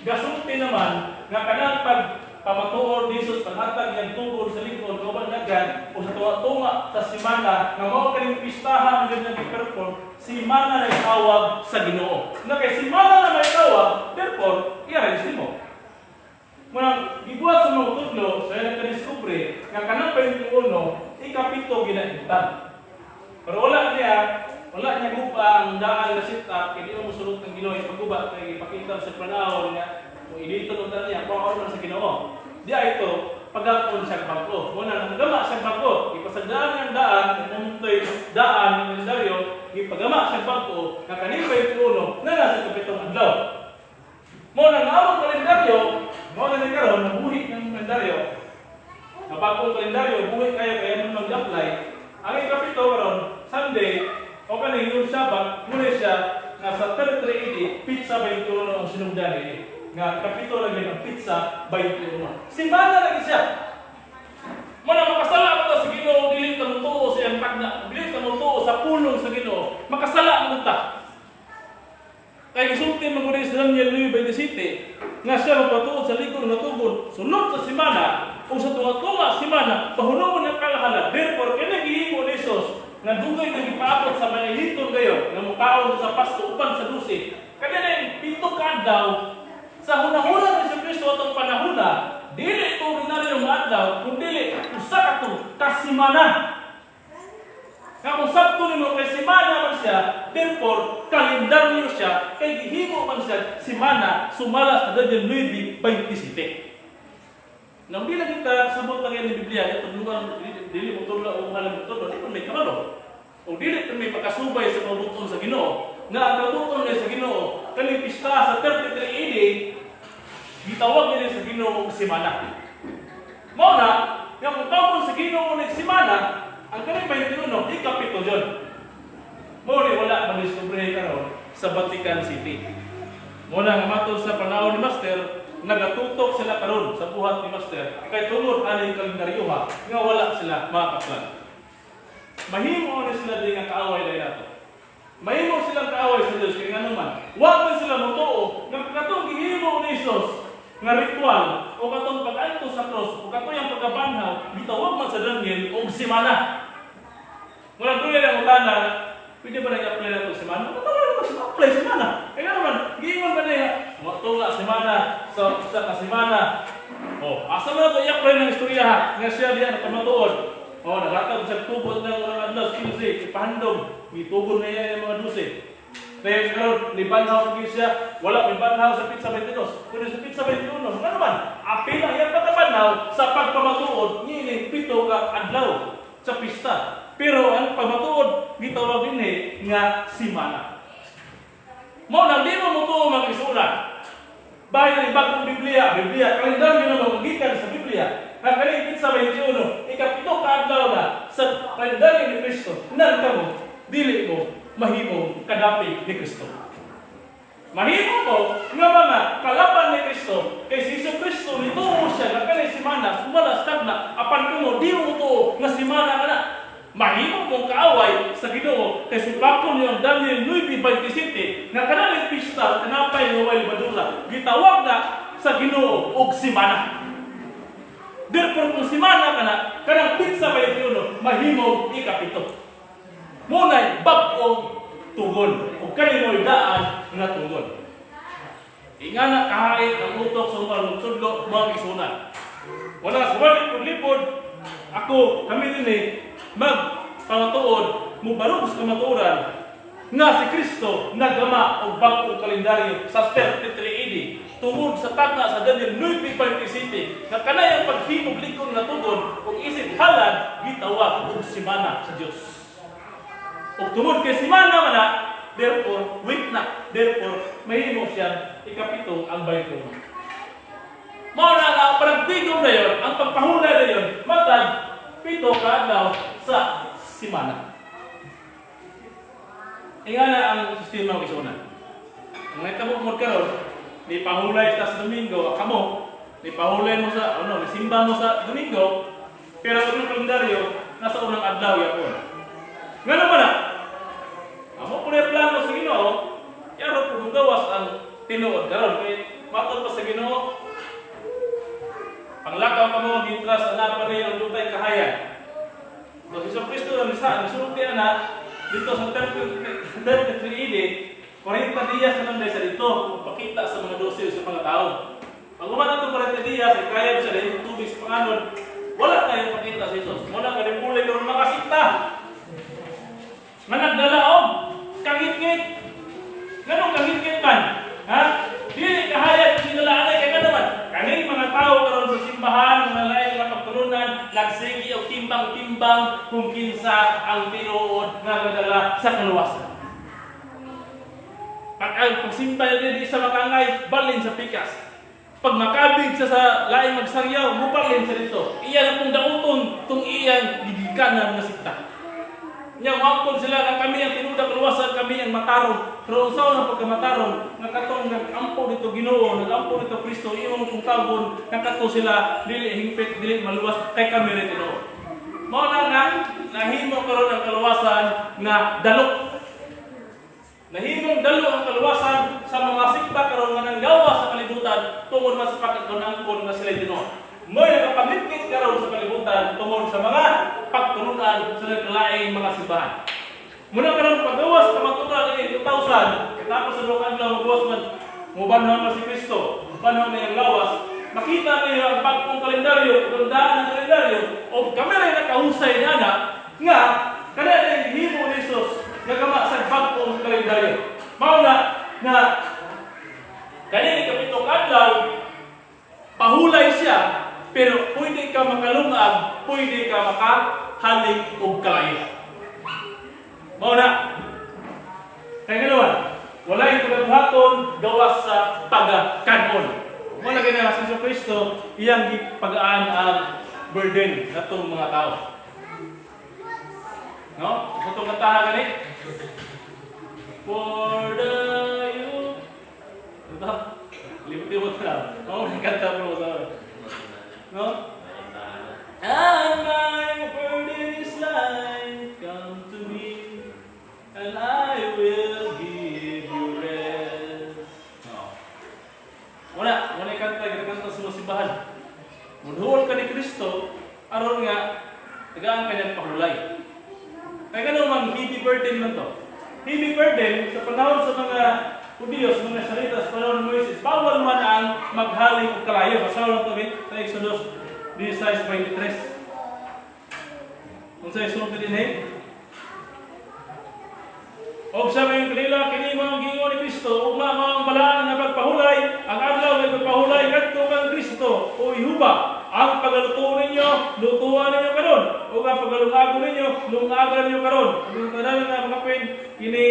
gasulti naman nga kanang pag pamatuod ni Jesus, paghatag niyang tugod sa likod kauban dagan o sa tunga-tunga sa simana nga mao kaning pistahan nga niyang gi-perform, simana na tawag sa Ginoo. Na kay simana na may tawag, therefore i-arrange nimo. Muna, gibuhat sa mga tudlo, sa nagka-discover nga kanang 21, ikapito ginaintan. Pero wala niya guba ang daan na set up, kay di mo musulot ng Ginoo ipagguba kay ipakita sa panahon nga kung idito nung niya, kung ako sa Ginoo. Di ay ito, pagapon siya bag-o. Muna, nang gama siya bag-o, ipasagdaan niyang daan, umuntoy daan ng kalendaryo, ipagama siya bag-o, nga kaning 21, na nasa kapitong adlaw. Mo na nga among kalendaryo, mo na ni karon nabuhi ng kalendaryo. Ang bagong kalendaryo, buhi kayo kaya mo mag-apply. Ang ikapito karon, Sunday, o kaning yung Sabbath, muna siya nga sa 33 AD, petsa 21 ang sinugdan ni nga kapito lang yun ang petsa 21. Simana lagi siya. Muna makasala mo sa Ginoo, dili ta motuo sa iyang tagna, dili ta motuo sa pulong sa Ginoo, makasala mo ta. Kay gisulti man gud sa Daniel 9:27 nga siya magpatuod sa likod nga tugon sunod sa simana o sa tunga-tunga simana pahunong ng kalahala. Therefore, kini gihimo ni Jesus nga dugay na gipaabot sa mga hiton gayon nga mukaon sa Pasko uban sa 12. Kanya na yung 7 ka adlaw sa hunahuna ni Jesu Kristo atong panahuna, dili ito ordinaryo nga adlaw, kundi usa ka to kasimana. Nga kung sakto nimo kay simana man siya, therefore kalendaryo siya, kay gihimo man siya simana sumala sa Daniel 9:27. Nang di lang kita sabot lang yan ni Biblia, ito tudluan, dili, dili mo tudlo o halang mo tudlo, di man may kabalo. O dili man may pagkasubay sa kabuton sa Ginoo, nga ang kabuton niya sa Ginoo, kaning pista sa 33 AD, gitawag niya sa Ginoo og simana. Mao na, nga kung tawgon sa Ginoo ng simana, ang kaning 21, ikapito yun. Mao ni wala madiskubre karon sa Vatican City. Mao na nga matod sa panahon ni Master, nagatutok sila karon sa buhat ni Master kay tungod ani kalendaryo ha nga wala sila makakaplan. Mahimo ni sila di nga kaaway dahil nato. Mahimo silang kaaway sa Dios kay ngano man, wa man sila motuo nga katong gihimo ni Jesus nga ritual o katong pag-anto sa cross o katong pagkabanhaw gitawag man sa Daniel og simana. Mura dugay ang utana, pwede ba nag-apply na ito simana? Matawag na ito apply simana. Kaya naman, giingon ba niya, tunga simana sa sa kasimana. Oh, asa man ito i-apply ng istorya ha? Nga siya diya napamatuod. Oh, naghatag sa tubod ng unang adlaw, 15, ipahandom, gitugon na niya yung mga 12. Kaya karon ni banhaw gyud siya, wala may banhaw sa petsa 22. Kundi sa petsa 21, nga naman, apil ang iyang pagkabanhaw sa pagpamatuod niini 7 ka adlaw sa pista. Pero ang pamatuod gitawag dinhi nga simana. Mo nang di mo motuo, mga isulan. Bahin ang bagong Biblia, Biblia, kalendaryo na gikan sa Biblia. Nga kaning petsa 21, ikapito ka adlaw na sa kalendaryo ni Kristo, nan kamo, dili mo mahimo kadapig ni Kristo. Mahimo mo nga mga kalaban ni Kristo kay si Jesu Kristo nituo siya nga kanay simana sumala sa tagna, apan kamo di mo tuo nga simana ka na. Mahimo mong kaaway sa Ginoo kay supakon niyo ang Daniel 9:27 nga kanang pista tinapay nga way lebadura gitawag na sa Ginoo og simana. Therefore, kung simana ka na, kanang petsa 21 mahimong ikapito. Muna'y bag-ong tugon ug kani mo'y daan nga tugon. Ingana kahait ang utok sa mga magsudlo, mga isunan. Wala sa lipod-lipod, ako, kami din eh, magpamatuod, mubarog sa kamatuoran, nga si Kristo nagama og bag-ong kalendaryo sa 33 AD tungod sa tagna sa Daniel 9:57 nga kanayang paghimog lig-on nga tugon ug isip halad gitawag og simana sa Dios. Ug tungod kay simana man na, therefore week na, therefore mahimo siyang ikapito ang 21. Mao na nga ang paragtigom na yon, ang pagpahulay na yon, matag 7 ka adlaw sa simana. Ingana ang sistema ng isunan. Ang nahitabo mo karon, ni pahulay ta sa Domingo, kamo, ni pahulay mo sa, ano, ni simba mo sa Domingo, pero ang kalendaryo, nasa unang adlaw yapon. Nga naman na, amo po na plano sa Ginoo, yaro po mugawas ang tinuod karon kay matod pa sa Ginoo, panglakaw ka mo gintras ana pa niyo ang lupay kahayag. So si Kristo na misa, misulti ana dito sa 33 AD, 40 dias na lang sa dito, pakita sa mga 12 sa mga tao. Pag uman ato 40 dias, ay kaya sa dahil tubig sa panganod, wala kayong pakita si Jesus. Wala ka rin pulay karon makasikta. Nga nagdala og kangit-ngit. Nganong kangit-ngit man? Ha? Dili kahayag sinala anay kay ngano man? Kaning mga tao karon sa simbahan, mga laing mga pagtulunan, nagsige og timbang-timbang kung kinsa ang tinuod nga ngadala sa kaluwasan. Pag ang pagsimba niya di sa makangay, balin sa pikas. Pag makabig sa laing magsangyaw, mubalin sa dito. Iya na pong dauton tung iyang gigikanan nga sikta. Nya moangkon sila nga kami ang tinuod kaluwasan, kami ang matarong. Pero unsa na pagkamatarong nga katong nag-ampo dito Ginoo, nag-ampo dito Kristo, imong kung tawgon nga kato sila dili hingpit, dili maluwas kay kami rin tinuod. Mao na nga nahimo karon ang kaluwasan nga dalo. Nahimong dalo ang kaluwasan sa mga sikta karon nga nanggawa sa kalibutan tungod man sa pagkagunangkon nga sila tinuod. Mo'y nakapangitngit karon sa kalibutan tungod sa mga pagtulunan sa nagkalaing mga simbahan. Muna karon paggawas kamaturan ni 2000, tapos sa duha ka adlaw magawas man mubanhaw man si Kristo, mubanhaw na iyang lawas, makita niyo ang bagong kalendaryo, gandaan ng kalendaryo, o kami rin nakahusay niya na, nga, kada na himo ni Jesus, nagama sa bagong kalendaryo. Mao na, na, kanini kapitong adlaw, pahulay siya, pero pwede ka makalungag, pwede ka makahaling og kalayo. Mao na. Kaya nga naman, wala yung pagbuhaton gawas sa pagkanon. Mao na gina si Jesu Kristo, iyang gipagaan ang burden natong mga tao. No? Sa itong kantahan gani. For the you. Ito. Limot-limot na. Oo, may kanta po sa. No? And my burden is light, come to me, and I will give you rest. No. Wala, wala kanta, ginakanta sa mga simbahan. Mudhuol ka ni Kristo, aron nga, tagaan ka niyang pahulay. Kaya ganun man, heavy burden man to. Heavy burden, sa panahon sa mga Hudiyo, sa mga Israelita, sa panahon ni Moises, bawal man ang maghaling og kalayo. Kasama lang ito sa Exodus 16:23. Kung sa isulti din eh. Og sa mga kanila, kini mo ang gingon ni Kristo, ugma mao ang balaan nga pagpahulay, ang adlaw nga pagpahulay ngadto kang Kristo o ihuba. Ang pagaluto ninyo, lutuan ninyo karon. O ang pagalungago ninyo, lungagan ninyo karon. Ug ang tanan nga mga kapin, kini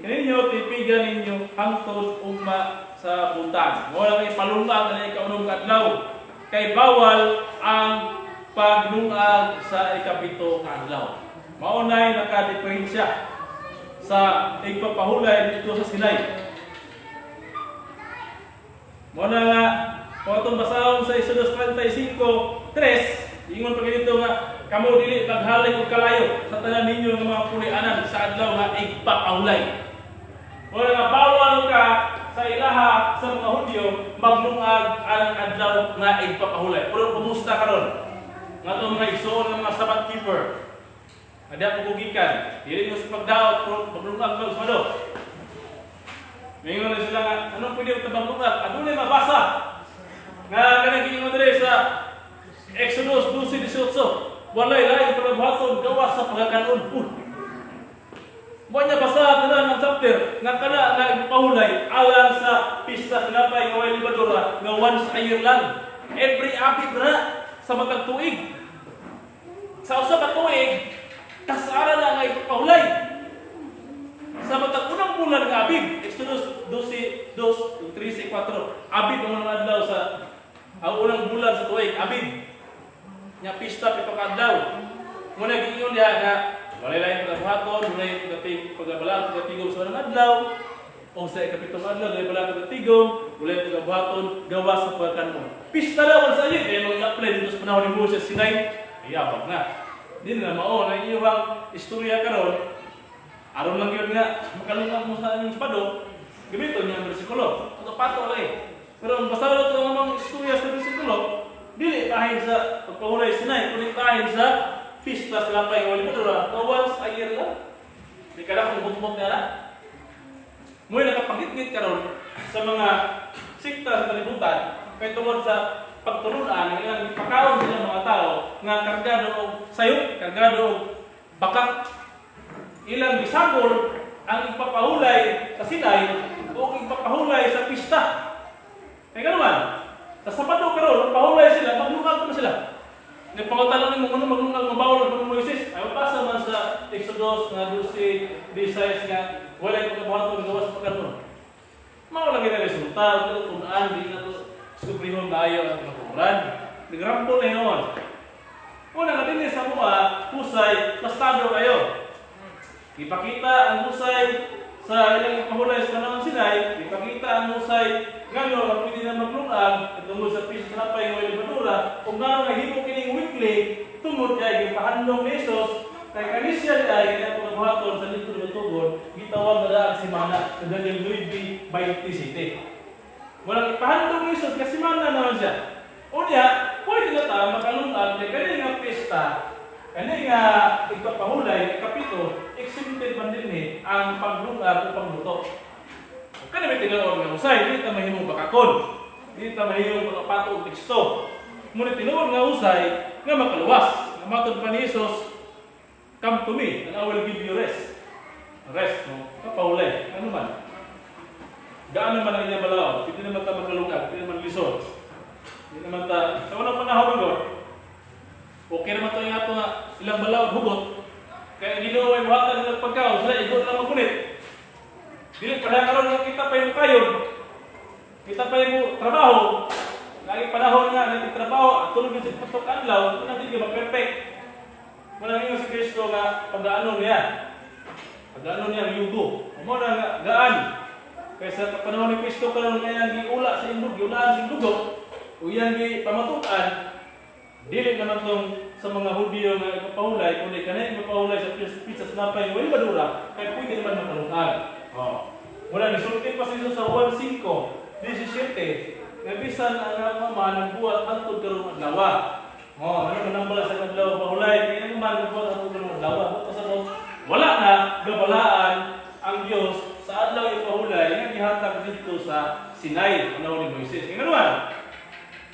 ninyo tipigan ninyo hangtod ugma sa buntag. Mao lang ipalungag na ikaunong adlaw. Kay bawal ang paglungag sa ikapito nga adlaw. Mao nay nakadiferensya sa igpapahulay dito sa Sinai. Mao na nga, kung atong basahon sa Exodus 35:3, ingon pa dito nga, kamo dili maghalay og kalayo sa tanan ninyo nga mga pulianan sa adlaw nga igpapahulay. Mao na nga bawal ka sa ilaha sa mga Hudyo maglungag ang adlaw nga igpapahulay. Pero kumusta karon? Nga itong mga igsoon ng mga Sabbath keeper. Nga diha ko gikan, dili mo sa pagdaot pero maglungag ka sa Sabado. Mingon na sila nga, anong pwede mo maglungag? Adunay mabasa. Nga kanang giingon diri sa Exodus 12:18. Walay laing pagbuhaton gawas sa pagkakanon. Mo niya basa tanan ng chapter nga kana nga ipahulay alang sa pista tinapay nga way lebadura nga once a year lang. Every Abib na sa matag tuig. Sa usa ka tuig, kasara na nga ipahulay. Sa matag unang bulan nga Abib, Exodus 12, 2, 3, 4. Abib ang unang adlaw sa ang unang bulan sa tuig, Abib. Nya pista pito ka adlaw. Muna giingon diha nga walay laing pagabuhaton, walay pagatig pagabalaan pagatigom sa unang adlaw, o sa ikapitong adlaw, walay bala pagatigom, walay pagabuhaton gawas sa pagkanon. Pista daw sa iyo, kaya mga apply dito sa panahon ni Moses Sinai, iyabag na. Di na mao na iyong istorya karon. Aron lang yun nga, makalungag mo sa inyong Sabado, gamiton niya ang bersikulo. Ito pato lagi. Pero ang basta ito ang mga istorya sa bersikulo, dili bahin sa pagpahulay sa Sinai, kundi bahin sa pista sa tinapay nga walay lebadura, na once a year lang. Di ka lang kung butbot niya na. Mo'y nakapagitngit karon sa mga sikta sa kalibutan kay tungod sa pagtulunan ang ilang gipakaon sila mga tao nga kargado og sayop, kargado og bakak. Ilang gisagol ang ipapahulay sa Sinai o ipapahulay sa pista. Kaya naman, sa Sabado karon pahulay sila, maglungag pa sila. Nga pangutana nimo kuno maglungag, mabawol ang Moises, ay mapasa man sa Exodus nga 12, 16 nga wala yung pagkabuhaton gawas sa pagkaroon. Mao lagi na resulta, pero tun-an, di na to diskubrihon maayo ang katuran. Nagrambol na yun. Una nga dinhi sa mua, husay, plastado kayo. Ipakita ang husay sa ilang ipahulay sa panahon Sinai, ipakita ang husay ngano ang pwede na maglungag at tungod sa piso sa tinapay nga lebadura, ug ngano nahimo kining weekly tungod kay gipahandong ni Jesus kay kani siya ay kaya pagbuhaton sa Lingkod Tugon, gitawag na daan simana sa Daniel 9:27. Walang ipahandong ni Jesus kasi simana naman siya. Unya, pwede na ta makalungag kay kani nga pista, kani nga igpapahulay, kapito, exempted man din ang paglungag o pagluto. Kani may tinuod nga usay, di ta mahimong bakakon. Di ta mahimong pagpato og teksto. Ngunit tinuod nga usay nga makaluwas. Nga matod pa ni Jesus, "Come to me and I will give you rest." Rest, no? Kapahulay. Ano man? Gaan naman ang inyong balaod. Hindi naman ta makalungag, hindi naman lisod. Hindi naman ta, sa unang panahon ko, okay naman to yung ato nga ilang balaod hugot. Kaya Ginoo ay muhatag nilang pagkaon, sila igo lang magpunit. Dili pa karon nga kita pa yung kayon. Kita pa yung trabaho. Lagi panahon nga nagtrabaho at tulog yung sa patok adlaw, wala di ka ma-perfect. Wala nga si Kristo nga pag-ano niya. Pag-ano niya ang yugo. Amo na nga gaan. Kaysa sa panahon ni Kristo karon nga iyang giula sa indug, giulaan sa dugo, o iyang gipamatukan, dili naman tong sa mga Hudyo nga ipapahulay, kundi kanay ipapahulay sa pizza sa tinapay nga lebadura, kay pwede naman makalungag. Oh. Muna nisulti pa siya sa Juan 5, 17, nga bisan ang ama nagbuhat hangtod karong adlaw. Oh, ano man bala sa adlaw pahulay, kaya naman nagbuhat hangtod karong adlaw. Pasabot, wala na gabalaan ang Dios sa adlaw ipahulay nga gihatag didto sa Sinai panahon ni Moises. Nga naman,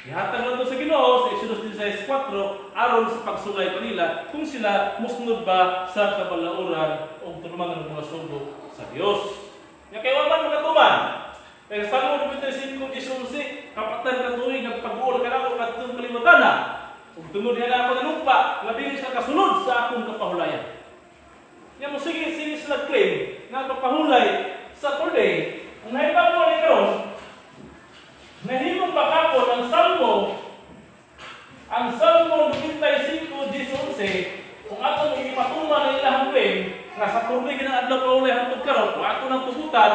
gihatag lang to sa Ginoo sa Exodus 16:4 aron sa pagsulay kanila kung sila musunod ba sa kabalauran o tulumangan ng mga sugo sa Dios. Nya kay wa man makatuman. Kaya sa Salmo 95:11, kapatan ka tuig nagpag-uol ka nako kadtong kaliwatan na. Ug tungod niya na ako nanumpa nga dili sila kasulod sa akong kapahulayan. Nya mo sige sige sila claim nga papahulay sa today, kung nahibalo ni karon, nahimong bakakon ang Salmo 95:11, kung ato mo ipatuman ang ilahang claim, nga sa turni kinang adlaw paulay hangtod karon, kung ato nang tugutan,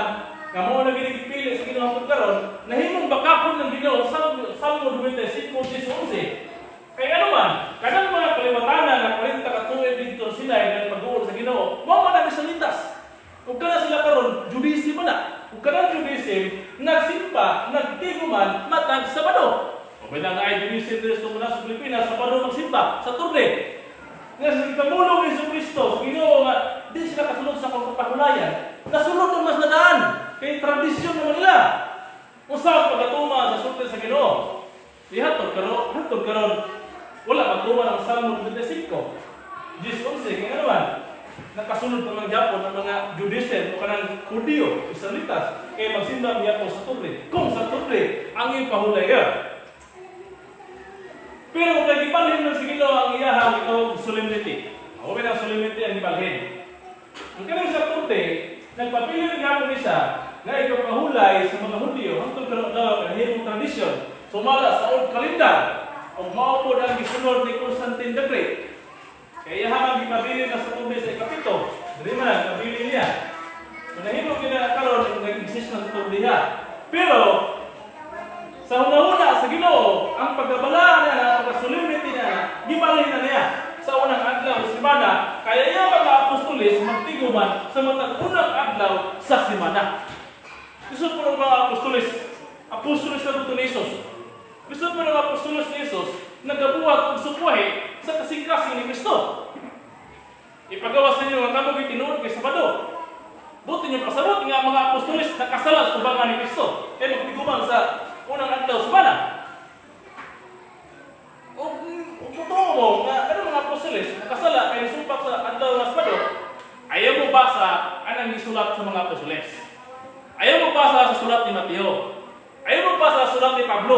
nga mao na gini gipili sa Ginoo hangtod karon, nahimong bakakon ng Ginoo sa Salmo 95:11. Kaya ano man, kanang mga kaliwatanan nga 40 ka tuig didto sila ay pag-uol sa Ginoo, mao man ang Israelitas. Ug kana sila karon Judaism man na. Ug kanang Judaism nagsimba, nagtiguman matag Sabado. O may nang ay Judaism diri sa muna sa Pilipinas, Sabado magsimba sa Turde. Nga sa kamulong ni Jesu Kristo, sa Ginoo nga di sila kasulod sa pagpapahulayan. Nasulod ang mas nadaan kay tradisyon naman nila. Usa ang pagkatuma sa sulti sa Ginoo. Di hatod karon wala matuman ang Salmo 25. 10:11 kaya naman nakasunod naman gyapon ang mga Judaism o kanang Hudiyo, Israelitas, kay magsimba gyapon sa Turde. Kung sa Turde ang iyong pahulay ka. Pero kung gibalhin ng sa Ginoo ang iyahang itawag solemnity. Ako ang solemnity ang gibalhin. Ang kanang sa Turde, nagpabilin gyapon ni siya nga ipapahulay sa mga Hudiyo hangtod karon daw ang himong tradisyon sumala sa old calendar ug mao pod ang gisunod ni Constantine the Great. Kaya iyang gipabilin na sa Turde sa ikapito, diri man nabilin niya. So nahimo gina karon nag-exist na sa Turde ha. Pero sa hunahuna sa Ginoo, ang pagkabalaan niya, ang pagkasolemnity niya, gibalhin na niya sa unang adlaw sa semana. Kaya iya mga apostoles magtiguman nagtiguman sa matag unang adlaw sa semana. Gusto po ng mga apostoles, apostoles na ni Jesus. Gusto po ng apostoles ni Jesus, nagabuhat og sukwahi sa kasing-kasing ni Kristo. Ipagawas ninyo nga kamo tinuod kay Sabado. Buti niyo pasabot nga mga apostoles nakasala sa tubangan ni Kristo. Kaya magtiguman sa unang adlaw sa semana. O totoo mo nga ano mga apostoles nakasala kay nisumpak sa adlaw nga Sabado, ayaw mo basa anang gisulat sa mga apostoles. Ayaw mo basa sa sulat ni Mateo. Ayaw mo basa sa sulat ni Pablo.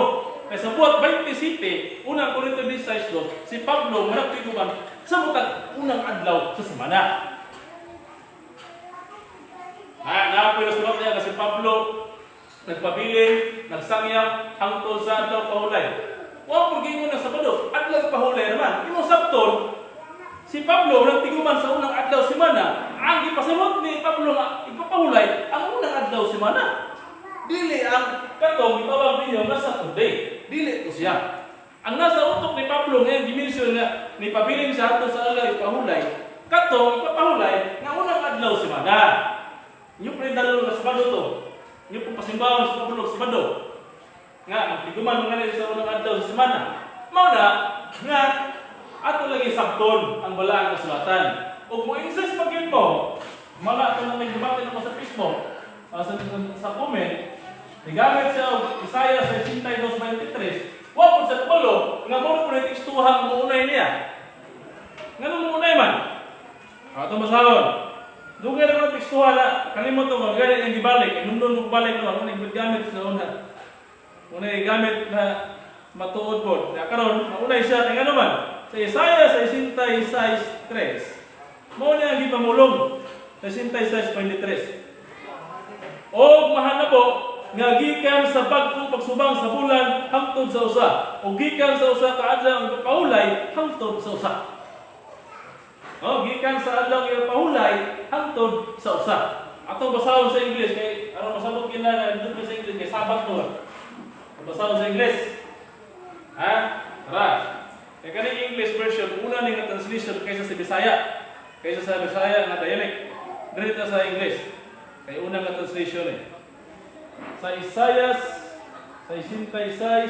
Kay sa Buhat 27, unang Korinto 16, si Pablo managtiguman sa matag unang adlaw sa semana. Ha, naapoy na sulat niya kasi Pablo nagpabilin, nagsangyap, hangtod sa adlaw pahulay. Wa po giingon ng Sabado, adlaw pahulay naman. Imong sabton, si Pablo nagtiguman sa unang adlaw semana, ang ipasabot ni Pablo nga ipapahulay ang unang adlaw semana. Dili ang katong itawag ninyo nga Saturday. Dili to siya. Ang nasa utok ni Pablo ngayon, gimension nga ni pabilin siya ato sa adlaw ipahulay, katong ipapahulay nga unang adlaw semana. Inyo pa rin dalo nga Sabado to. Inyo po pasimbahon sa Pablo Sabado. Nga, magtiguman mga nila sa unang adlaw sa semana. Mao na, nga, ato lagi sabton ang balaang kasulatan. O kung insist pag yun mo, mala ito nang nagdebate ako sa Facebook, sa comment, nigamit siya og Isaiah 62:23, wa po sa kabalo, nga mo po na tekstuhan mo unay niya. Nga mo unay man. Ato basahon. Dugay na ko tekstuhan na, kalimot ko, gani ang gibalik, inumdum mo balik no, ano gamit sa una. Una gamit na matuod po. Kaya karon, maunay siya kay ngano man. Sa Isaiah 66:3, mao niya ang gipamulong. 66:23. Og mahanabo nga gikan sa bag-ong pagsubang sa bulan hangtod sa usa, o gikan sa usa ka adlaw ang pahulay hangtod sa usa. Oh, gikan sa adlaw nga pahulay hangtod sa usa. Atong basahon sa English kay aron masabot kila na dito sa English kay Sabat to. Basahon sa English. Ha? Tara. Kay kaning English version una ni nga translation kaysa sa Bisaya. Kaysa sa Bisaya nga dialect. Diri ta sa English. Kay una nga translation eh. Sa Isaiah 66:23.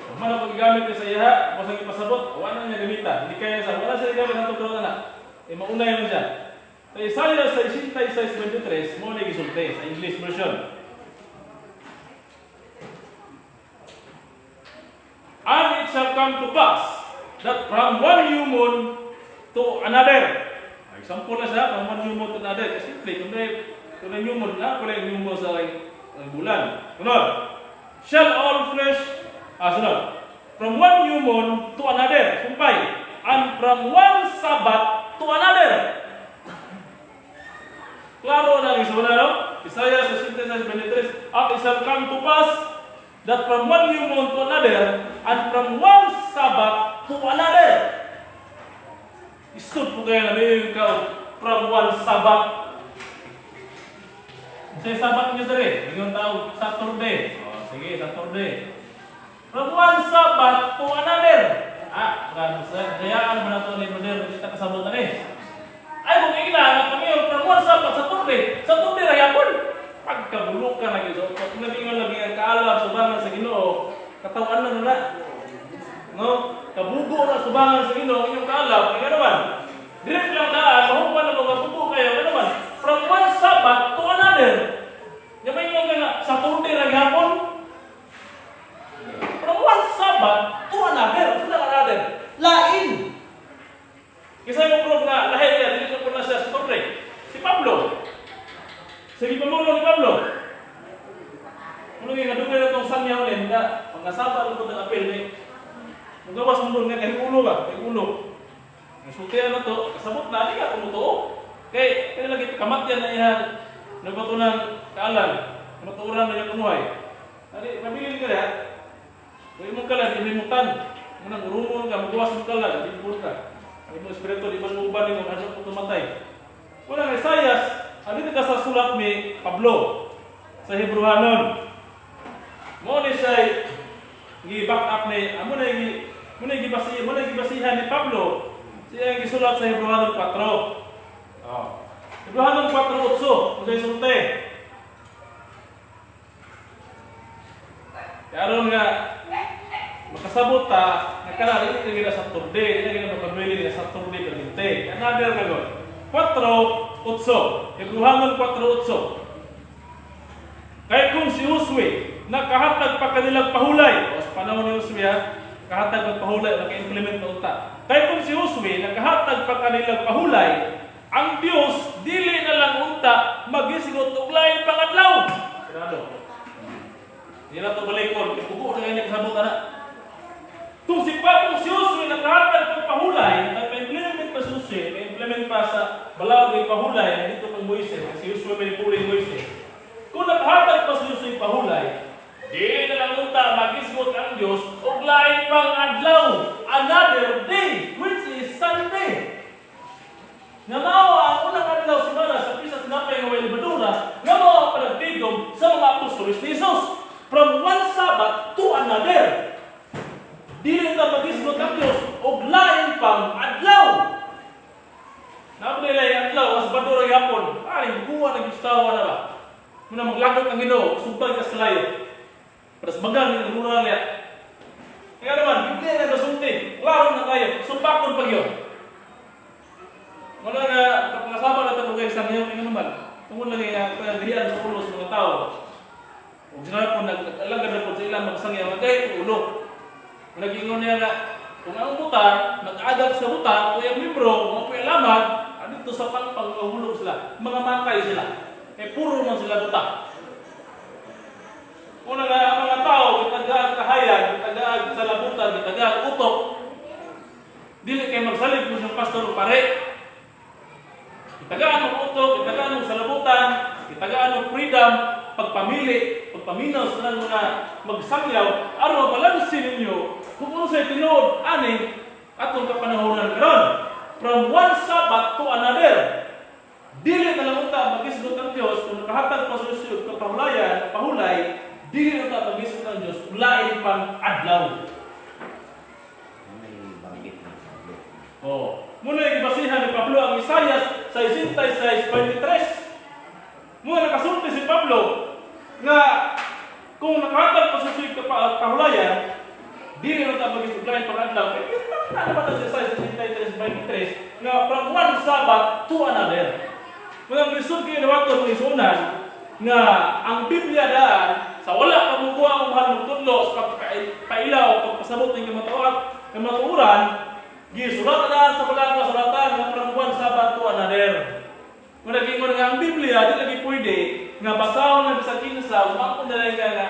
Kung man ang paggamit niya sa iha, kung ipasabot, wala na niya gamita. Hindi kaya sa, wala siya gamit ng tugtog na. Eh, mauna yun siya. Sa Isaiah 66:23, mo na gisulti sa English version. "And it shall come to pass that from one new moon to another." Example na siya, from one new moon to another. Kasi simple, kung may new moon na, kung may new moon sa ang bulan. Sunod, shall all flesh, sunod, from one new moon to another, sumpay, and from one Sabbath to another. Klaro na ang isuna, no? Isaiah 66:23, "And it shall come to pass that from one new moon to another, and from one Sabbath to another." Isod po kayo na may ka from one Sabbath. Sa Sabbath niyo dere, yung tao Saturday. Oh, sige, Saturday. From one Sabbath to another. Ah, gayaan mo na to ni brother, kita kasabot na ni. Ay, kung ila, nga kami yung from one Sabbath, Saturday, Saturday ra yapon. Pagkabulukan lagi. So, pag nabingon lagi ang kaalam, subangan sa Ginoo, katawan na na. No? Kabugo na subangan sa Ginoo, inyong kaalam, kaya naman. Direct lang daan, mahuman na mga bugo kayo, kaya naman. From one Sabbath to another. Yung may nga nga, Saturday ra gyapon. From one Sabbath to another. Sino ang another? Lain. Kasi mo prove nga, lahi niya, dili ko po na siya sa Saturday. Si Pablo. Sige, pamulong ni Pablo. Ano nga, dugay na itong sangyaw ulit, nga, pagkasaba ko ng apel, ni, magawas mo nga, kay ulo ba? Kay ulo. Ang sultian na to, kasabot na, di ka tumutuo. Kay, kaya lagi, kamatyan na iyan, nagbato ng kaalam, matuuran na yung kunuhay. Ali, mabilin ka na, kung imong kalan, inimutan. Munang urungon ka, magawas mong kalan, di ka. Ang imong espiritu, di ba mo uban nimo, ano po tumatay. Unang Isaias, andito ka sa sulat ni Pablo sa Hebrewanon. Mo ni siya gi-back up ni, amo na gi Muna gibasihan ni Pablo siya gisulat sa Hebreohanon 4. Oh. Hebreohanon 4:8, unsay sulti? Karon nga makasabot ta nga kana dili na Saturday, dili na makabili nga Saturday permente. Another na god. 4:8. Hebreohanon 4:8. Kay kung si Josue nakahatag pa kanilang pahulay, o sa panahon ni Josue ha, nakahatag ng pahulay, naka-implement na unta. Kay kung si Josue nakahatag pa kanilang pahulay, ang Dios dili na lang unta magisgot og lain pang adlaw. Sirado. Di na to balikon, kay pugo na kay kasabot ana. Kung si Papong si Josue nakahatag pag pahulay, nagpa-implement pa si Josue, pa-implement pa sa balaod ng pahulay, dito kang Moises, si Josue may puli Moises. Kung nakahatag pa si Josue pahulay, di na lang unta magisgot ang Dios og lain pang adlaw, another day, which is Sunday. Nga mao ang unang adlaw semana sa Pisas Tinapay nga way lebadura, nga mao ang panagtigom sa mga apostoles ni Jesus. From one Sabbath to another. Dili na magisgot ang Dios og lain pang adlaw. Naa lay adlaw as badura gyapon. Ay, buwa na gistawa na ba? Muna maglagot ang Ginoo, sumpay kas kalayo. Para sa bagang ng rural ya. Kaya naman, Biblia na gasulti, klaro na kayo, sumpakon pag yun. Wala nga, pag na ito kay sa ngayon, nga naman, tungod lagi nga, kaya sa ulo sa mga tao. Kung sila po, nag-alagad na po sa ilang magsangyaw, magkaya ulo. Nag-ingon niya nga, kung ang buta, nag-agak sa buta, o yung membro, kung ang alaman, dito sa pangpang mahulog sila, mga makay sila. Eh, puro man sila buta. Una nga, ang mga tao, gitagaag kahayag, gitagaag sa labutan, gitagaag utok, dili kay magsalig mo siyang pastor o pare. Gitagaan og utok, gitagaan og salabutan, gitagaan og freedom, pagpamili, pagpaminaw sa tanan mga magsangyaw, aron mabalanse ninyo kung ano sa tinuod aning atong kapanahonan karon. From one Sabbath to another. Dili na lang unta magisgot ang Dios kung nakahatag pa sa Diyos kapahulayan, pahulay, dili na unta magisgot ang Dios lain pang adlaw. May banggit ng Pablo. Oh. Muna yung gibasihan ni Pablo ang Isaias 66:23. Muna nakasulti si Pablo nga kung nakahatag pa sa Diyos kapahulayan, dili na unta magisgot lain pang adlaw. Kaya kita na naman sa Isaias 63:23 nga from one Sabbath to another. Kung ang lisod kayo nawato ng isunan, nga ang Biblia daan, sa wala pa mukuha ang mahal mong tudlo, sa pagpailaw, pagpasabot ng kamatuoran, kamatuoran, gisulat daan sa wala kasulatan nga from one Sabbath to another. Kung naging nga ang Biblia, di lagi pwede, nga basahon na bisag kinsa, umakon na lang nga,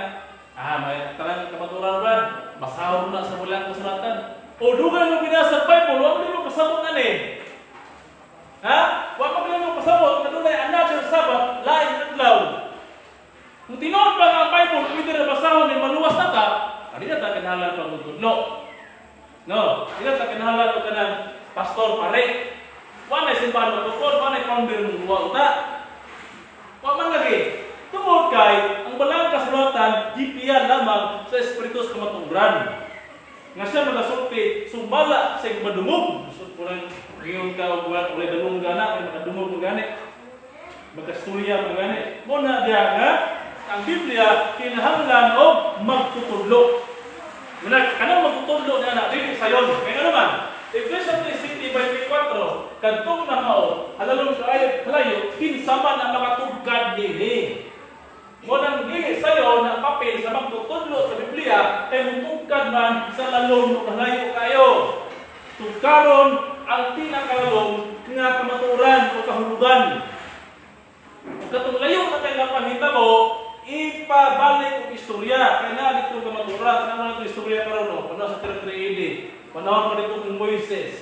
may talang kamatuoran brad, basahon na sa wala kasulatan. O dugay mo binasa sa Bible, wa mo pasabot na ni. Ha? Wa pa mo pasabot na dunay another Sabbath, lain adlaw. Kung tinuod pa nga ang Bible, pwede na basahon ni maluwas na ta, adi na ta kinahanglan pa magtudlo. No, di na ta kinahanglan og kanang pastor pare. Wa na simbahan magtukod, wa na founder mong luwa uta. Wa man lagi. Tungod kay ang balang kasulatan gipiyan lamang sa Espiritu sa kamatuoran. Nga siya magasulti sumbala sa iyong madungog. So, kurang ngayon ka walay dungog gana, may makadungog mo gani. Magkasturya mo gani. Muna diya nga ang Biblia kinahanglan og magtutudlo. Muna kanang magtutudlo niya na dili sayon. Kaya nga naman, Ecclesiastes 7:24, kadtong na mao, halalong kaayo kalayo, kinsa man ang makatugkad niini. Mo nang dili sayo na papel sa magtutudlo sa Biblia kay mutugkad man sa lalom ug kalayo kayo. Tugkaron ang pinakalalom nga kamatuoran o kahulugan. Ug katong layo na kay napanghitabo, ipabalik og istorya kay naa dito kamatuoran, kana man istorya karon no, panahon sa 33 AD, panahon pa dito kang Moises.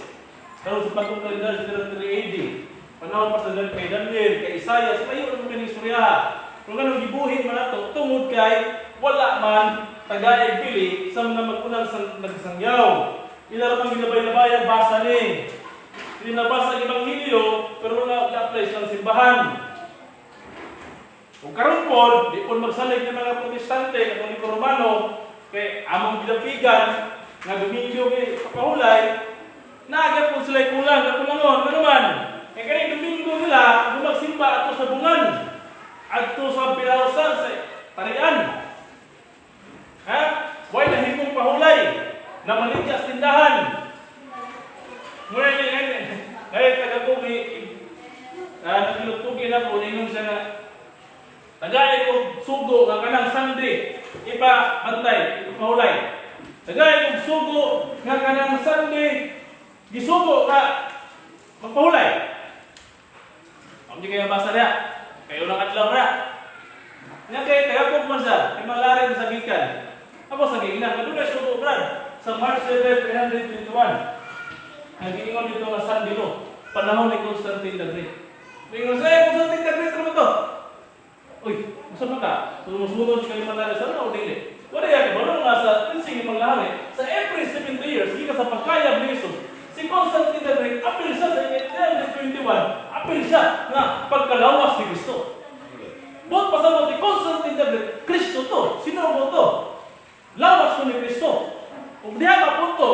Karon sa bagong kalendar sa 33 AD, panahon pa sa kay Daniel, kay Isaiah, layo na man istorya. Kung anong gibuhin man nato tungod kay wala man tagay bili sa mga magunang nagsangyaw. Ila ra man ginabay-labayan basa ni. Hindi nabasa ang ebanghelyo pero wala i-apply sa simbahan. Kung karon pod, di pod magsalig ng mga Protestante, Katoliko Romano, kay among gidapigan, Nga Domingo kay papahulay, naa po sila kulang, kakulangon, ano man. Kaya kaning Domingo nila, magsimba ato sa bungan, adto sa bilausan, sa tarian. Ha? Way nahimong pahulay, namaligya sa tindahan. Ngunit ngayon, ngayon, taga-tugi, naglutugi na po, ningon siya nga, tagay ko sugo nga kanang Sunday, ipa bantay, ipahulay. Tagay ko sugo nga kanang Sunday, gisugo ka magpahulay. Hindi kayo basa niya. Kayo lang adlaw na. Nga kay tagapog man siya, kay malarin sa gikan. Ako sa gikan, kadunay sugo, brad. Sa March 7, 321. Nagiingon dito nga Sunday no, panahon ni Constantine the Great. Ingon siya, "Constantine the Great naman to." Uy, unsa man ka? Sumusunod kayo manlari sa ano o dili? Wala yan, kabalo nga sa tinsing manglari. Sa every 70 years, gikan sa pagkayab ni Jesus, si Constantine the Great, apil siya sa 321, apil siya nga pagkalawas ni Kristo. Buot pasabot ni Constantine the Great, Kristo to, sino mo to? Lawas to ni Kristo. Ug diha ka punto,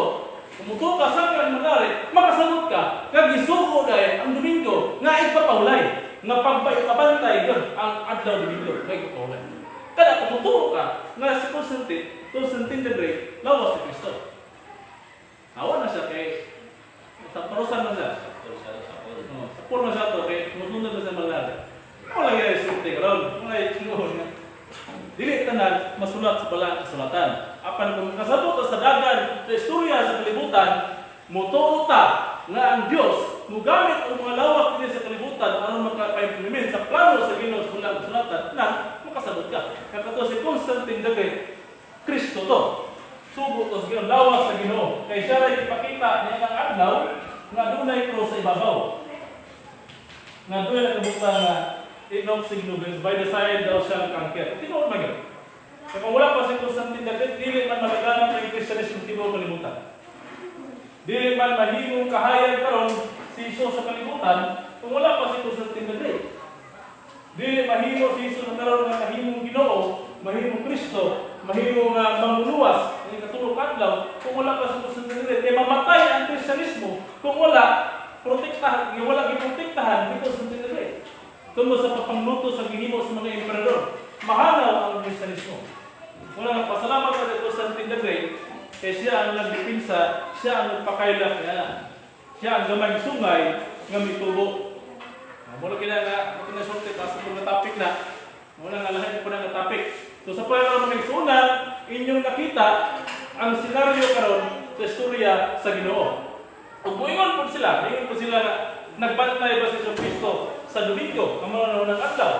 umuto ka sa kan manlari, makasabot ka, kag gisugo dahil ang Domingo nga ipapahulay, nga pagpabantay yun ang adlaw Domingo, nga ipapahulay. Kada kung ka, nga si Constantine, Constantine the Great, lawas ni Kristo. Awa na siya kay sa parusan na siya. Oh, sa puro na siya to, kay musunod na siya malari. Wala gyud sulti karon, wala gyud tinuod nga. Dili tanan masulat sa balaan kasulatan. Apan kung kasabot ta sa dagan sa istorya sa kalibutan, mutuo ta nga ang Dios mugamit og mga lawak dinhi sa kalibutan aron makapa-implement sa plano sa Ginoo sa balaan kasulatan na makasabot ka. Kaya kato si Constantine the Great, Kristo to. Sugo to sa Ginoo, lawas sa Ginoo. Kay siya ray ipakita niya ang adlaw nga dunay cross sa ibabaw. Nga dunay nakabutang nga Enoch Signubes by the side daw siya ang kanker. Tinuod man yun. Kaya kung wala pa si Constantine the Great, dili man malaganap ang Christianism tibuok kalibutan. Dili man mahimong kahayag karon si Jesus sa kalibutan kung wala pa si Constantine the Great. Dili mahimo si Jesus na karon nga mahimong Ginoo, mahimong Kristo, mahimong nga mamuluwas, ang ikatulong adlaw kung wala pa si Constantine the Great. Kaya mamatay ang Kristyanismo kung wala protektahan, wala giprotektahan ni Constantine the Great. Tungod sa pagpangluto sa gihimo sa mga emperador, mahanaw ang Kristyanismo. Wala nga pasalamat sa Constantine the Great kay siya ang nagdepinsa, siya ang nagpakaila kaya siya ang gamay sungay nga mitubo. Mula kina nga kinasulti ta sa mga topic na. Muna nga lahat po na nga topic. So sa pagkaroon mga igsuonan, inyong nakita ang senaryo karon sa istorya sa Ginoo. Ug moingon po sila, moingon po sila nga nagbantay ba si Jesu Kristo sa Domingo, ang mga unang adlaw.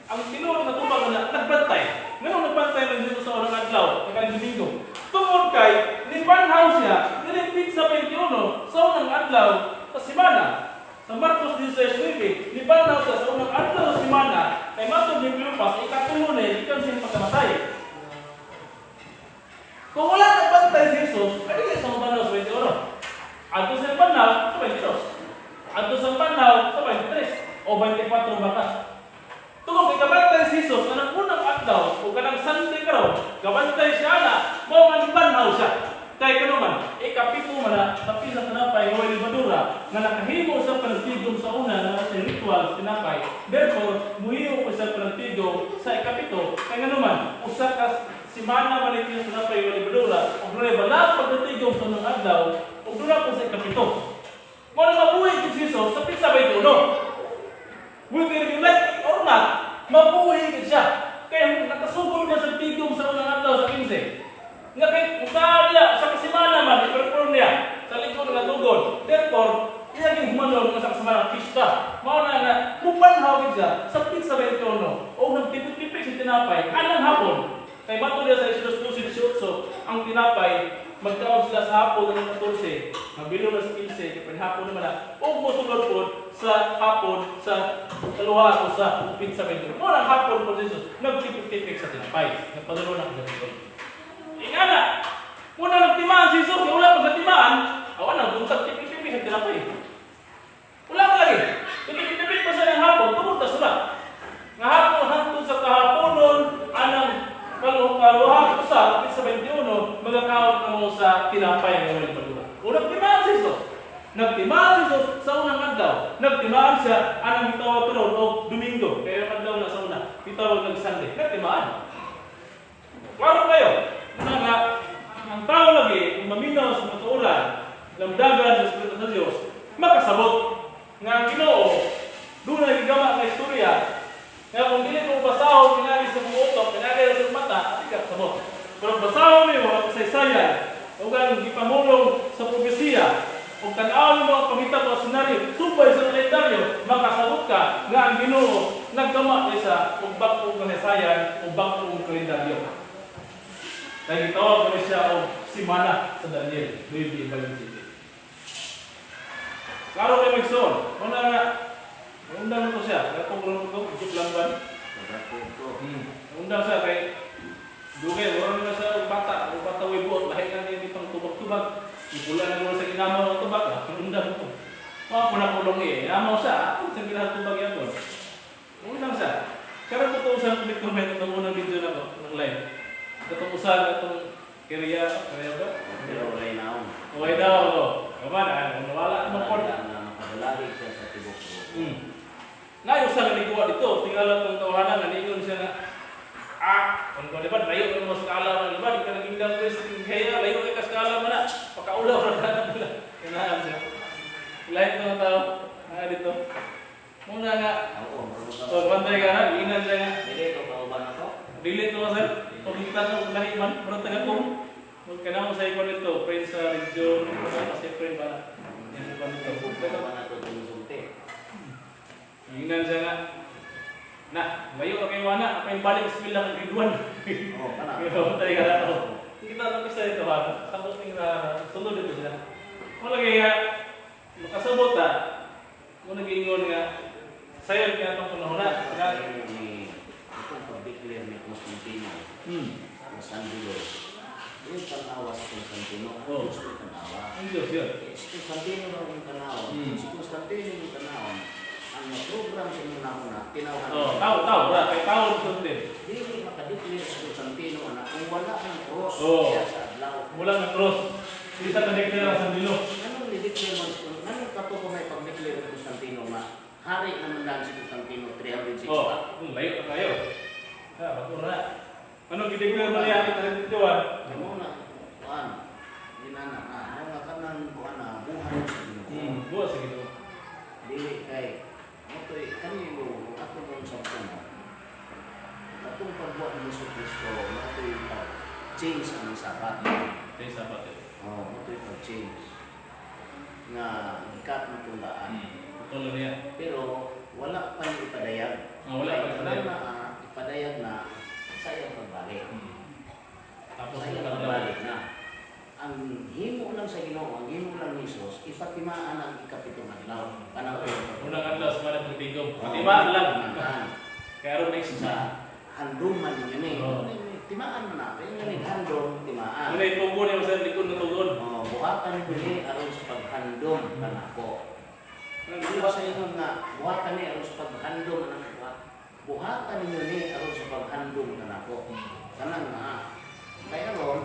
Ang tinuod na tubag na nagbantay. Nganong nagbantay man si Jesus sa unang adlaw, ang Domingo? Tungod kay nipanhaw siya nilipit sa 21 sa unang adlaw sa semana. Sa Marcos 16:9, nipanhaw siya sa unang adlaw sa semana kay matod ni Cleopas, ikatulo na ikan siyang pagkamatay. Kung wala nagbantay si Jesus, pwede kayo sa panhaw sa 21. Adto sa panhaw sa 22. Adto sa panhaw sa 23 o 24 baka. Tungod kay kabantay si Jesus anang unang adlaw o kanang Sunday karon, kabantay siya na mao man banhaw siya. Kay kanuman, ikapito man na sa pisa tinapay nga way lebadura nga nakahimo sa panagtigom sa una nga sa ritual sa tinapay. Therefore, muhiyo ko sa panagtigom sa ikapito kay nganuman, usa ka semana man ito sa tinapay way lebadura ug dunay balaan pagtigom sa unang adlaw ug duna po sa ikapito. Mao na mabuhi si Jesus sa pisa 21. Whether you like it or not, mabuhi gid siya. Kaya nakasugod na sa tigom sa unang adlaw sa 15. Nga kay usaha niya sa kasimana man i-perform niya sa likod nga tugon. Therefore, iya ging humanon nga sa kasimana pista. Mao na nga mupanhaw gid siya sa pizza 21 o nagtipik-tipik sa tinapay anang hapon. Kay bato niya sa Exodus 12:18, ang tinapay magkaon sila sa hapon ng 14, mabilo na sa 15, kay panihapon naman na, ug mosulod pod sa hapon sa kaluha o sa pizza 21. Mao na ang hapon po si Jesus, nagtipik-tipik sa tinapay. Nagpadulo na kagabi. Ingana, una nagtimaan si Jesus, kaya wala pa nagtimaan, awan na, buntag tipik-tipik sa tinapay. Wala pa lagi. Tipik-tipik pa siya ng hapon, tungod ta sila. Nga hapon hangtod sa kahaponon, anang kaluha ko sa pizza 21, magakaon na mo sa tinapay. Gitawag ng Sunday. Natimaan. Klaro kayo. Una nga, ang tao lagi, kung maminaw sa matuoran, lamdagan sa Espiritu sa Diyos, makasabot nga ang Ginoo, doon na gigama ang istorya, nga kung dili mo basahon, pinagi sa mong utok, pinagi sa mong mata, di ka kasabot. Pero basahon nimo ang kasaysayan, ug ang gipamulong sa propesiya, ug tan-awon mo ang pangitabo sa senaryo, subay sa kalendaryo, makasabot ka nga ang Ginoo nagkama sa ug bag-ong kasaysayan ug bag-ong kalendaryo. Kaya gitawag ko siya og simana sa Daniel 9:27. Klaro kay Megson, una nga, undang ko siya, katong ron ko, joke lang ba? Undang siya kay dugay, wala na siya og bata way buot, lahi na niya pang tubag-tubag. Ipula na mo sa inamaw ang tubag, ah, undang ko. Mga po na kulong eh, inamaw siya, ako sa ginahang tubag yan ko. Undang siya. Karon ko sa comment itong unang video na ko, ng live. Katong usa itong area, area ba? Pero walay naong. Okay daw ako. Kaman, ano, nawala naman ko. Na makadalahig siya sa tibok ko. Ngayon sa naliguwa dito, tingala itong tawanan, nalingon siya na, ah, kung ko diba, layo ka mo sa skala man, diba, di ka naging lang Chris, kaya layo ka sa skala man na, pakaulaw ra ka na nila. Kailangan siya. Lahat ng tao, nga dito. Muna nga, Oo, marunong ka. so, bantay ka na, inan siya nga. Dili ko kauban ako. Dili to sir, pagkita ko lahi man, pero taga ko, magkana mo sa ikon dito, friend sa region, ano kasi friend ba na. Yan ko dito. Kauban ako tumusulti. Ingnan siya nga, na, layo ka kayo na, ako yung balik sa bilang grade 1. Oo, kana. Pero tayo ka na ako. Hindi kita lang isa dito ha, sabot ng sunod dito sila. Kung lagi nga, makasabot ha, kung nag-iingon nga, sayo kaya itong panahon na. Nga, Kaya ni itong pag-declare ni Constantino na San Diego. Yung tanawa sa Constantino, ang Oo. Diyos may tanawa. Ang Diyos yun. Eh, si Constantino raw yung tanawa. Si Constantino yung tanawa. Ang program sa mga nauna, tinawahan Oh, tao, tao, ra, kay tao sundin. Dili makadeclare si Constantino na kung wala ang cross Oo. siya sa adlaw. Mula ng cross. Hindi sa connected ang San Dilo. Anong ni-declare man si Anong kato ko may pag-declare ni Constantino nga hari naman lang si Constantino 306 Oh, pa. layo na kayo. Ha, bago na. Ano gideclare man niya ang 31? Mo na kuan ginana na mo nga kanang kuan na buhay sa Ginoo. Buwa sa Ginoo. Dili kay mo to'y kami mo ato mong sa kuno. Katong pagbuhat ni Hesus Kristo mo to'y change ang sabat. Kay sabat ito. Oh, mo to'y pag-change nga gikat na tundaan. Tulo niya. Pero wala pa ni ipadayag. Ah, wala pa ipadayag. Na, ipadayag na sa iyang pagbalik. Tapos Sa iyang pagbalik na. Ang himo lang sa Ginoo, ang himo lang ni Jesus, ipatimaan ang ikapitong adlaw. Kanang Unang adlaw sa mga pagtigom. Timaan lang. Timaan. Kaya aron next Sa handuman ninyo ni. Oo. Timaan man na. Kaya nga ni handom, timaan. Muna itugon niya sa likod na tugon. Oh, buhatan ko ni aron sa paghandom kanako. Ano ba sa inyo nga buhatan ni aron sa paghandom ng buhat? Buhatan ninyo ni aron sa paghandom kanako. Kanang nga. Kaya ron,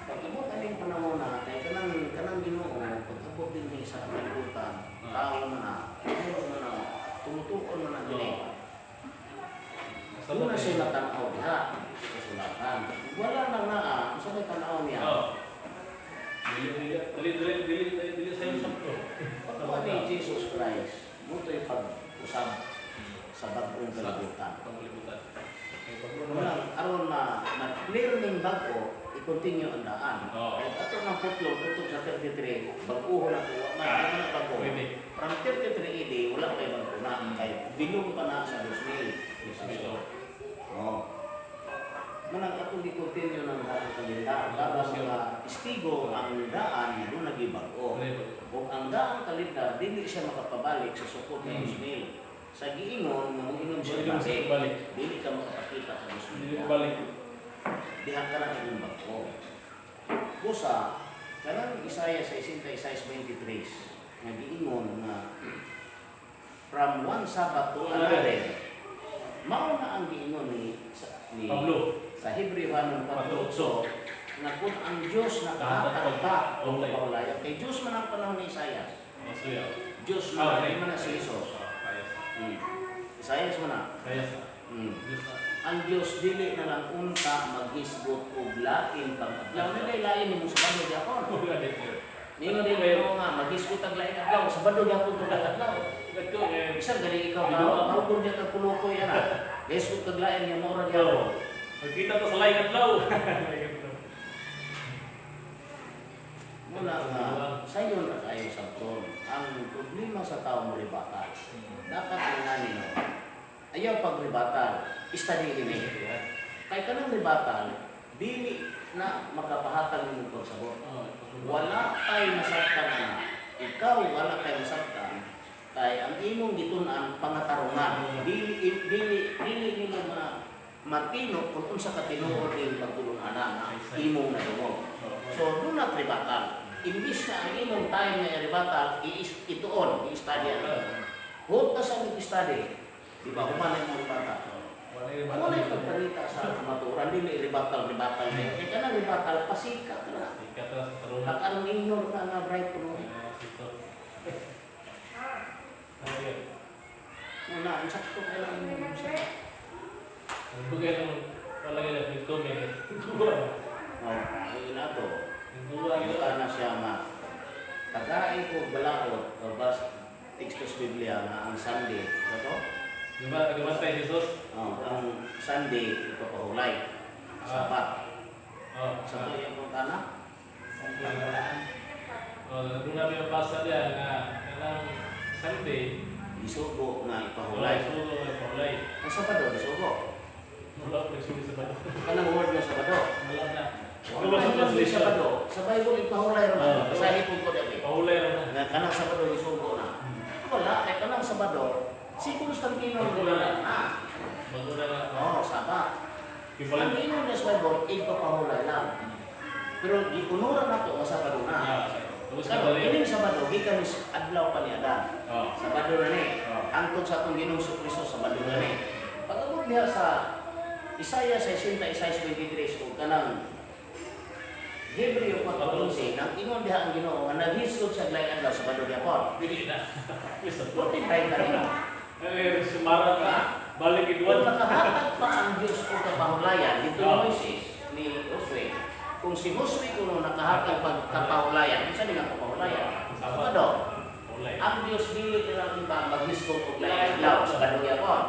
pag-abot aning panahon na kay kanang kanang Ginoo pag-abot din ni sa kalibutan, tao man na, turo man na, tumutuon man na dili. Sabot Una eh. sila tanaw diha, kasulatan. Wala nang naa, unsa kay tanaw niya? Oh. Dili dili dili dili dili dili dili sa iyo sakto. Pagkuha ni Jesus Christ, muto'y pag-usab sa bagong kalibutan. Panglibutan. Kay pag-uno man. Unang aron na ma-clear ning bago, i-continue ang daan. Oo. Kahit ato ng putlong tutok sa 33, baguho na to, wa man di man na bago. Pwede. From 33 AD, wala kay bago na. Kay bilong pa na sa 2000. Ito. Oo. Manang atong i-continue ng daan kalendar para sa mga testigo ang daan nga doon nagibag-o. Dili bago. Ug ang daang kalendar dili siya makapabalik sa sukod ng 2000. Sa giingon nga moingon siya Dili mo sa balik, balik. dili ka makapakita sa 2000. Dili balik. Diha ka na imong bag-o. Busa kanang Isaiah 66:23 nga giingon nga from one Sabbath to another. Mao na ang giingon ni ni Pablo. sa Hebreo 4:8 nga kung ang Diyos nakahatag pa o paulaya kay Diyos man ang panahon ni Isaiah. Masuya. Diyos man, di man na si Jesus. Ayos. Isaiah man na. Ayos. Diyos na. Ang Diyos dili na lang unta maghisgot og lain pang adlaw. Dili lain nimo, Sabado gyapon. Wala din. Ningon din mo nga maghisgot ang lain adlaw, Sabado gyapon tong adlaw. Ito eh. Bisan gani ikaw ka, mahugod niya kag kulukoy ana. Hisgot kag lain nga mao ra Oo. gyapon. Magkita to sa laing adlaw. Laing adlaw. Muna nga sayon ra kayo sa ton. Ang problema sa tao mo rebuttal. Dapat nga nino. Ayaw pag rebuttal, study ini. Kay kanang rebuttal, dili na makapahatag nimo pagsabot. Oo. Wala kay masaktan na. Ikaw wala kay masaktan kay ang imong gitun-an pangatarungan. Dili dili dili nimo ma matino kung unsa ka tinuod ning pagtulun-ana nga imong nadungog. So do not rebuttal. Imbis na ang imong time na i-rebuttal, ituon, i-study ana. Huwag ka sa i-study. Di ba human na imong rebuttal? Wala yung Wala yung pagparita sa kamaturan, dili rebuttal, rebuttal na yun. Kaya kanang rebuttal, pasikat na. Sikat na sa tarungan. Nakaroon ninyo na nga bright ko noon. Sito. Ayun. Una, ang sakto kailangan mo sa. Ang bugay naman, wala ganyan, may comment. Kuha. Oh, ayun na to. Kuha yun. Buta na siya nga. Tagain ko balaod, o bas, teksto sa Biblia nga ang Sunday. Ano to? Diba, nagabantay Jesus? Oh, ang Sunday, ipapahulay. Sabat. Oh, Sa to yung punta na? Oh, doon namin yung pasa niya nga kanang Sunday, Isugo nga wala ipahulay. sulo nga pahulay. Ang Sabado, isugo. Wala ko nagsulo sa bato. Kanang word nga Sabado. Wala na. Wala Wala sa na translation. Sabado. Sa Bible, ipahulay raman. Ah. Basahin po ko dali. Pahulay ra na. Nga kanang Sabado isugo na. Wala, kay kanang Sabado, si Constantino ang Wala. na. Ah, Bago na nga. oo, Sabat. Ang Kibalan. ingon na sa Bible, ipapahulay lang. Pero giunura na to nga Sabado na. Ah, tapos Karon, kabali. kining Sabado, gikan ni adlaw pa ni Adan. Oh. Sabado na ni. Oh. Angtod sa atong Ginoong Kristo, Sabado na ni. Pag-abot niya sa Isaiah 66:23 o kanang Hebreo 4:11, nang ingon diha ang Ginoo nga naghisgot sa laing adlaw, Sabado gyapon. Dili na. Yes, Buti right na nimo. Eh, sumara na. Balik Kung idwan. nakahatag pa ang Diyos og kapahulayan dito ni Oh. Moises, ni Josue, kung si Josue kuno nakahatag pag kapahulayan, unsa ni nga kapahulayan? Sabado. Pahulay. Ang Diyos dili na lang ba maghisgot og laing adlaw, Sabado gyapon.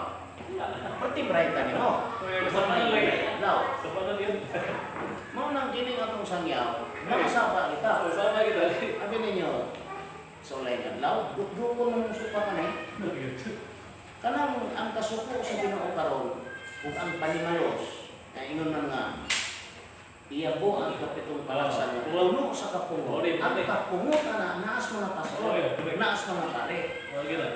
Perti bright na nimo. Eh, sa panalay. Adlaw. Sa panalay yun. Mao nang kini atong sangyaw, nakasaba kita. Sama kita. Abi ninyo, sa laing adlaw, dukdukon mo supa ka ni. Kanang ang kasuko sa Ginoo karon ug ang panimalos na ingon man nga iyabo ang ikapitong panaksan nga puno sa kapungot. Ang kapungot ana naas mga pastor, naas mga pare. Wala kita.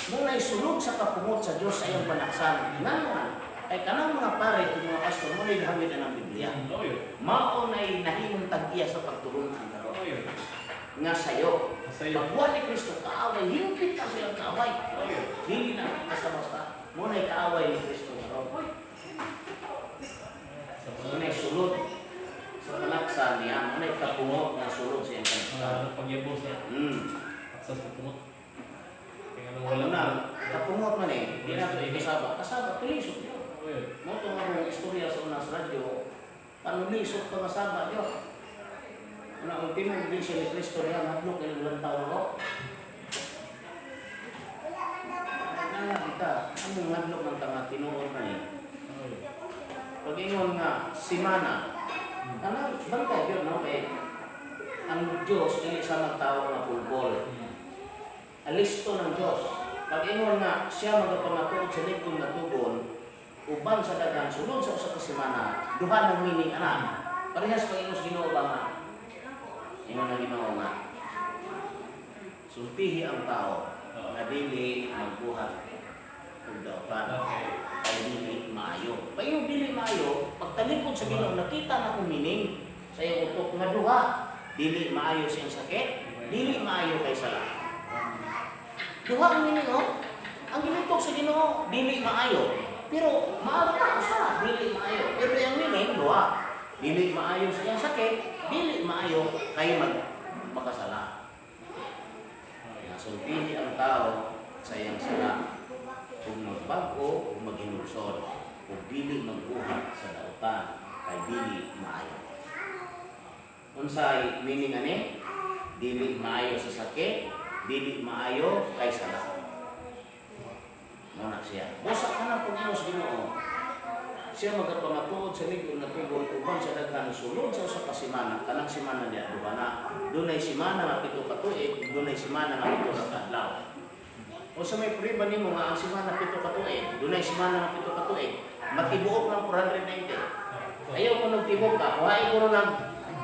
Muna'y sulod sa kapungot sa Dios sa iyang panaksan. Ngano man ay kanang mga pare ug mga pastor mo na'y gihamit ang Biblia. Oh, yun. Mao na'y nahimong tag-iya sa pagtulungan karon Oh, yun. nga sayo. Sayo. Pagbuhat ni Kristo, kaaway, hingpit ka sa iyang kaaway. Oh, yun. Dili na basta-basta. Muna'y kaaway ni Kristo karon. Sa panalay. Muna'y sulod sa panaksan niya, muna'y kapungot nga sulod sa iyang panaksan. Ano pagyabo sa aksas sa pungot. Kaya nang wala Wala na, kapungot man eh, di na ito ikasaba. Kasaba, tulisok yun. Oh, yun. Mo ito nga kung istorya sa unang sa radyo, panulisok ka kasaba yun. Una, ang timog din siya ni Kristo niya, hadlok ilang ilang taon ko. Nga kita, anong hadlok ng tanga, tinuod man eh. Oh, yun. Pag ingon nga, simana, kanang bantay yun, no? Kay, ang Diyos, dili sa magtao nga pulbol. Alisto ng Diyos. Pag ingon nga, siya magapamatuod sa ligtong nga tugon, uban sa dagan, sulod sa usa ka semana, duha ng meaning ana. Parehas pag ingon sa Ginoo ba nga? Ingon ang Ginoo nga, sultihi ang tao nga dili magbuhat og daotan ay dili maayo. Pag yung dili maayo, pagtalikod sa Ginoo, nakita na kong meaning sa iyong utok nga duha. Dili maayo sa iyong sakit, dili maayo kay sala. Duha ang meaning oh. Ang ginutok sa Ginoo, dili maayo. Pero maayo na usa, dili maayo. Pero ang meaning duha. Dili maayo sa iyang sakit, dili maayo kay mag makasala. Nasultihi ang tao sa iyang sala. Ug magbag-o ug maghinulsol ug dili magbuhat sa dautan kay dili maayo. Unsay meaning ani? Dili maayo sa sakit, dili maayo kay sala. Mao na siya. Busa ka na pag sa Ginoo. Siya magapamatuod sa lig-on nga tugon uban sa daghan sulod sa usa ka semana, kanang semana niya duha na. Dunay semana nga 7 ka tuig, dunay semana nga 7 ka adlaw. Unsa may prueba nimo nga ang semana 7 ka tuig, dunay semana nga 7 ka tuig, matibuok ng 490? Ayaw ko nung tibok ka, kuhain ko ng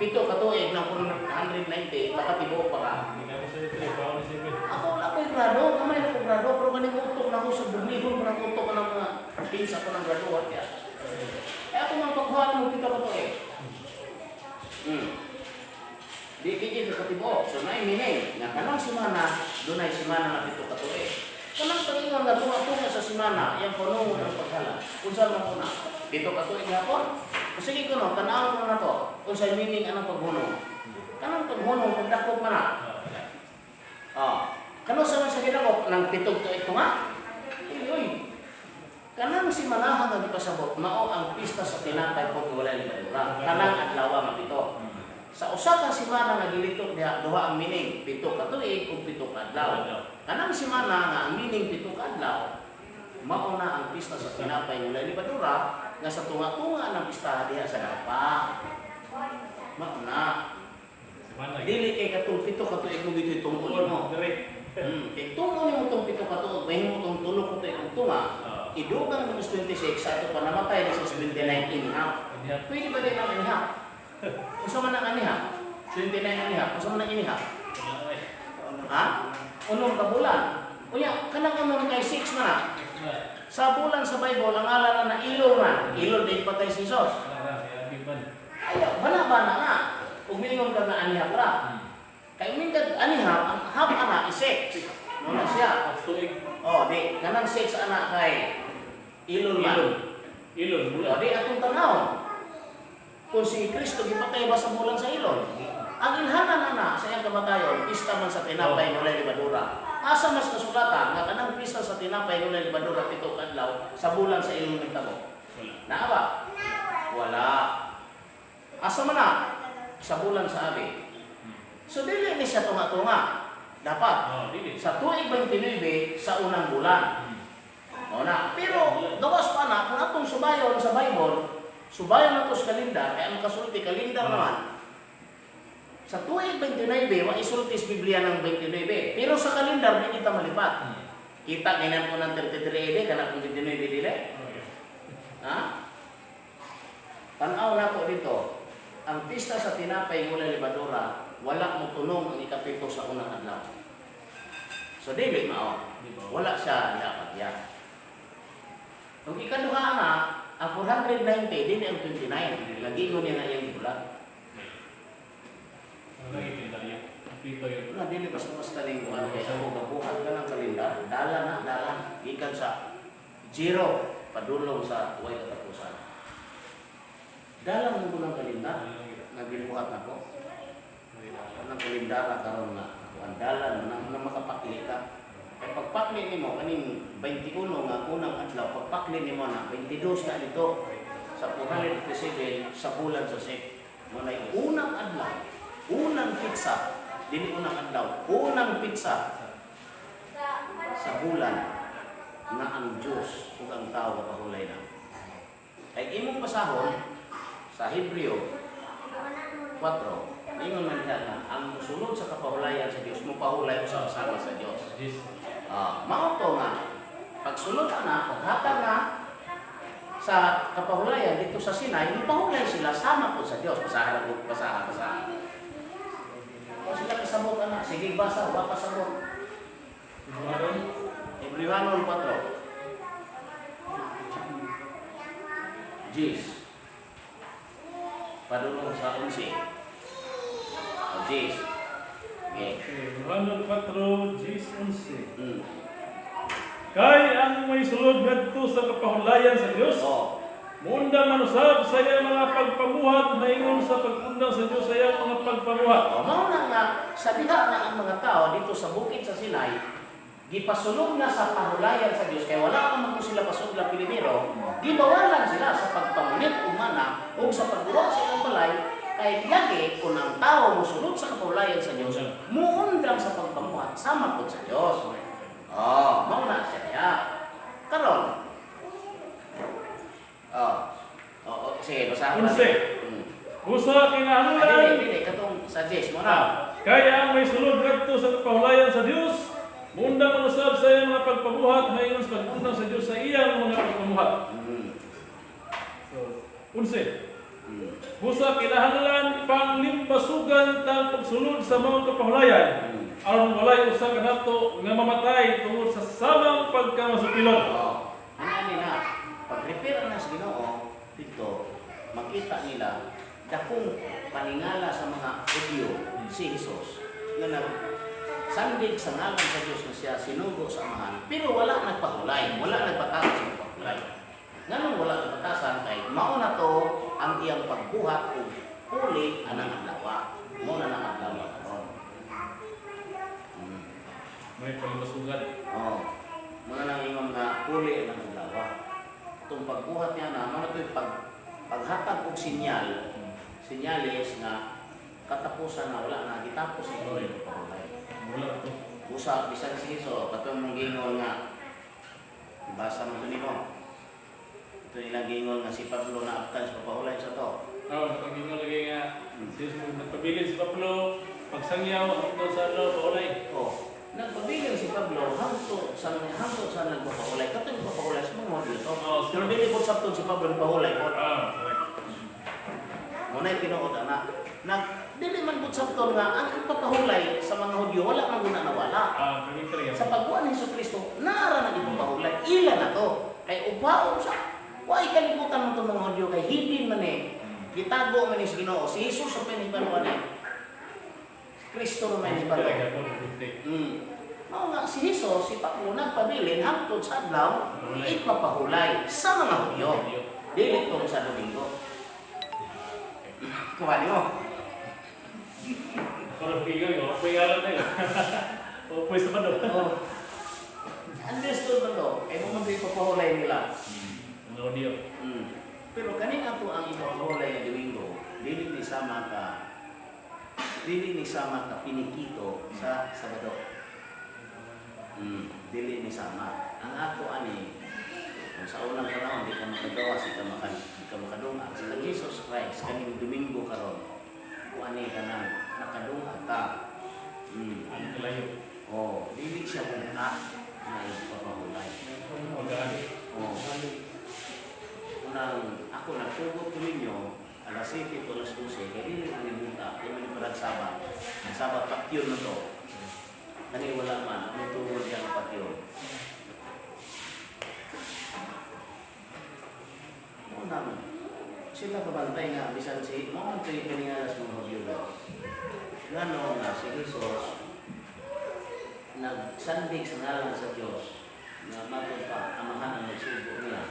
7 ka tuig ng 490, baka tibuok pa ka. Hindi na ako sa ito, bawal ni Sibil. Ako wala ko'y grado, kamay na ko grado, pero kaning utok na ko sa buglihon ko ng utok ko ng mga pinsa ko ng graduate kaya. Eh ako man pagkuha mo 7 ka tuig. Di di ka katibuok. So naay meaning nga kanang semana, dunay semana nga 7 ka tuig. Kanang pag-ingon nga tunga-tunga sa semana, iyang puno ng paghala. Unsa man una? 7 ka tuig hapon. O sige kuno, tan-awon mo na to. Unsay meaning anang paghunong? Kanang paghunong pagdakop man na. Ah. Kano sa man sa gidakop ng 7 tuig tunga? Uy, uy. Kanang simanahan nga gipasabot mao ang pista sa tinapay ug walay lebadura. Kanang adlaw nga 7. Sa usa ka semana nga gilitok diha, duha ang meaning, 7 ka tuig ug 7 ka adlaw. Kanang semana nga ang meaning 7 ka adlaw, mao na ang pista sa tinapay nga walay lebadura nga sa tunga-tunga ng pista diha sa dapa. Mao na. Semana. Dili kay katong 7 ka tuig mo dito tungkol mo. Direct. Kay tungo nimo tong 7 ka tuig, mahimo tong 3 ka tuig ang tunga. Idugang mo 26 sa ato pa namatay na sa 29 inihap. Inihap. Pwede ba din ang inihap? Unsa man ang inihap? 29 inihap. Unsa man ang inihap? Ha? 6 ka bulan. Unya, kanang unom kay 6 man na. Sa bulan sa Bible, ang ngalan na na Elul man. Elul din patay si Jesus. Ayaw, bana-bana na. Ug miingon ka nga anihap ra. Kay mingon anihap, ang hap ana is 6. Mo na siya. Tuig. Oh, di kanang 6 ana kay Elul man. Elul. Elul, O bulan. di atong tanaw. Kung si Kristo gipatay ba sa bulan sa Elul? Ang ilhanan ana sa iyang kamatayon, pista man sa tinapay oh, walay lebadura. Asa mas kasulatan nga kanang pista sa tinapay walay lebadura 7 ka adlaw sa bulan sa Elul nagtabo? Wala. Naa ba? Wala. Asa man na? Sa bulan sa Abi. So dili ni siya tunga-tunga. Dapat Oh, dili. sa tuig 29 sa unang bulan. O na. Pero gawas pa na kung atong subayon sa Bible, subayon na to sa kalendar, kaya ang kasulti kalendar naman. Sa tuig 29, wa isulti sa Biblia ng 29. Pero sa kalendar di kita malipat. Kita ganyan po ng 33 AD, kanang kung 29 dili. Okay. Ha? Tanaw na po dito. Ang pista sa tinapay mula lebadura, wala mo tunong ang 7 sa unang adlaw. So dili mao. Di ba? Wala siya dapat yan. Kung ikaduha nga, ang 490, dili ang 29. Lagi niya nga iyang bulat. Ang lagi kalendaryo. Ang 7 yun. Wala, dili basta-basta ning ano kay ako gabuhat ka ng kalendar, dala na, dala. Gikan sa zero, padulong sa way katapusan. Dala mo ko ng kalendar, nga gibuhat nako. Kanang kalendar karon nga ako ang dala na, na makapakli ka. Kay pagpakli nimo kaning 21 nga unang adlaw, pagpakli nimo na 22 na dito sa 457 sa bulan sa Sep. Mo na unang adlaw, unang pitsa, dili unang adlaw, unang pitsa sa bulan nga ang Diyos ug ang tao kapahulay na. Kay imong basahon sa Hebreo 4, ingon man diha nga ang musulod sa kapahulayan sa Dios mopahulay usa kasama sa Dios. Jis. Ah, mao to nga pagsulod na, paghatag na sa kapahulayan dito sa Sinai, mopahulay sila sama po sa Dios. Basahan ko, basahan, basahan. Kung sila kasabot ana, sige basa, wa kasabot. Hebreo. Hebreo 4. Jis. Padulong sa 11. O, Jis. Okay. Okay, Hebreo 4, Jis 11. Kay ang may sulod ngadto sa kapahulayan sa Dios, Oh. muundang man usab sa iyang mga pagpamuhat, maingon sa pag-undang sa Dios sa iyang mga pagpamuhat. O, mao na nga, sa diha nga ang mga tao dito sa bukid sa Sinai, Gipasulod na sa pahulayan sa Dios kay wala pa man sila pasudla primero, gibawalan sila sa pagpangunit og mana ug sa pagguwa sa ilang balay, kay lagi kung ang tao mosulod sa kapahulayan sa Dios, muundang sa pagpamuhat sama pud sa Dios. Oh, mao na siya diha. Karon. Oh. Oh, sige, basahan pa. 11. Busa Ah, kinahanglan dili, dili katong suggest mo na. Ah, kaya ang may sulod ngadto sa kapahulayan sa Dios, muundang man usab sa iyang mga pagpamuhat, maingon sa pag-undang sa Dios sa iyang mga pagpamuhat. So, 11. Busa kinahanglan panglimbasugan tang pagsulod sa maong kapahulayan, aron walay usa kanato nga mamatay tungod sa samang pagkamasupilon. Oh. Ano ani na? Pag-prepare na sa Ginoo dito, makita nila dakong paningala sa mga Hudyo si Jesus nga nag sandig sa ngalan sa Dios nga siya sinugo sa Amahan, pero wala nagpahulay, wala nagpatasan sa pagpahulay. Nganong wala nagpatasan? Kay mao na to ang iyang pagbuhat og puli anang adlaw. Mao na nang adlaw karon. May palimbasugan. Oh. Muna nang ingon nga puli ang adlaw. Itong pagbuhat niya na, mao na to'y paghatag og sinyal, sinyales nga katapusan na, wala na gitapos ito yung pahulay. Wala to. Usa bisan si Hesus katong mong gingon nga ibasa mo to nimo. Ito nilang gingon nga si Pablo na abtan sa pahulay sa to. Oh, nakagingon lagi nga si Jesus nagpabilin si Pablo, pagsangyaw hangtod sa adlaw pahulay. Oh, nagpabilin si Pablo hangtod sa nagpapahulay. Katong nagpapahulay sa mga Hudyo to. Oh, Pero dili po sabton si Pablo nagpahulay po. Ah, correct. Muna yung tinuod ana. Nag dili man pud sabton nga ang ipapahulay sa mga Hudyo wala man guna nawala. Ah, correct talaga. Sa pagbuan ni Hesus Kristo, naara nang ipapahulay. Ila na to. Kay ubaon sa way kalibutan man to mga Hudyo kay hidden man eh. Gitago man ni sa Ginoo. Si Jesus sa pinipalo ni. Si Kristo man ni Talaga, palo. correct. Mao nga si Jesus, si Pablo nagpabilin hangtod sa adlaw ipapahulay sa mga Hudyo. Dili tong sa Domingo. Kuha mo. Parang pigaw yun. Apoy nga lang na yun. Apoy sa pano. Oh. Understood man to. Kay mo man ipapahulay nila. Ang audio. Pero kaning ato ang ipapahulay nga Domingo, dili ni sama ka pinikito sa Sabado. Dili ni sama. Ang ato ani, kung sa unang panahon di ka makagawa, di ka makadungag sa Jesus Christ kaning Domingo karon. Kung ani ka nang nakadungag ka. Ang kalayo. Oh, dili siya bunga na ipapahulay. Magaan. Oh. Unang ako nagtugot ko ninyo alas 7 to alas 12 kay dili man ni bunta, di man ni parang Sabat. Ang Sabat patyon na to. Kani wala man, ang tugod siya ng patyon. Unang sila kabantay nga bisan si mao man to'y kaningalas mga Hudyo. Ngano nga si Jesus nagsandig sa ngalan sa Dios nga matod pa amahan ang nagsugo niya.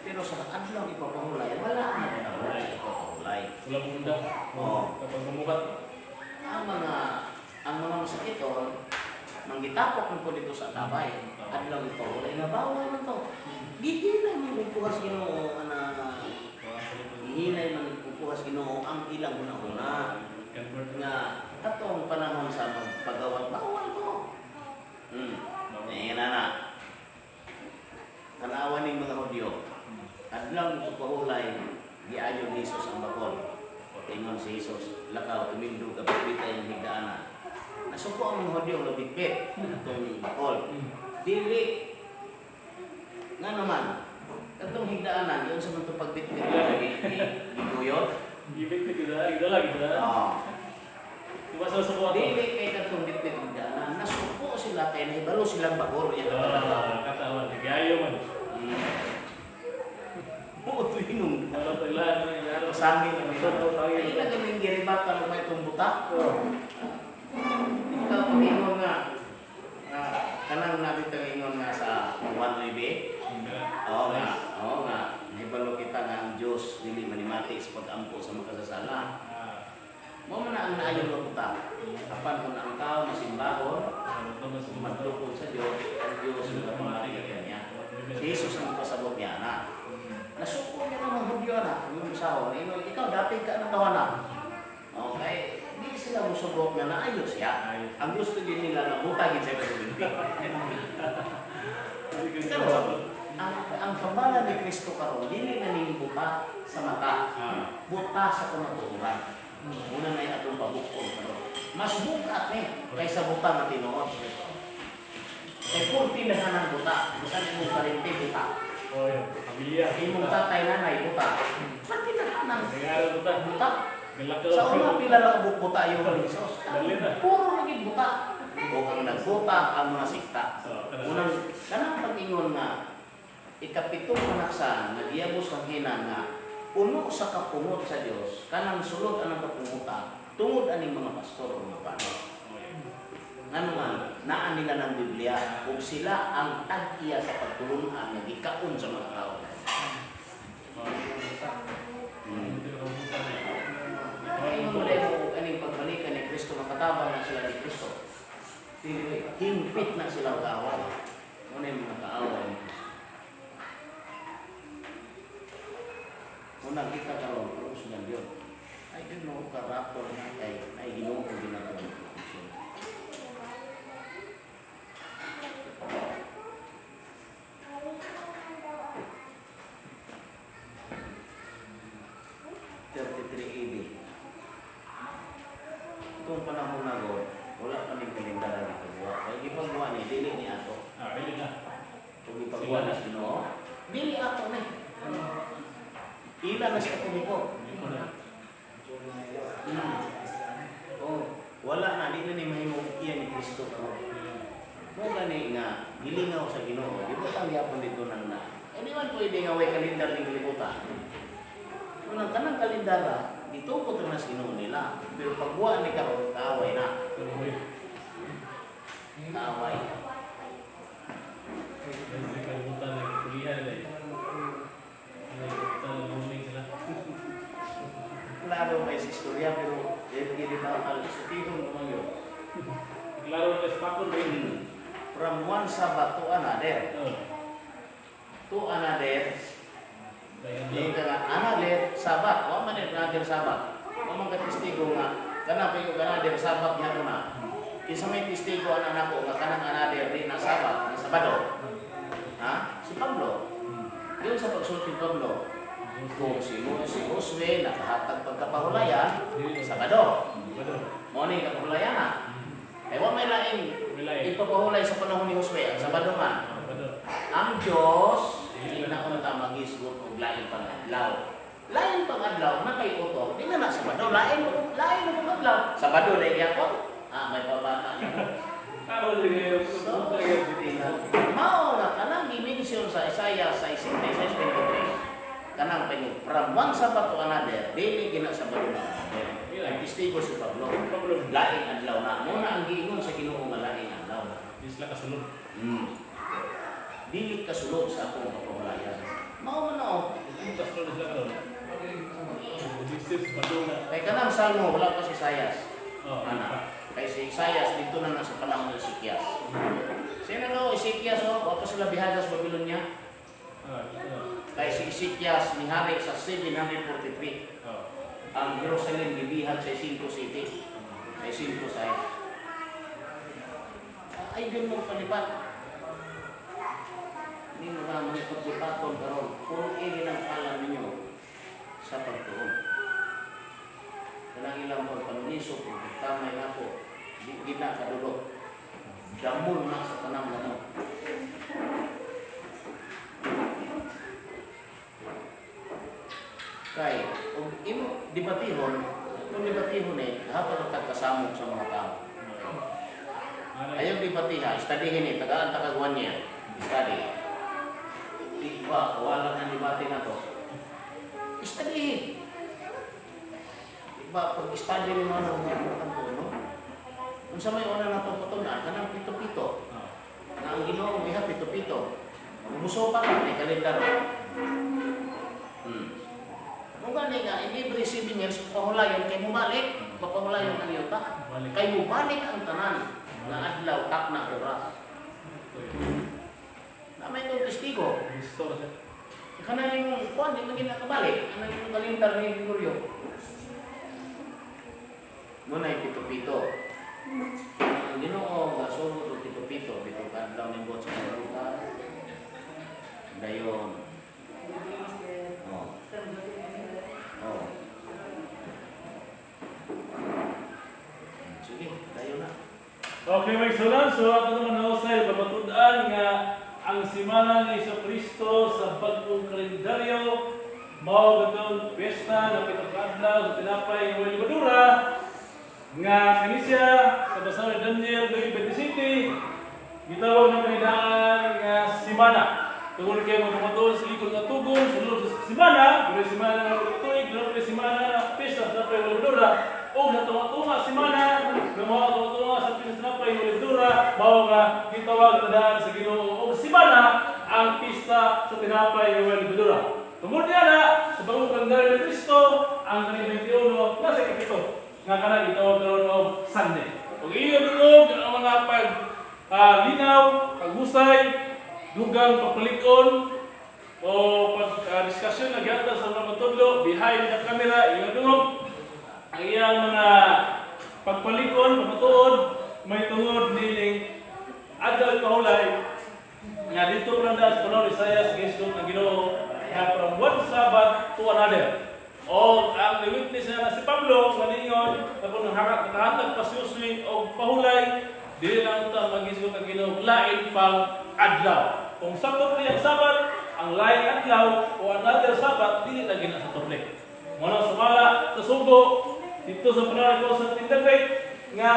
Pero sa adlaw ipapahulay, wala na wala ipapahulay. Wala mong undang. Oo. Kapag bumukat. Ang mga masakiton manggitapok man po dito sa tabay. Adlaw ipahulay nga bawal man to. Gihinay man kung kuha sa Ginoo ana, gihinay man kung kuha sa Ginoo ang ilang hunahuna Convert. nga katong panahon sa magpagawa bawal ko. Eh na. Tanawan ning mga Hudyo. Adlaw ni pagpahulay, giayo ni Jesus ang bakol. Ingon si Jesus, "Lakaw, tumindog ka, bitbita yung higdaanan." Nasuko ang mga Hudyo nga bitbit atong bakol. Dili nga naman, katong higdaanan, yun sa mga pagbitbit nga giguyot. Ibig ko gidala, gidala, gidala. Oo. Diba sa suko ato? Dili kay katong bitbit higdaanan, nasuko sila kay nahibalo silang bakol. Yan ang Ah, katawan. Nag-ayaw man. Oo, tuwing Wala taglaan na nangyari. Sangin na nila. Sangin. Ay, ila gaming giribata mo may itong buta. Oo. Ikaw, pag-ingon nga, nga, kanang nabit ang ingon nga sa 1.9. Oo nga, oo nga. Nahibalo kita nga ang Diyos, dili manimati sa pag-ampo sa makasasala. Ah. Mao man na ang naayon nga buta. Apan kung ang tao masimbahon, madlukod sa Dios, ang Dios ang pamati kaniya. Si Jesus ang pasabot niya na. Nasuko niya ng mga Hudyo na, yung basahon. Ingon, ikaw, dapig ka ng tawanan. Okay, di sila musugot nga naayos siya. Ang gusto din nila na butagin sa kasulti. Pero, ang pambala ni Kristo karon dili na ning buta sa mata, buta sa kamatuoran. Una na yung atong pabukon karon. Mas bukat ni kaysa buta nga tinuod. Kay purti na ng buta, bisan imong parente buta. Oh, yun. Pamilya. Imong tatay nanay buta. Purti na ng Nag-aaral buta. buta. Galakaw. Sa una pila ra ka buta yung Jesus. Dali na. Puro lagi buta. O ang nagbuta ang mga sikta. So, kana. Unang kanang pag-ingon nga ikapitong panaksan nagiyabos ang hinan nga puno sa kapungot sa Dios kanang sulod anang kapunguta tungod aning mga pastor o mga pano. Oh, yun. Ngano nga naa nila ng Biblia ug sila ang tag-iya sa pagtulun-an nga gikaon sa mga tao. Oh, Hindi ka buta na. Kaya mo dahil og aning pagbalikan ni Kristo, makatabang na sila ni Kristo. Hingpit na sila og kaaway. Muna yung mga kaaway ni Kristo. Una kita karon krus ng Dios. Ay Ginoo karakter na kay ay Ginoo ginagawa ng proteksyon. 33 AD. Itong panahon na go, wala pa ning kalendara ni pagbuwa. Kaya gipagbuwa ni, dili ni ato. Ah, dili na. Kung gipagbuwa ni Ginoo, dili ato ni. Ila na siya kumiko. Hindi ko na. Oh, wala na, di na ni mahimong iya ni Kristo karon. Mo gani nga gilingaw sa Ginoo, di ba tang yapon dito nang na. Eh di man pwede nga way kalendar ning kalibutan. Unang kanang kalendara, gitukod na sa Ginoo nila. Pero pagbuwa ni karon, kaaway na. Tuloy. Kaaway. Dahil sa kalibutan, nagkulihan nila eh. Nagkulihan, nagmuning sila. Klaro may sa istorya pero dili ba ang istorya naman yun. Klaro na sa rin. From one Sabbath to another. Oh, To another, dahil di ka nga another Sabbath. Wa man ni another Sabbath. Wa man ka testigo nga kana pa yung another Sabbath niya na. Kinsa may testigo ana nako nga kanang another di na Sabbath, na Sabado. Ha? Si Pablo. Yun sa pagsulti ni Pablo. Kung si Josue nakahatag pagkapahulayan, Sabado. Sabado. Mo ni kapahulayan na. Ay wa may laing Relay. ipapahulay sa panahon ni Josue ang Sabado man. Sabado. Ang Diyos dili na unta magisgot og lain pang adlaw. Lain pang adlaw na kay utok, di na na Sabado, lain lain na pang adlaw. Sabado dai gyapon. Ah, may pabata ni. Klaro din yung So, mao na kanang gi-mention sa Isaiah 66:23. Kanang panyug from one Sabbath to another, dili gina Sabado na another. Ang testigo si Pablo. Pablo. Laing adlaw na. Mo na ang giingon sa Ginoo nga laing adlaw. Di sila kasunod. Dili kasulod sa akong kapahulayan. Mao man na oh. Kasunod sila karon. This is Sabado na. Kay kanang Salmo wala pa si Isaias. Oh, Ana. Kay si Isaias dito na na sa panahon ni Ezekias. Sino no Ezekias oh, wa pa sila bihaga sa Babylonia. Ah, ito na. Kay si Ezekias nihari sa 743. Oh. Ang Jerusalem gibihag sa 5 city. Sa 5 size. Ay, yun mong palipat. Hindi mo na mga paglipaton karon. Kung ini ang alam ninyo sa pagtuon. Kanang ilang pagpanunisok, kung tamay na po, di gina kadulot. Damol na sa tanang lamok. Kay, og imo debatihon, kung debatihon eh, dapat ang tagkasamok sa mga tao. Ayaw debatiha, studyhin eh, tagaan ta kag 1 year. Study. Di ba, wala na debate na to. Studyhin. Di ba, pag study ni mga nang to, no? Unsa may una na itong patunan, kanang pito-pito. Oh. Na ang Ginoo iha pito-pito. Muso pa ka, may kalendar. Kung gani nga, in every 7 years, pahulayon kay mumalik. Ipapahulayon ninyo ta. Balik. Kay mubalik ang tanan nga adlaw takna oras. Na may itong testigo. Restore siya. Kana yung kuan di man ginakabalik. Ano yung kalendar ni Gregorio? Muna yung pito-pito. Ang Ginoo gasulod og pito-pito, pito ka adlaw ning buhat sa kalibutan. Dayon. Oh. Oh. Sige, dayon na. Okay, mga igsuonan, so ato naman nahusay pamatud-an nga ang simana ni Hesus Kristo sa bagong kalendaryo mao katong piyesta nga pito ka adlaw sa tinapay nga walay lebadura nga kani siya sa basahon ni Daniel 9:27 gitawag na kanidaan nga simana. Tungod kay mga kamatuon sa likod nga tugon sa sulod sa simana, dili simana nga tuig, dili simana nga piyesta sa tinapay nga walay lebadura o sa tunga-tunga simana nga mao tunga-tunga sa piyesta sa tinapay nga walay lebadura mao nga gitawag na daan sa Ginoo og simana ang pista sa tinapay nga walay lebadura. Tungod niya na sa bagong kalendaryo ni Kristo ang kaning 21 nasa ikapito nga kana gitawag karon og Sunday. Ug iyo dungog ang mga pag linaw, paghusay, dugang pagpalig-on o pag-discussion na gihatag sa mga matudlo behind the camera, iyo dungog ang iyang mga pagpalig-on, pamatuod, may tungod nining adlaw pahulay nga dito pa lang sa panahon ni Isaiah gisgot ng Ginoo nga from one Sabbath to another. O ang witness na si Pablo nga niingon na kung nakahatag pa si Josue og pahulay, dili lang ta magisgot ang Ginoo lain pang adlaw. Kung sakto ang Sabbath, ang laing adlaw o another Sabbath dili na gina sa tubli. Mao na sumala sa sugo dito sa panahon ni Constantine the Great nga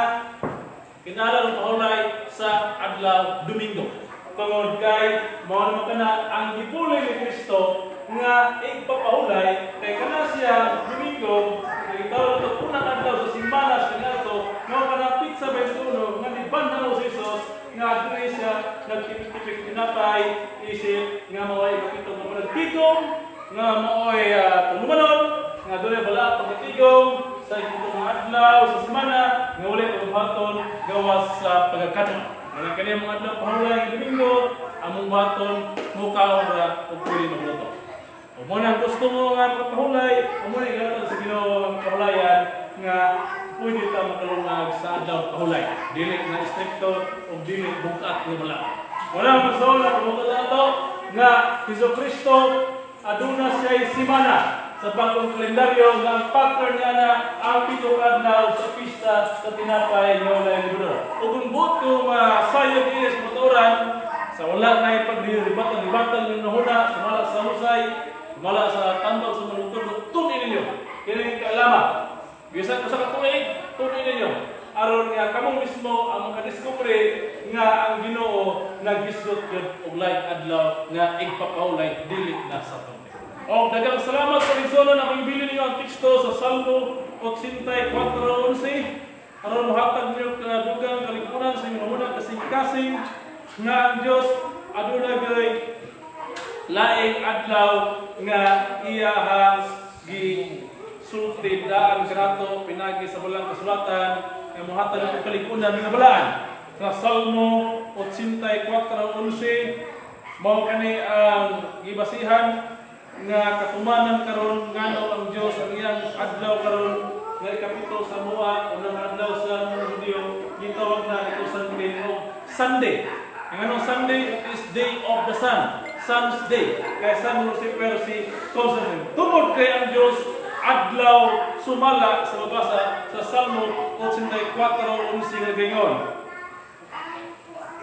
kinahanglan og pahulay sa adlaw Domingo. Tungod kay mao naman kana ang gipuli ni Kristo nga igpapahulay kay kana siya Domingo gitawag ito unang adlaw sa simana sa kaniadto mao kana petsa 21 nga nibanhaw si Jesus nga adunay siya nagtipik-tipik tinapay isip nga mao'y ikapito nga panagtigom nga mao'y tulumanon nga adunay bala pagkatigom sa ikapito nga adlaw sa semana nga walay pagbuhaton gawas sa pagkakanon. Mga kaniya mga adlaw pahulay nga Domingo among buhaton mukaon ra ug pwede magluto. O mo na gusto mo nga magpahulay, o mo na igatag sa Ginoo ang pahulayan nga pwede ta makalungag sa adlaw pahulay. Dili na istrikto o dili bukat nga bala. Wala magsuol na pamutod ato nga Hesus Kristo aduna siya'y simana sa bagong kalendaryo nga ang pattern niya na ang pito ka adlaw sa pista sa tinapay nga walay lebadura. O kung buot ko masayod niya sa motoran, sa wala na ipagdibatan-dibatan yung nahuna, sumala sa husay, sumala sa tambag sa malutod, tun-i ninyo. Kini yung kaalaman. Bisan ko sa katuig, tun-i ninyo. Aron nga kamo mismo ang makadiskubre nga ang Ginoo naghisgot gyud og laing adlaw nga igpapahulay dili na sa tubig. Og daghang salamat sa igsoon akong ibilin ninyo ang teksto sa Salmo 84:11 aron mohatag ninyo kinadugang kalikunan sa inyong unang kasing-kasing nga ang Dios aduna gyud laing adlaw nga iyahang gisulti daan kanato pinagi sa balang kasulatan nga mohatag ng kalikunan nga balaan. Sa Salmo 84:11 mao kani ang gibasihan nga katumanan karon ngano ang Dios ang iyang adlaw karon nga ikapito sa mua, unang adlaw sa mga Hudiyo, gitawag na ito Sunday o Sunday. Ang anong Sunday? It is day of the sun. Sun's day. Kay Sun Lucifer si Constantine. Tungod kay ang Dios adlaw sumala sa mabasa sa Salmo 84:11 nga gayon.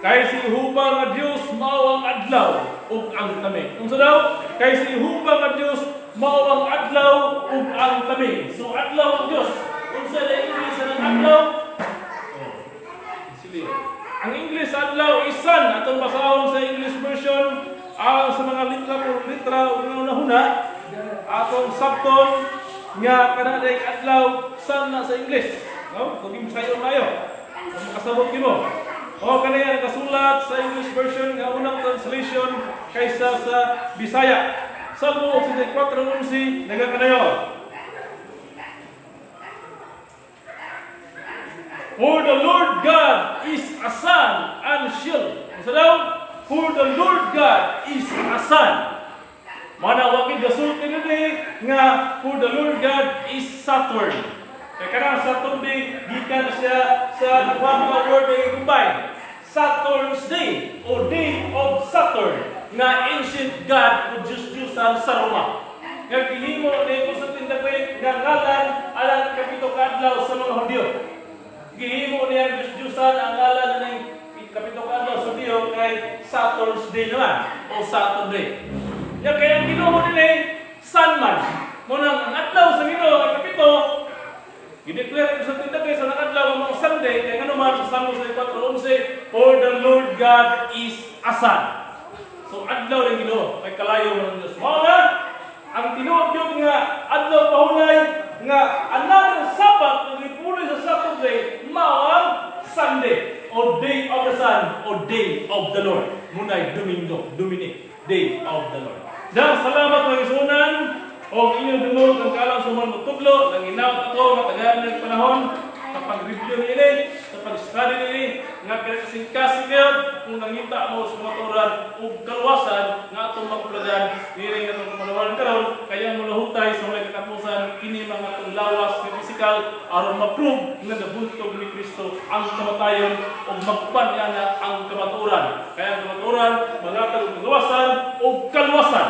Kay si Jehova nga Dios mao ang adlaw ug ang taming. Unsa daw? Kay si Jehova nga Dios mao ang adlaw ug ang taming. So adlaw ang Dios. Unsa na English sa adlaw? Oh. Sige. Ang English sa adlaw is sun. Atong basahon sa English version ang sa mga litra por litra ug mga hunahuna atong sabton nga kana day adlaw sun na sa English. No? Kung sayo kayo. Kung makasabot kimo. O kani ang nakasulat sa English version nga unang translation kaysa sa Bisaya. Salmo 84:11 nagakanayo. For the Lord God is a sun and shield. Unsa daw? For the Lord God is a sun. Mana wa gyud gasulti dinhi nga for the Lord God is Saturn. Kay kanang Saturday, gikan siya sa duha ka word nga combine. Saturn's Day o Day of Saturn nga ancient god o Diyos-Diyusan sa Roma. Nga gihimo ni Constantine the Great nga ngalan alang kapito ka adlaw sa mga Hudyo. Gihimo niya ang Diyos-Diyusan ang ngalan ng kapito ka adlaw sa Hudyo kay Saturn's Day naman o Saturn Day. Nya kaya ang Ginoo nila Sunman. Mao nang ang adlaw sa Ginoo ang kapito. Gideclare ko sa tindag sa nakadlaw ang mga Sunday kay ngano man sa Salmo 4:11, "For the Lord God is a sun." So adlaw ng Ginoo kay kalayo man ng Diyos. Mao na ang tinuod gyud nga adlaw pahulay nga another Sabbath nga gipuloy sa Saturday mao ang Sunday o Day of the Sun o Day of the Lord. Munay Domingo, Dominic, Day of the Lord. Dahil salamat, mga igsuonan, o inyong dungog ang kaalam sa mga mutudlo, nang ako nga tagaan ng panahon sa pag-review niini, sa pag-study niini, nga kinakasing-kasing kayo kung nangita mo sa kamatuoran ug kaluwasan nga atong makuplagan niini nga atong kapanawan karon, kaya mo nahutay sa walay katapusan kini mga atong lawas nga pisikal aron ma-prove nga nabuntog ni Kristo ang kamatayon ug magpan niya na ang kamatuoran. Kaya ang kamatuoran mangatag og kaluwasan ug kaluwasan.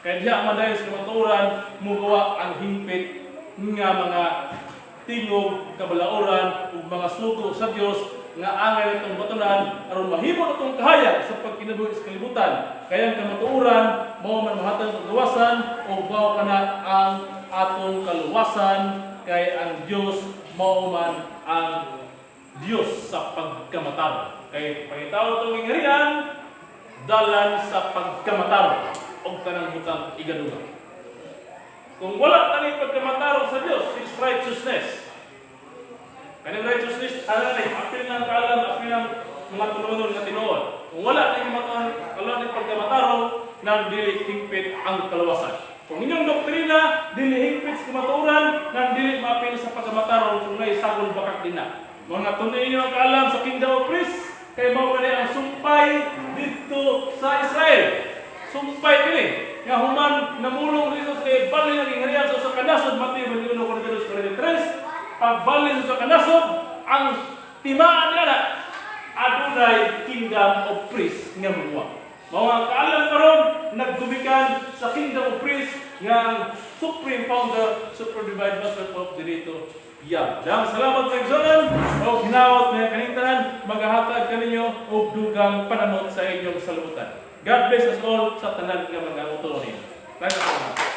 Kaya diha man dahil sa kamatuoran mugawa ang hingpit nga mga tingog, kabalaoran ug mga sugo sa Dios nga angay natong batunan aron mahimo natong kahayag sa pagkinabuhi sa kalibutan. Kaya ang kamatuoran mao man mahatag og kaluwasan ug mao kana ang atong kaluwasan kay ang Dios mao man ang Dios sa pagkamatarong. Kay pangitaon itong gingharian dalan sa pagkamatarong og tanang butang igadugang. Kung wala tani pagkamatarong sa Dios, His righteousness. Kaning righteousness, ano ni, apil ng kaalam, apil ng mga tulunon nga tinuod. Kung wala ni kamatuoran, wala ni pagkamatarong, nang dili hingpit ang kaluwasan. Kung inyong doktrina, dili hingpit sa kamatuoran, nang dili maapil sa pagkamatarong kung may sagol bakak din na. Mga tunay inyo ang kaalam sa Kingdom of Priests, kay mao man ang sumpay didto sa Israel. Sumpay kini nga human namulong ni Jesus kay balhin ang gingharian sa usa ka nasod, Mateo 21:42-43. Pagbalhin sa kanasod, ang timaan niya na adunay Kingdom of Priests nga muwa. Mao ang kaalam karon naggumikan sa Kingdom of Priests nga ang Supreme Founder, Super Divine Master Pope Benito Yam. Daghang salamat sa igsuonan o hinawat na kanintanan magahatag kaninyo og dugang panamot sa inyong salutan. God bless us all sa tanan nga mga uto ninyo. Daghang salamat.